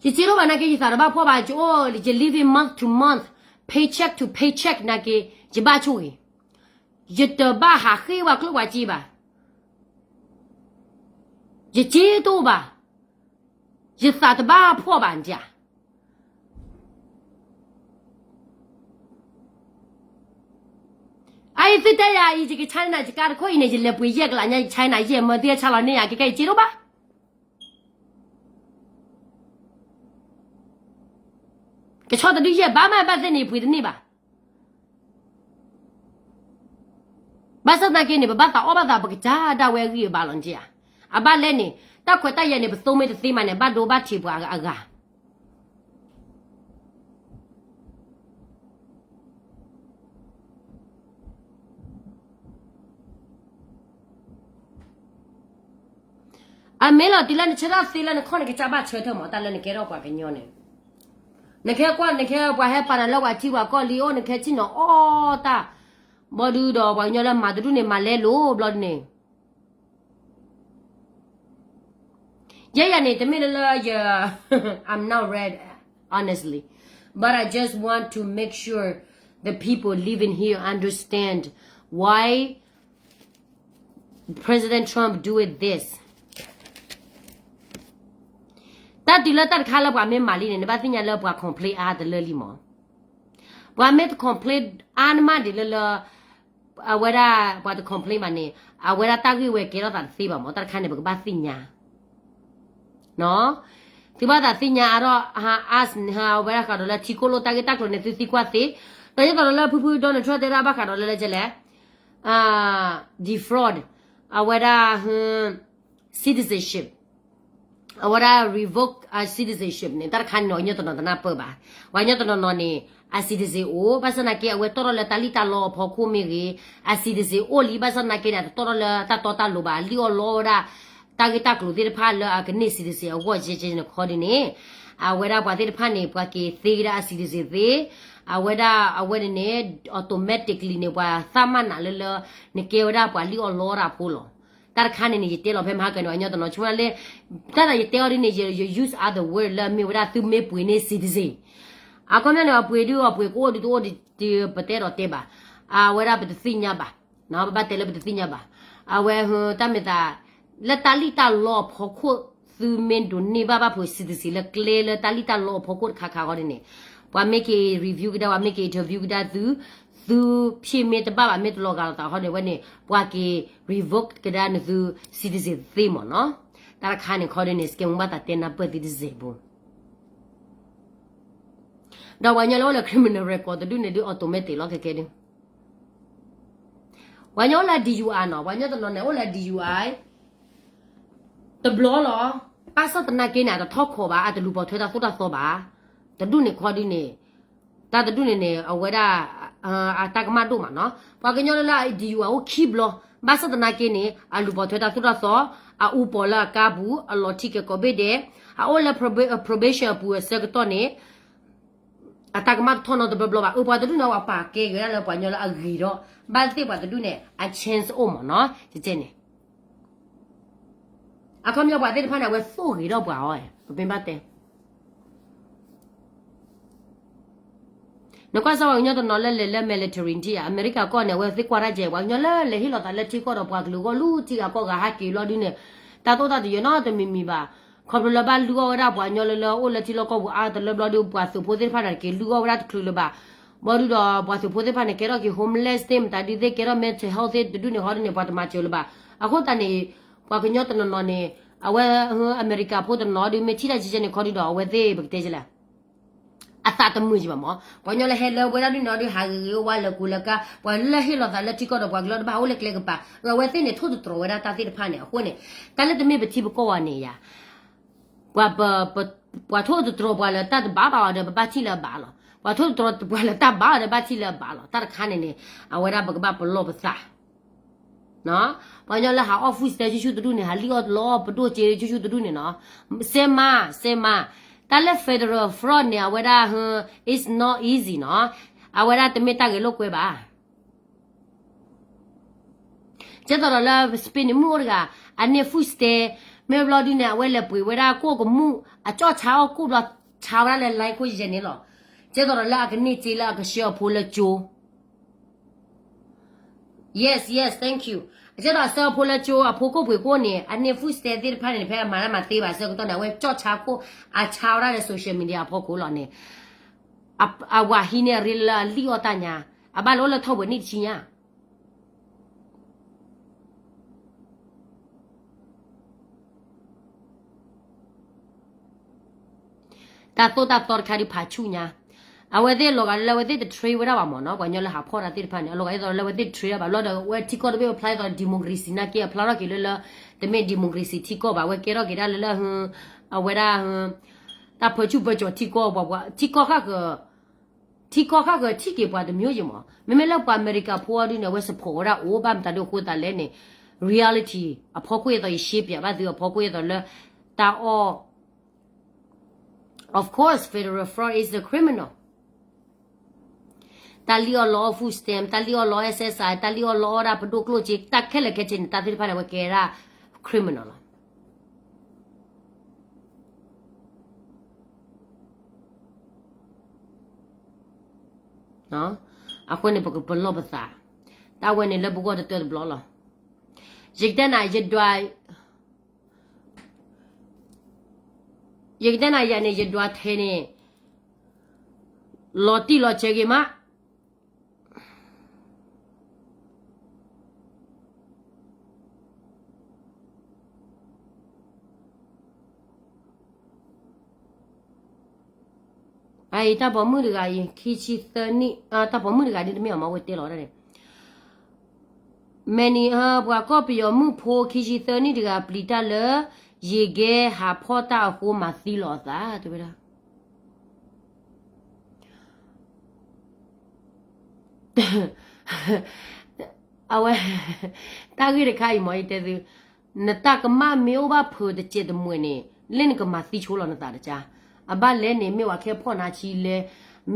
ယစ့တအိၣ်ဘၣ်နာ်က့ ယသးတဘၣ်ဖှီၣ်ဘၣ် ယအိၣ် ယ living month to month, paycheck to paycheck နာ်က့ ယဘၣ်ဆိၣ်ဂ့ၤ, ယတဘၣ်ဟးဃ့ဝဲကျိၣ်ဝဲစ့ဘၣ်, ယစ့တအိၣ်ဘၣ်, ယသးတဘၣ်ဖှီၣ်ဘၣ်ကၠး အအံၤသုတဲယၤအံၤ ယက China ယကါတခိၣ်အံၤန့ၣ် ယလဲၤပှ့ၤယဲၢ်ကလးညါ ယ China ယဲၢ်မၢသုဟဲဆါလီၤန့ၢ်ယၤ ကဲကဲယစ့တအိၣ်ဘၣ်. ကဆီတဒုယဲၢ်ဘၣ်မးဘၣ်သ့ၣ်န့ၣ် ယပှ့ၤတန့ၢ်ဘၣ်. ဘၣ်ဆၣ်သနာ်က့န့ၣ် ပဘၣ်သးအီၣ်ဘၣ်သး ပကစၢ်ဒၣ်ဝဲအဂံၢ်အဘါလီၤကၠး, အဘၣ်လဲၣ်န့ၣ် တၢ်ခွဲးတၢ်ယာ်န့ၣ် ပသိမ့ၢ်တသ့မးန့ၣ် ဘၣ်ဒိဘၣ်ထံးပှၤအဂၤ အမ့ၢ်လီၤတုၤလၢနဆၢထၢၣ်သ့လၢနခီၣ်နကစၢ်ဘၣ်ဆၢထၢၣ်မး တၢ်လၢနကဲထီၣ်ပှၤကညီန့ၣ်, နကဲကွၢ် နကဲပှၤဟဲပာ်နၤလၢပှၤထံပှၤကီၢ်လံ အိၣ်နကဲဆ့ၣ်နီၤအီၣ်တၢ်, ဘီဒုဒီးပှၤကညီလၢမၤတဒူၣ်န့ၣ် မၤလဲလိာ်ဘျီဒုန့ၣ် ယဲယၤန့ၣ် တမ့ၢ်လၢလၢယ I'm not ready, honestly, but I just want to make sure the people living here understand why President Trump do it this. တၢ်တုၤလၢတၢ်တခါလၢပှၤမ့ၢ်မၤလံန့ၣ် နဘၣ်သ့ၣ်ညါလၢပှၤ complain အါတလၢလံမး. ပှၤမ့ၢ်တ complain အါနမးဒ်လၢလၢ အဝဲဒၣ်ပှၤတ complain ဘၣ်န့ၣ် အဝဲဒၣ်တၢ်ဂ့ၢ်ဝဲကဲထီၣ်သးတသ့ဘၣ်မး. တၢ်တခါန့ၣ် ပကဘၣ်သ့ၣ်ညါ သုဘၣ်သးသ့ၣ်ညါအါထီၣ် အဝဲဒၣ်ဃးဒီးလၢထံကိၢ်လိာ်တၢ်ဂ့ၢ်တၢ်ကျိၤန့ၣ် သုသံကွၢ်သ့, ဒီးယသိးဒီးလၢဖုဖု Donald Trump တဲဒၣ်ဘၣ်ဃးဒီးလၢလဲၣ်လဲၣ် defraud အဝဲဒၣ် citizenship အဝဲဒၣ် revoke အ citizenship န့ၣ် တၢ်တခါန့ၣ် ပှၤကညီတနီၤတနၢ်ပၢၢ်ဘၣ်. ပှၤကညီတနီၤနီၤန့ၣ် အ citizen အိၣ် ဘၣ်ဆၣ်သနာ်က့ အဝဲတီၣ်ထီၣ်လၢတၢ်လံၣ်တၢ်လီအဖီခိၣ်မ့ၢ်ဂ့ၤ, အ citizen အိၣ်လံ ဘၣ်ဆၣ်သနာ်က့န့ၣ် အတတီၣ်ထီၣ်လၢတၢ်တီတၢ်လိၤဘၣ်, လံၣ်အီၣ်လီအီၣ်ဝဲဒၣ် တၢ်ဂ့ၢ်တၢ်ကျိၤသ့ၣ်တဖၣ်လၢအကန့ၢ် citizen အဂီၢ်ကဲကဲန့ၣ်ခီဒ်န့ၣ်, အဝဲဒၣ်ပှၤသ့ၣ်တဖၣ်န့ၣ် ပှၤက့ၤသ့ကဒါအ citizen သ့, အဝဲဒၣ်အဝဲန့ၣ်န့ၣ် automatically န့ၣ် ပှၤသးမၤနးလၢလၢ နကဲဝဲဒၣ်ပှၤလံၣ်အီၣ်လီအီၣ်တၢ်ဖိလီၤ. တၢ်တခါန့ၣ်န့ၣ် ယတဲလီၤဖဲမဟါကၢန့ၣ် ပှၤကညီတနီၤ ဆိကမိၣ်လၢ တၢ်သးယတဲအီၤဒ်န့ၣ် ယ use other word လၢအမ့ၢ်ဝဲဒၣ်သုမ့ၢ်ပှ့ၤန့ၢ် citizen အခီပညီန့ၣ် အပှ့ၤဒုးအပှ့ၤကအိၣ်ဒုးတအိၣ်ဒုး ပတဲဒီးတဲဘၣ်, အဝဲဒၣ်ပတသ့ၣ်ညါဘၣ်, ပဘၣ်တဲလၢပတသ့ၣ်ညါဘၣ်, အဝဲတၢ်မ့ၢ်သး လၢတၢ်လံၣ်တၢ်လီအဖီခိၣ် သုမ့ၢ်ဒိးန့ၢ်ဘၣ်ဘၣ်ဖုး citizen လၢကျဲလၢတၢ်လံၣ်တၢ်လီအဖီခိၣ်တခါခါဃီဒ်န့ၣ်, ပှၤမ့ၢ်က့ၤ review ကဒါ ပှၤမ့ၢ်က့ၤ interview ကဒါသု, သုဖံးမ့ၢ်တဘၣ်ဘၣ် မ့ၢ်တလီၤဂာ်လိာ်သးဃီန့ၣ် ဝဲန့ၣ် ပှၤက့ၤ revoke ကဒါနသု citizen သ့မးနီၤ. တၢ်တခါန့ၣ်ခီဒ်န့ၣ် စကဲမူဘၣ်သးတဲနၢ်ပၢၢ်သုတစဲးဖိ ဒီးပှၤကညီလၢအိၣ်လၢ criminal record တဒူၣ်န့ၣ်ဒုး automatic လီၤ ခဲကဲဒုး ပှၤကညီအိၣ်လၢ D U I နီၤ, ပှၤကညီတနီၤန့ၣ် အိၣ်လၢ D U I တဘျီလီၤ. ဘၣ်ဆၣ်သနာ်က့န့ၣ် အတထီၣ်ခိးဘၣ်, အတလူၤပိာ်ထွဲတၢ်သိၣ်တၢ်သီဘၣ်. တဒူၣ်န့ၣ်ခီဒုးန့ၣ်, တၢ်တဒူၣ်န့ၣ်န့ၣ် အဝဲဒၣ် အတၢ်ကမၣ်ဒိၣ်မးနီၤ. ပှၤကညီလၢလၢ D U I အိၣ်ခံဘျီ, ဘၣ်ဆၣ်သနာ်က့န့ၣ် အလူၤပိာ်ထွဲတၢ်သိၣ်တၢ်သီ, အအူပီၣ်လၢအကါပူၤ, အလီၤထံက့ၤကိးဘ့ၣ်ဒဲး, အအိၣ်လၢ proba-, probation အပူၤအဆၢကတီၢ်န့ၣ် အတၢ်ကမၣ်တထီၣ်နီတဘျီဘျီဘၣ်. အပှၤတဒူၣ်န့ၣ် အဝဲပာ်ကဲက့ၤဝဲဒၣ်လၢပှၤကညီလၢအဂ့ၤဒီး ဘၣ်သ့ၣ်ပှၤတဒူၣ်န့ၣ် အ chance အိၣ်မးနီၤ, ကဲန့ၣ် အခီပညီပှၤသ့ၣ်တဖၣ်န့ၣ် အဝဲသိၣ်ဂ့ၤထီၣ်ပှၤအီၤ, ပမ့ၢ်ဘၣ်တဲ နကွၢ်စၢ်ပှၤကညီတနီၤလၢလဲၤလၢ military ထံၣ်ဧါ, အမဲရကၤကီၢ်န့ၣ် အဝဲသ့ၣ်ကွၢ်တၢ်ကဲ ပှၤကညီလၢလဲၤဟ့ၣ်လီၤသးလၢထံကီၢ်ဒီးပှၤကလုာ်အဂီၢ် လူၤထံဂၤကီၢ်ဂၤဟးက့ၤလီၤဒုးန့ၣ်, တၢ်သိၣ်တၢ်သယၢၤနီတမံၤမံၤဘၣ်. ခီဖျိလၢဘၣ်လုၢ်အီၣ်ဝဲဒၣ်ပှၤကညီလၢလၢအိၣ်လၢထံလီၢ်ကီၢ်ပူၤအါတလၢဘျီဒုး ပှၤသုးဖိသ့ၣ်တဖၣ်န့ၣ် တက့ၤလုၢ်အီၣ်ဝဲဒၣ်တချုးလၢၤဘၣ်. ဘျီဒုးဒီးပှၤသုးဖိသ့ၣ်တဖၣ်န့ၣ် ကဲထီၣ်က့ၤ homeless သ့ၣ်မတၤဒုးသ့ၣ် ကဲထီၣ် mental health သ့ၣ်တဒူၣ်န့ၣ် ခီဒုးန့ၣ် ပှၤတမၤစၢၤလၢၤဘၣ်. အဃိသတးန့ၣ် ပှၤကညီတနီၤနီၤန့ၣ် အဝဲ အမဲရကၤဖိတနီၤဒုး မ့ၢ်ထံၣ်တၢ်ကဲကဲန့ၣ် ခီဒုးဒီး အဝဲသ့ၣ်ပကတဲကလဲၣ် အသးတမုာ်ကဘၣ်မး, ပှၤကညီလၢဟဲလၢဝဲဒၣ်ဒုးနီၤဒုး ဟးဂ့ၤဂ့ၤဝါဝါ လၢာ်ကူလၢာ်ကါ, ပှၤလၢဟ့ၣ်လီၤသးလၢထံကီၢ်ဒီးပှၤကလုာ်တဘၣ် ဟးအိၣ်လၢကျဲကပၤ, အဝဲသ့ၣ်န့ၣ် ထိၣ်သတြီၤဝဲဒၣ်တၢ်သ့ၣ်တဖၣ်န့ၣ် အဃိန့ၣ် တၢ်လၢတမ့ၢ်ပထံပကီၢ်ဝဲန့ၣ်ယၤ, ပှၤပ ပှၤထိၣ်သတြီၤပှၤလၢတၢ်တဘၣ်ဘၣ်အီၤဒီး ပဘၣ်ထံၣ်လၢအဘၣ်လီၤ. ပှၤထိၣ်သတြီၤပှၤလၢတၢ်ဘၣ်အီၤဒီး ဘၣ်ထံၣ်လၢအဘၣ်လီၤ. တၢ်တခါန့ၣ်န့ၣ် အဝဲဒၣ်ပကဘၣ်ပလီၢ်ပသး ပှၤကညီလၢဟးအီၣ် food stamp ဆူၣ်ဆူၣ်တဒူၣ်န့ၣ် ဟးလံၣ်အီၣ်လီအီၣ်ပဒိၣ်စ့ဆူၣ်ဆူၣ်တဒူၣ်န့ၣ်နီၤ, စဲမါ စဲမါ, တၢ်လၢ federal fraud န့ၣ် အဝဲဒၣ် it's not easy နီၤ, အဝဲဒၣ်တမ့ၢ်တၢ်ဂဲၤလိာ်ကွဲဘၣ်. ကဲသိးဒီးလၢ Spain န့ၣ် မုၣ်အိၣ်တဂၤ အန့ၢ် food stamp မ့ၢ်ဘျီဒုးန့ၣ် အဝဲလဲၤပှ့ၤဝဲဒၣ်ကိၣ်ကမူၣ် အကၠီၣ်ဆါအီၣ်ကိၣ်ဘျီ ဆါဝဲဒၣ်လၢ line ခိၣ်ယဲၢ်န့ၣ်လီၤ. ကဲသိးဒီးလၢအကန့ၢ်စ့လၢအကဆှၢအဖိလၢကၠိ Yes, yes, thank you. အကဲသိးအဆှၢအဖိလၢကၠိ အဖိကိၣ်ပှ့ၤကိၣ်န့ၣ် အန့ၢ် food stamp သ့ၣ်တဖၣ်န့ၣ် ဖဲအမၤတၢ်မၤသ့ဘၣ်ဆၢကတီၢ်န့ၣ် အဝဲကၠီၣ်ဆါခိၣ် အဆါဝဲဒၣ်လၢ social media အဖီခိၣ်လီၤန့ၣ်, အဝၤဟံးန့ၢ်အရ့လၢအလံၣ်အီၣ်တၢ်ညါ, အဘၣ်လၢအိၣ်လၢထီၣ်ပှဲၤနံၣ်တဆံညါ တၢ်သိၣ်တၢ်သီတခါဒုးဖးဆူၣ်ညါ, အဝဲသ့ၣ်လီၤဂာ်လၢအဝဲသ့ၣ်တ train ဝဲဒၣ်ဘၣ်မးနီၤ, ပှၤကညီလၢဟးဖီၣ်တၢ်သ့ၣ်တဖၣ်န့ၣ် အလီၤဂာ်ဒ်သိးလၢအဝဲသ့ၣ်တ train ဘၣ်ဘျီဒီး အဝဲထံကီၢ်တဘ့ၣ် အဖျါဒ်သိး democracy နာ်က့ အဖျါထီၣ်က့ၤလၢလၢ တမ့ၢ် democracy ထံကီၢ်ဘၣ်, အဝဲကဲထီၣ်က့ၤဒၣ်လၢလၢ အဝဲဒၣ် တၢ်ဖၢဆူၣ်ဖၢကၠီၤထံကီၢ်, ပှၤ ထံကီၢ်ခါက ထံကီၢ်ခါကထံၣ်က့ၤပှၤတမျိုးယံၤမး, မ့မ့ၢ်လၢပှၤအမဲရကၤဖိအီၤဒုးန့ၣ် အဝဲ support ဝဲဒၣ်အိၣ်ဘၣ်မတၤဒုးအဃိသတးလဲၣ်န့ၣ်, reality အဖီခိၣ်အသိး ယရှဲပၠးဘၣ်သုအဖီခိၣ်အသိးလၢ တၢ်အီၣ် Of course, federal fraud is a criminal. တၢ်လံၣ်အီၣ်လီအီၣ် food stamp, တၢ်လံၣ်အီၣ်လီအီၣ် S S I, တၢ်လံၣ်အီၣ်လီအီၣ်ဒၣ်ပဒိၣ်ကျိၣ်စ့, တၢ်ခဲလၢာ်ခဲဆ့န့ၣ် တၢ်သ့ၣ်တဖၣ်န့ၣ် အဝဲကဲဒၣ် criminal လီၤ. အဃိန့ၣ် ပကပလီၢ်ပသး, တၢ်ဝဲန့ၣ်လၢပဂီၢ်တတၢၢ်တဘျီလီၤ. ယကတဲနၤ ယဒွး ယကတဲနၤယၤန့ၣ် ယဒွးထဲန့ၣ် လီၤတံၢ်လီၤဆဲးဂ့ၤမး အအံၤ တၢ်ပိာ်မုၣ်တဂၤအံၤ ခံဆံသၢနံၣ်, တၢ်ပိာ်မုၣ်တဂၤဒ်တမ့ၢ်အီၤမ့ၢ်ဝဲတဲလီၤဒၣ်န့ၣ်, မဲာ်နံၤ ပှၤကီၢ်ပယီၤမုၣ်ဖိခံဆံသၢနံၣ်တဂၤ ပျံၤတၢ်လၢ ယကဲဟးဖီၣ်တၢ်အဃိမၤသံလီၤအသး တဲဝဲဒၣ် အဝဲ တၢ်ဂ့ၢ်တခါအံၤမ့ၢ်ယတဲသု, နတၢ်ကမၣ်မ့ၢ်အိၣ်ဘၣ်ဖုးတစဲးတမှဲၤန့ၣ် လၢနကမၤသံဆိလီၤနသးတကါ, အဘၣ်လဲၣ်န့ၣ် မ့ၢ်ဝဲခဲဖီၣ်နၤဆံလဲၣ်,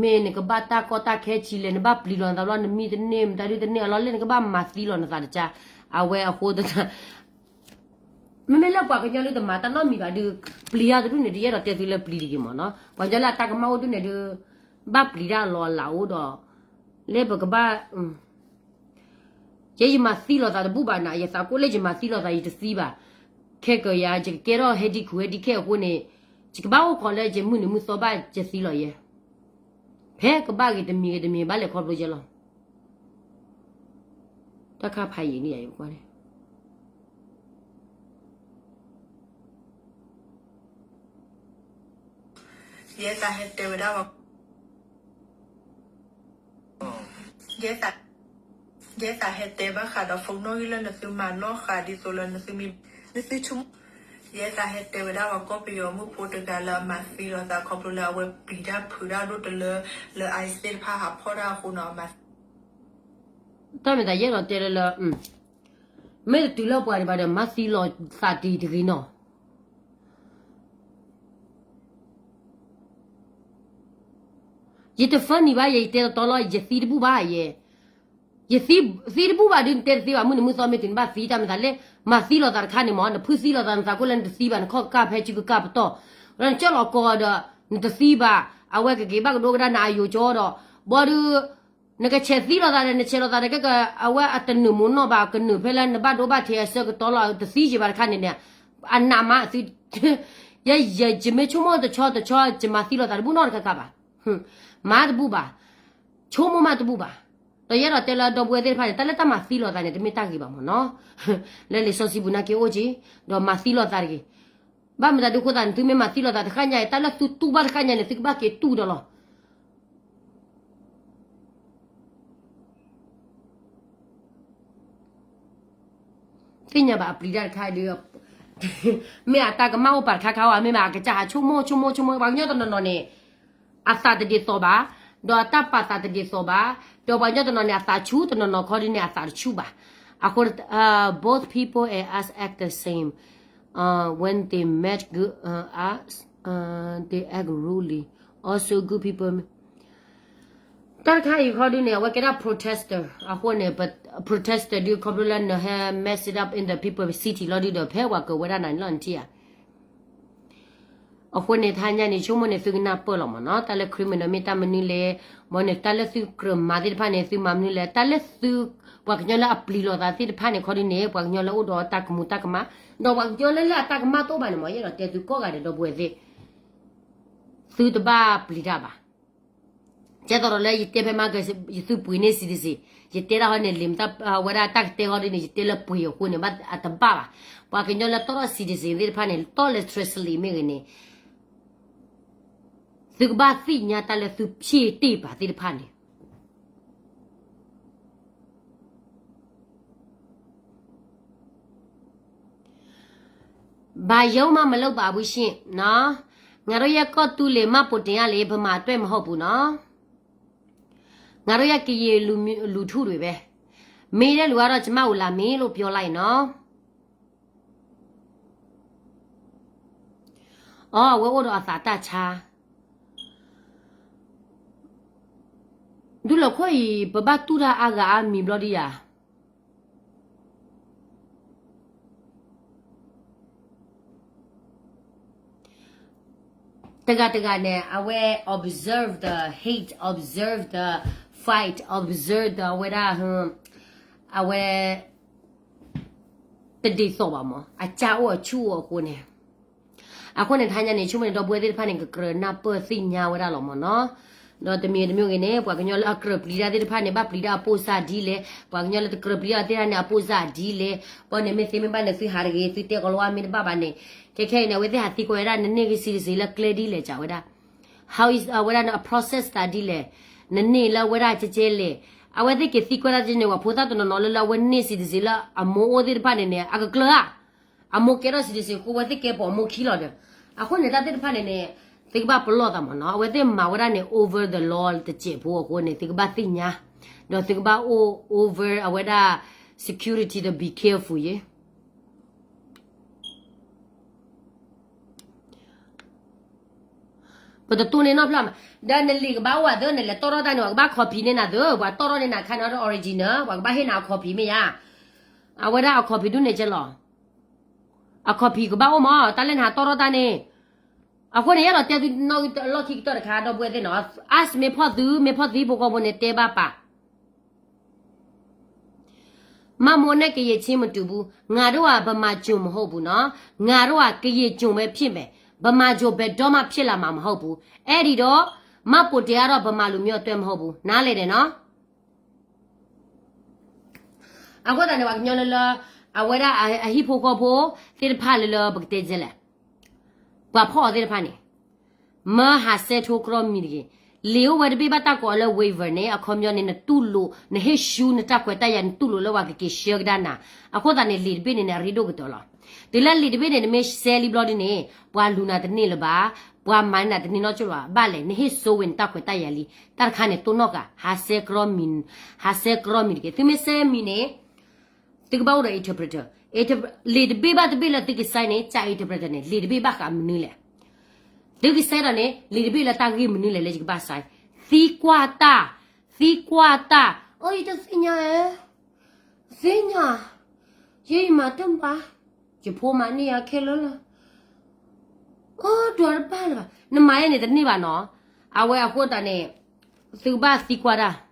မ့ၢ်နကဘၣ်တၢ်ကီတၢ်ခဲဆံလဲၣ်, နဘၣ်ပျံၤလီၤနသးဘျီ နမံတန့ၢ် မတၤဒုတန့ၢ်အလီၢ် လၢနကဘၣ်မၤသံလီၤနသးတကါ, အဝဲအဃိတ မ့မ့ၢ်လၢပှၤကညီလၢတမၤတၢ်နီတမံၤဘၣ်ဒီး ပျံၤတၢ်တဒူၣ်န့ၣ် တယအဲၣ်ဒိးတဲသုလၢပျံၤတဂ့ၤမ့ၢ်နီၤ, ပှၤကညီလၢအတၢ်ကမၣ်အိၣ်ဒူၣ်န့ၣ်ဒီး ဘၣ်ပျံၤတၢ်အလီၢ်အလၤအိၣ်ဒီး လၢပကဘၣ် ယဲယမၤသံလီၤသးတဘူၣ်ဘၣ်နၤ, ယသးကိၣ်လၢယမၤသံလီၤသးယတသံဘၣ်, ခဲကယၤ ယကကဲထီၣ်ဟဲဒံခူဟဲဒံခဲအဃိန့ၣ်, ယကဘၣ်အိၣ်ခိးလၢယမုၢ်နံၤမုၢ်သီဘၣ်ယသံလီၤယဲ, ဖဲကဘၣ်ဂ့ၤတမံၤဂ့ၤတမံၤဘၣ်လဲၤခီဖျိယဲလီၤ, တၢ်ခါဖးယံာ်န့ၣ်ယၤယကွၢ်န့ၣ် ယဲသးဟဲတဲဝဲဒၣ်ဝဲ ယဲသး ယဲသးဟဲတဲဘၣ်ဃးဒီး phone နီၣ်ဂံၢ်လၢနသုမၤနီၣ်ဃာ်ဒ်သိးလၢနသုမံ နသုဆိကမိၣ်, ယဲသးဟဲတဲဝဲဒၣ်ပှၤကီၢ်ပယီၤမုၣ်ဖိတဂၤလၢအမၤသံလီၤသးခီဖျိလၢအဝဲပျံၤတၢ်ဖုးတၢ်ဒိၣ်တလၢ လၢ ICE သ့ၣ်တဖၣ်ဟးဖီၣ်တၢ်အဃိနီၤ, အမၤ တၢ်မ့ၢ်သးယအဲၣ်ဒိးတဲလၢလၢ မ့ၢ်တတုၤလၢပှၤဒံးဘၣ်ဒီး မၤသံလီၤသးတံၤတဂ့ၤနီၤ ယတ funny ဘၣ်ယဲ ယတဲတတီလီၤ ယသံတဘူၣ်ဘၣ်ယဲ, ယသံတဘူၣ်ဘၣ်ဒုး နတဲတသ့ဘၣ် မုၢ်နံၤမုၢ်သီမ့ၢ်တုၤနဘၣ်သံတၢ်မ့ၢ်သးလဲၣ်, မၤသံလီၤသးတခါန့ၣ်မ့ၢ် နဖုသံလီၤသး နသးကိၣ်လၢနတသံဘၣ် နခီၣ်ကၢ်ဖဲစုကကၢ်ပတီၢ်, ဒီးနကၢၢ်လီၤကီဒီး နတသံဘၣ်, အဝဲကက့ၤဘၣ်ကဒိကဒါနၤအယိာ်ကၠီဒီး, ဘၣ်ဒီး နကဆဲးသံလီၤသးဒီး နဆဲးလီၤသးဒီး ကဲက အဝဲအတနုာ်မူနီၣ်ဘၣ် ကနုာ်ဖဲလၢနဘၣ်ဒိဘၣ်ထံးအဆၢကတီၢ်လီၤ တသံယံာ်ဘၣ်တခါန့ၣ်န့ၣ်, အနးမးသု ယဲ ယမ့ၢ်ဆိကမိၣ်တဆီတဆီ ယမၤသံလီၤသးတဘူၣ်နီတခါခါဘၣ်, မၤတဘူၣ်ဘၣ်, ဆိကမိၣ်မးတဘူၣ်ဘၣ်, ဒီးယအဲၣ်ဒိးတဲလၢဒီပုၢ်ဝဲၢ်သ့ၣ်တဖၣ်န့ၣ် တၢ်လၢတၢ်မၤသံလီၤသးန့ၣ် တမ့ၢ်တၢ်ဂ့ၤဘၣ်မ့ၢ်နီၤ, လၢလံာ်စီဆှံပူၤနာ်က့အိၣ်က့ၤ, ဒီးမၤသံလီၤသးတဂ့ၤ, ဘၣ်မတၤဒုးဃိသးန့ၣ် သုမ့ၢ်မၤသံလီၤသးတဃၣ်ညါအံၤ တၢ်လၢသုတူၢ်ဘၣ်တဃၣ်ညါန့ၣ် သုကဘၣ်က့ၤတူၢ်ဒီးလီၤ သ့ၣ်ညါဘၣ်အပျံၤတၢ်တခါဒီး, မ့ၢ်အတၢ်ကမၣ်အိၣ်ပာ်တခါခါဝဲ မ့ၢ်ဘၣ်အကစၢ်ဟးဆိကမိၣ်ဆိကမိၣ်ဆိကမိၣ် ပှၤကညီတနီၤနီၤန့ၣ်, အသးတဒ်သိးဘၣ်, ဒီးအတၢ်ပာ်သးတဒ်သိးဘၣ်, ဒီးပှၤကညီတနီၤန့ၣ် အသးဆူၣ်တနီၤနီၤခီဒ်န့ၣ် အသးတဆူၣ်ဘၣ်, အဃိ both people and us act the same, when they met good, us, they act rudely, also good people တၢ်တခါအံၤခီဒုန့ၣ် အဝဲကဲဒၣ် protester အဃိန့ၣ် protester ဒုခီဖျိလၢနဟဲ mess it up in the people city လီၤဒုဒီး ဖဲပှၤကၢၤဝဲဒၣ်နၤန့ၣ်လီၤနထံၣ်ဧါ, အဃိန့ၣ် တဟါညါန့ၣ် ဆိကမိၣ်န့ၣ် သုကနၢ်ပၢၢ်လီၤမ့ၢ်နီၤ, တၢ်လၢ criminal မ့ၢ်တၢ်မနုၤလဲၣ်, မ်န့ၣ် တၢ်လၢသုကြၢးမၤသ့ၣ်တဖၣ်န့ၣ် သုမၤမနုၤလဲၣ်, တၢ်လၢသု ပှၤကညီလၢအပျံၤလီၤသးသ့ၣ်တဖၣ်န့ၣ် ခီဒုန့ၣ် ပှၤကညီလၢအိၣ်ဒီးတၢ်ကမူၤတၢ်ကမၣ်, ဒီးပှၤကညီလၢလၢအတၢ်ကမၣ်တအိၣ်ဘၣ်န့ၣ် မ်ယအဲၣ်ဒိးတဲသုကိးဂၤဒဲးဒီပုၢ်ဝဲၢ်သ့ၣ် သုတဘၣ်ပျံၤတၢ်ဘၣ် ကဲသိးဒီးလၢယတဲဖဲမၤက ယသုပှ့ၤန့ၢ် citizen, ယတဲဒၣ်ဟီန့ၣ် လံာ်မတၢ်ဝဲဒၣ်တၢ်ကတဲဟီဒ်န့ၣ် ယတဲလၢပှ့ၤအဃိန့ၣ် ဘၣ်အတဘၣ်ဘၣ်, ပှၤကညီလၢတီထီၣ် citizen သ့ၣ်တဖၣ်န့ၣ် တီၢ်လဲၤ translate မ့ၢ်ဂ့ၤန့ၣ် သုကဘၣ်သ့ၣ်ညါတၢ်လၢသုဖံးတ့ၢ်ပာ်သ့ၣ်တဖၣ်န့ၣ် ဘာရုံးမှမလုပ်ပါဘူးရှင်နော်, ငါတို့ရဲ့ကော့တူးလေမှတ်ပုံတင်ကလေ ဗမာအတွက်မဟုတ်ဘူးနော်, ငါတို့ရဲ့ကရင်လူမျိုး လူထုတွေပဲ, မေးတဲ့လူကတော့ကျမကိုလာမေးလို့ပြောလိုက်နော်. အဝဲအိၣ်ဒီးအသးတၢ်ဆါ, ဒုးလီၤခိၣ်အံၤ ပဘၣ်တူၢ်တၢ်အါဂၤအါမံၤဘျီဒံးယၤ တဂၤတဂၤန့ၣ် အဝဲ observe the hate, observe the fight, fight, observe ဒီးအဝဲဒၣ် အဝဲ တဒ်သိးဘၣ်မး အစၢ်အိၣ်အဆူၣ်အိၣ်အဃိန့ၣ်, အဃိန့ၣ် တဟါညါန့ၣ် ဆိကမိၣ်န့ၣ် ဒီပုၢ်ဝဲၢ်သ့ၣ်တဖၣ်န့ၣ် ကကြၢးနၢ်ပၢၢ်သ့ၣ်ညါဝဲဒၣ်လီၤမးနီၤ. ဒီးတမံၤတမံၤဂ့ၤန့ၣ် ပှၤကညီလၢအကြၢးပျံၤတၢ်သ့ၣ်တဖၣ်န့ၣ် ဘၣ်ပျံၤတၢ်အပိၢ်စၢ်ဒ်လဲၣ်, ပှၤကညီလၢတကြၢးပျံၤတၢ်သ့ၣ်တဖၣ်န့ၣ်အပိၢ်စၢ်ဒ်လဲၣ်, ဘၣ်န့ၣ်မ့ၢ်သ့မ့ၢ်ဘၣ်န့ၣ် သုဟးတဂ့ၤ သုတဲကီးလီၤဝါမ့ၢ်တဘၣ်ဘၣ်န့ၣ်, ခဲခဲအံၤန့ၣ် အဝဲသ့ၣ်ဟးသံကွၢ်ဝဲဒၣ် နန့ၢ်က့ၤ citizen လၢကျဲဒ်လဲၣ် ကဝဲဒၣ် how is အဝဲဒၣ်န့ၣ် အ process သးဒ်လဲၣ်, နန့ၢ်လၢအဝဲဒၣ်ကဲကဲလဲၣ်, အဝဲသ့ၣ်က့ၤသံကွၢ်တၢ်ကဲန့ၣ် ပှၤဖိသၣ်တနီၤနီၤလၢလၢအဝဲန့ၢ် citizen လၢအမိၢ်အိၣ်သ့ၣ်တဖၣ်န့ၣ်န့ၣ် အကကျၢၤဧါ အမိၢ်ကဲထီၣ် citizen ဃိဝဲသ့ၣ်ကဲပိာ်မိၢ်ခံလီၤဒီး, အဃိန့ၣ် တၢ်သ့ၣ်တဖၣ်န့ၣ်န့ၣ် သုကဘၣ်ပလီၢ်သးမးနီၤ, အဝဲသ့ၣ်မၤဝဲဒၣ်န့ၣ် over the law တစဲးဖိအဃိန့ၣ် သုကဘၣ်သ့ၣ်ညါ, ဒီးသုကဘၣ်အိၣ် over အဝဲဒၣ် security ဒီး be careful ယဲ ပတတိၢ်န့ၢ်နီတဖျၢၣ်မး, ဒီးနလံာ်ကဘၣ်အိၣ်ဝဲသ့ၣ် နလဲၤတီၣ်ထီၣ်တၢ်န့ၣ် ပှၤကဘၣ် copy န့ၢ်နၤသ့ၣ်, ပှၤတီၣ်ထီၣ်န့ၢ်နၤခါန့ၣ် original ပှၤကဘၣ်ဟ့ၣ်နၤအ copy မ့ၢ်ယါ, အဝဲဒၣ်အ copy ဒုးန့ၢ်ကဲလီၤ, အ copy ကဘၣ်အိၣ်မး တၢ်လၢနဟးတီၣ်ထီၣ်တၢ်န့ၣ်, အဃိန့ၣ် ယအဲၣ်ဒိးတဲသုနီၣ်ဂံၢ်လီၢ်ခံကတၢၢ်တခါ ဒီပုၢ်ဝဲၢ်သ့ၣ်နီၤ, အါ မ့ၢ်ဖီၣ်သု မ့ၢ်ဖီၣ်သုဟံၣ်ဖိဃီဖိန့ၣ် တဲဘၣ်ပာ် မှတ်ပုံတင်ကရင်ချင်းမတူဘူး, ငါတို့ဟာဗမာကျွန်မဟုတ်ဘူးနော်, ငါတို့ဟာကရင်ကျွန်ပဲဖြစ်မယ်, ဗမာကျွန်ဘယ်တော့မှဖြစ်လာမှာမဟုတ်ဘူး, အဲ့ဒီတော့ မှတ်ပုံတင်ကတော့ဗမာလူမျိုးအတွက်မဟုတ်ဘူး, နားလည်တယ်နော်. အဃိသတးန့ၣ် ပှၤကညီလၢလၢ အဝဲဒၣ်အဟံၣ်ဖိဃီဖိသ့ၣ်တဖၣ်လၢလၢပကတဲဒ်လဲၣ်, ပှၤဖီၣ်အီၤသ့ၣ်တဖၣ်န့ၣ် မၢဟးစဲထိကြီမံၤတဂ့ၤ, လံာ်အိၣ်ဝဲတဘ့ၣ်ဘၣ်တၢ်ကိးအီၤလၢ waiver န့ၣ် အခီပညီန့ၣ် နတူၢ်လိာ် နဟ့ၣ်ရှူနတၢ်ခွဲးတၢ်ယာ် နတူၢ်လိာ်လၢပှၤကက့ၤဆှၢကဒါနၤ, အဃိသတးန့ၣ် လံာ်တဘ့ၣ်န့ၣ်န့ၣ် အရ့ဒိၣ်ကတၢၢ်လီၤ. တုၤလၢလံာ်တဘ့ၣ်န့ၣ် နမ့ၢ်စဲလံဘျီဒ်န့ၣ် ပှၤလူၤနၤတန့ၢ်လၢၤဘၣ်, ပှၤမၤန့ၢ်နၤတန့ၢ်နီတဘျီဘၣ်, ဘၣ်လဲၣ် နဟ့ၣ်စိဝဲနတၢ်ခွဲးတၢ်ယာ်လံ, တၢ်တခါန့ၣ် တိၢ်နီၣ်ဃာ် ဟးစဲကြီမံၤ, ဟးစဲကြီမံၤတက့ၢ်. သုမ့ၢ်စဲမံၤန့ၣ် သုကဘၣ်အိၣ်ဒီး interpreter, လံာ်တဘ့ၣ်ဘၣ်တဘ့ၣ်လၢသုက sign န့ၣ် က interpreter န့ၣ် လံာ်တဘ့ၣ်ဘၣ်ဃးမနုၤလဲၣ်. သုက sign ဒီးန့ၣ် လံာ်တဘ့ၣ်လၢတၢ်ဂ့ၢ်မနုၤလဲၣ်လၢယကဘၣ် sign, သံကွၢ်တၢ်, သံကွၢ်တၢ်, အိ ယတသ့ၣ်ညါဧဲ, သ့ၣ်ညါ, ယဲယမၤတၢ်မး, ယဖိမၤန့ၢ်ယၤခဲလၢာ်လီၤ, အိ ဒွးတဘၣ်လၢၤဘၣ်, နမၤယဲန့ၣ်တန့ၢ်ဘၣ်နီၤ, အဝဲအဃိသတးန့ၣ် သုကဘၣ်သံကွၢ်တၢ် သ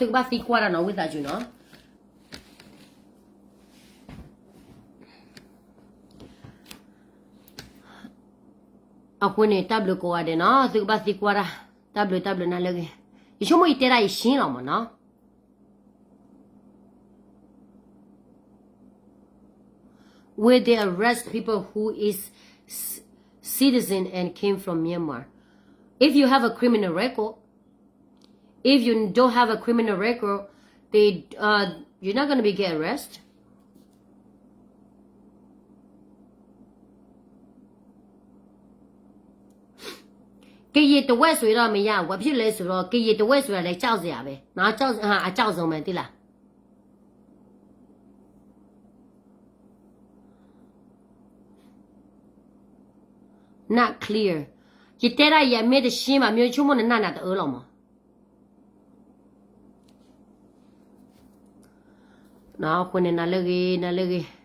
ုကဘၣ်သံကွၢ်တၢ်နီၤ ဝံသးစူၤနီၤ. အဃိန့ၣ် တၢ်ဘျုးကိးဂၤဒဲးနီၤ သုကဘၣ်သံကွၢ်တၢ်, တၢ်ဘျုးတၢ်ဘျုးနၤလၢအဂ့ၤ, ယဆိကမိၣ်ယတဲဒၣ်ယရှင်းလီၤမးနီၤ. Will they arrest people who is citizen and came from Myanmar? If you have a criminal record, if you don't have a criminal record, they uh you're not gonna be get arrested. ကရင်တဝက်ဆိုရင်တော့မရဘူး ဘာဖြစ်လဲဆိုတော့ ကရင်တဝက်ဆိုတာလည်း ကြောက်စရာပဲနော် ကြောက် အကြောက်ဆုံးပဲ သိလား Not clear. ယတဲဒၣ်ယမ့ၢ်တရှင်းမး မျိုးချို့မို့နနနာ်တအၢလီၤမး အဃိန့ၣ် နၤလၢဂ့ၤ နၤလၢဂ့ၤ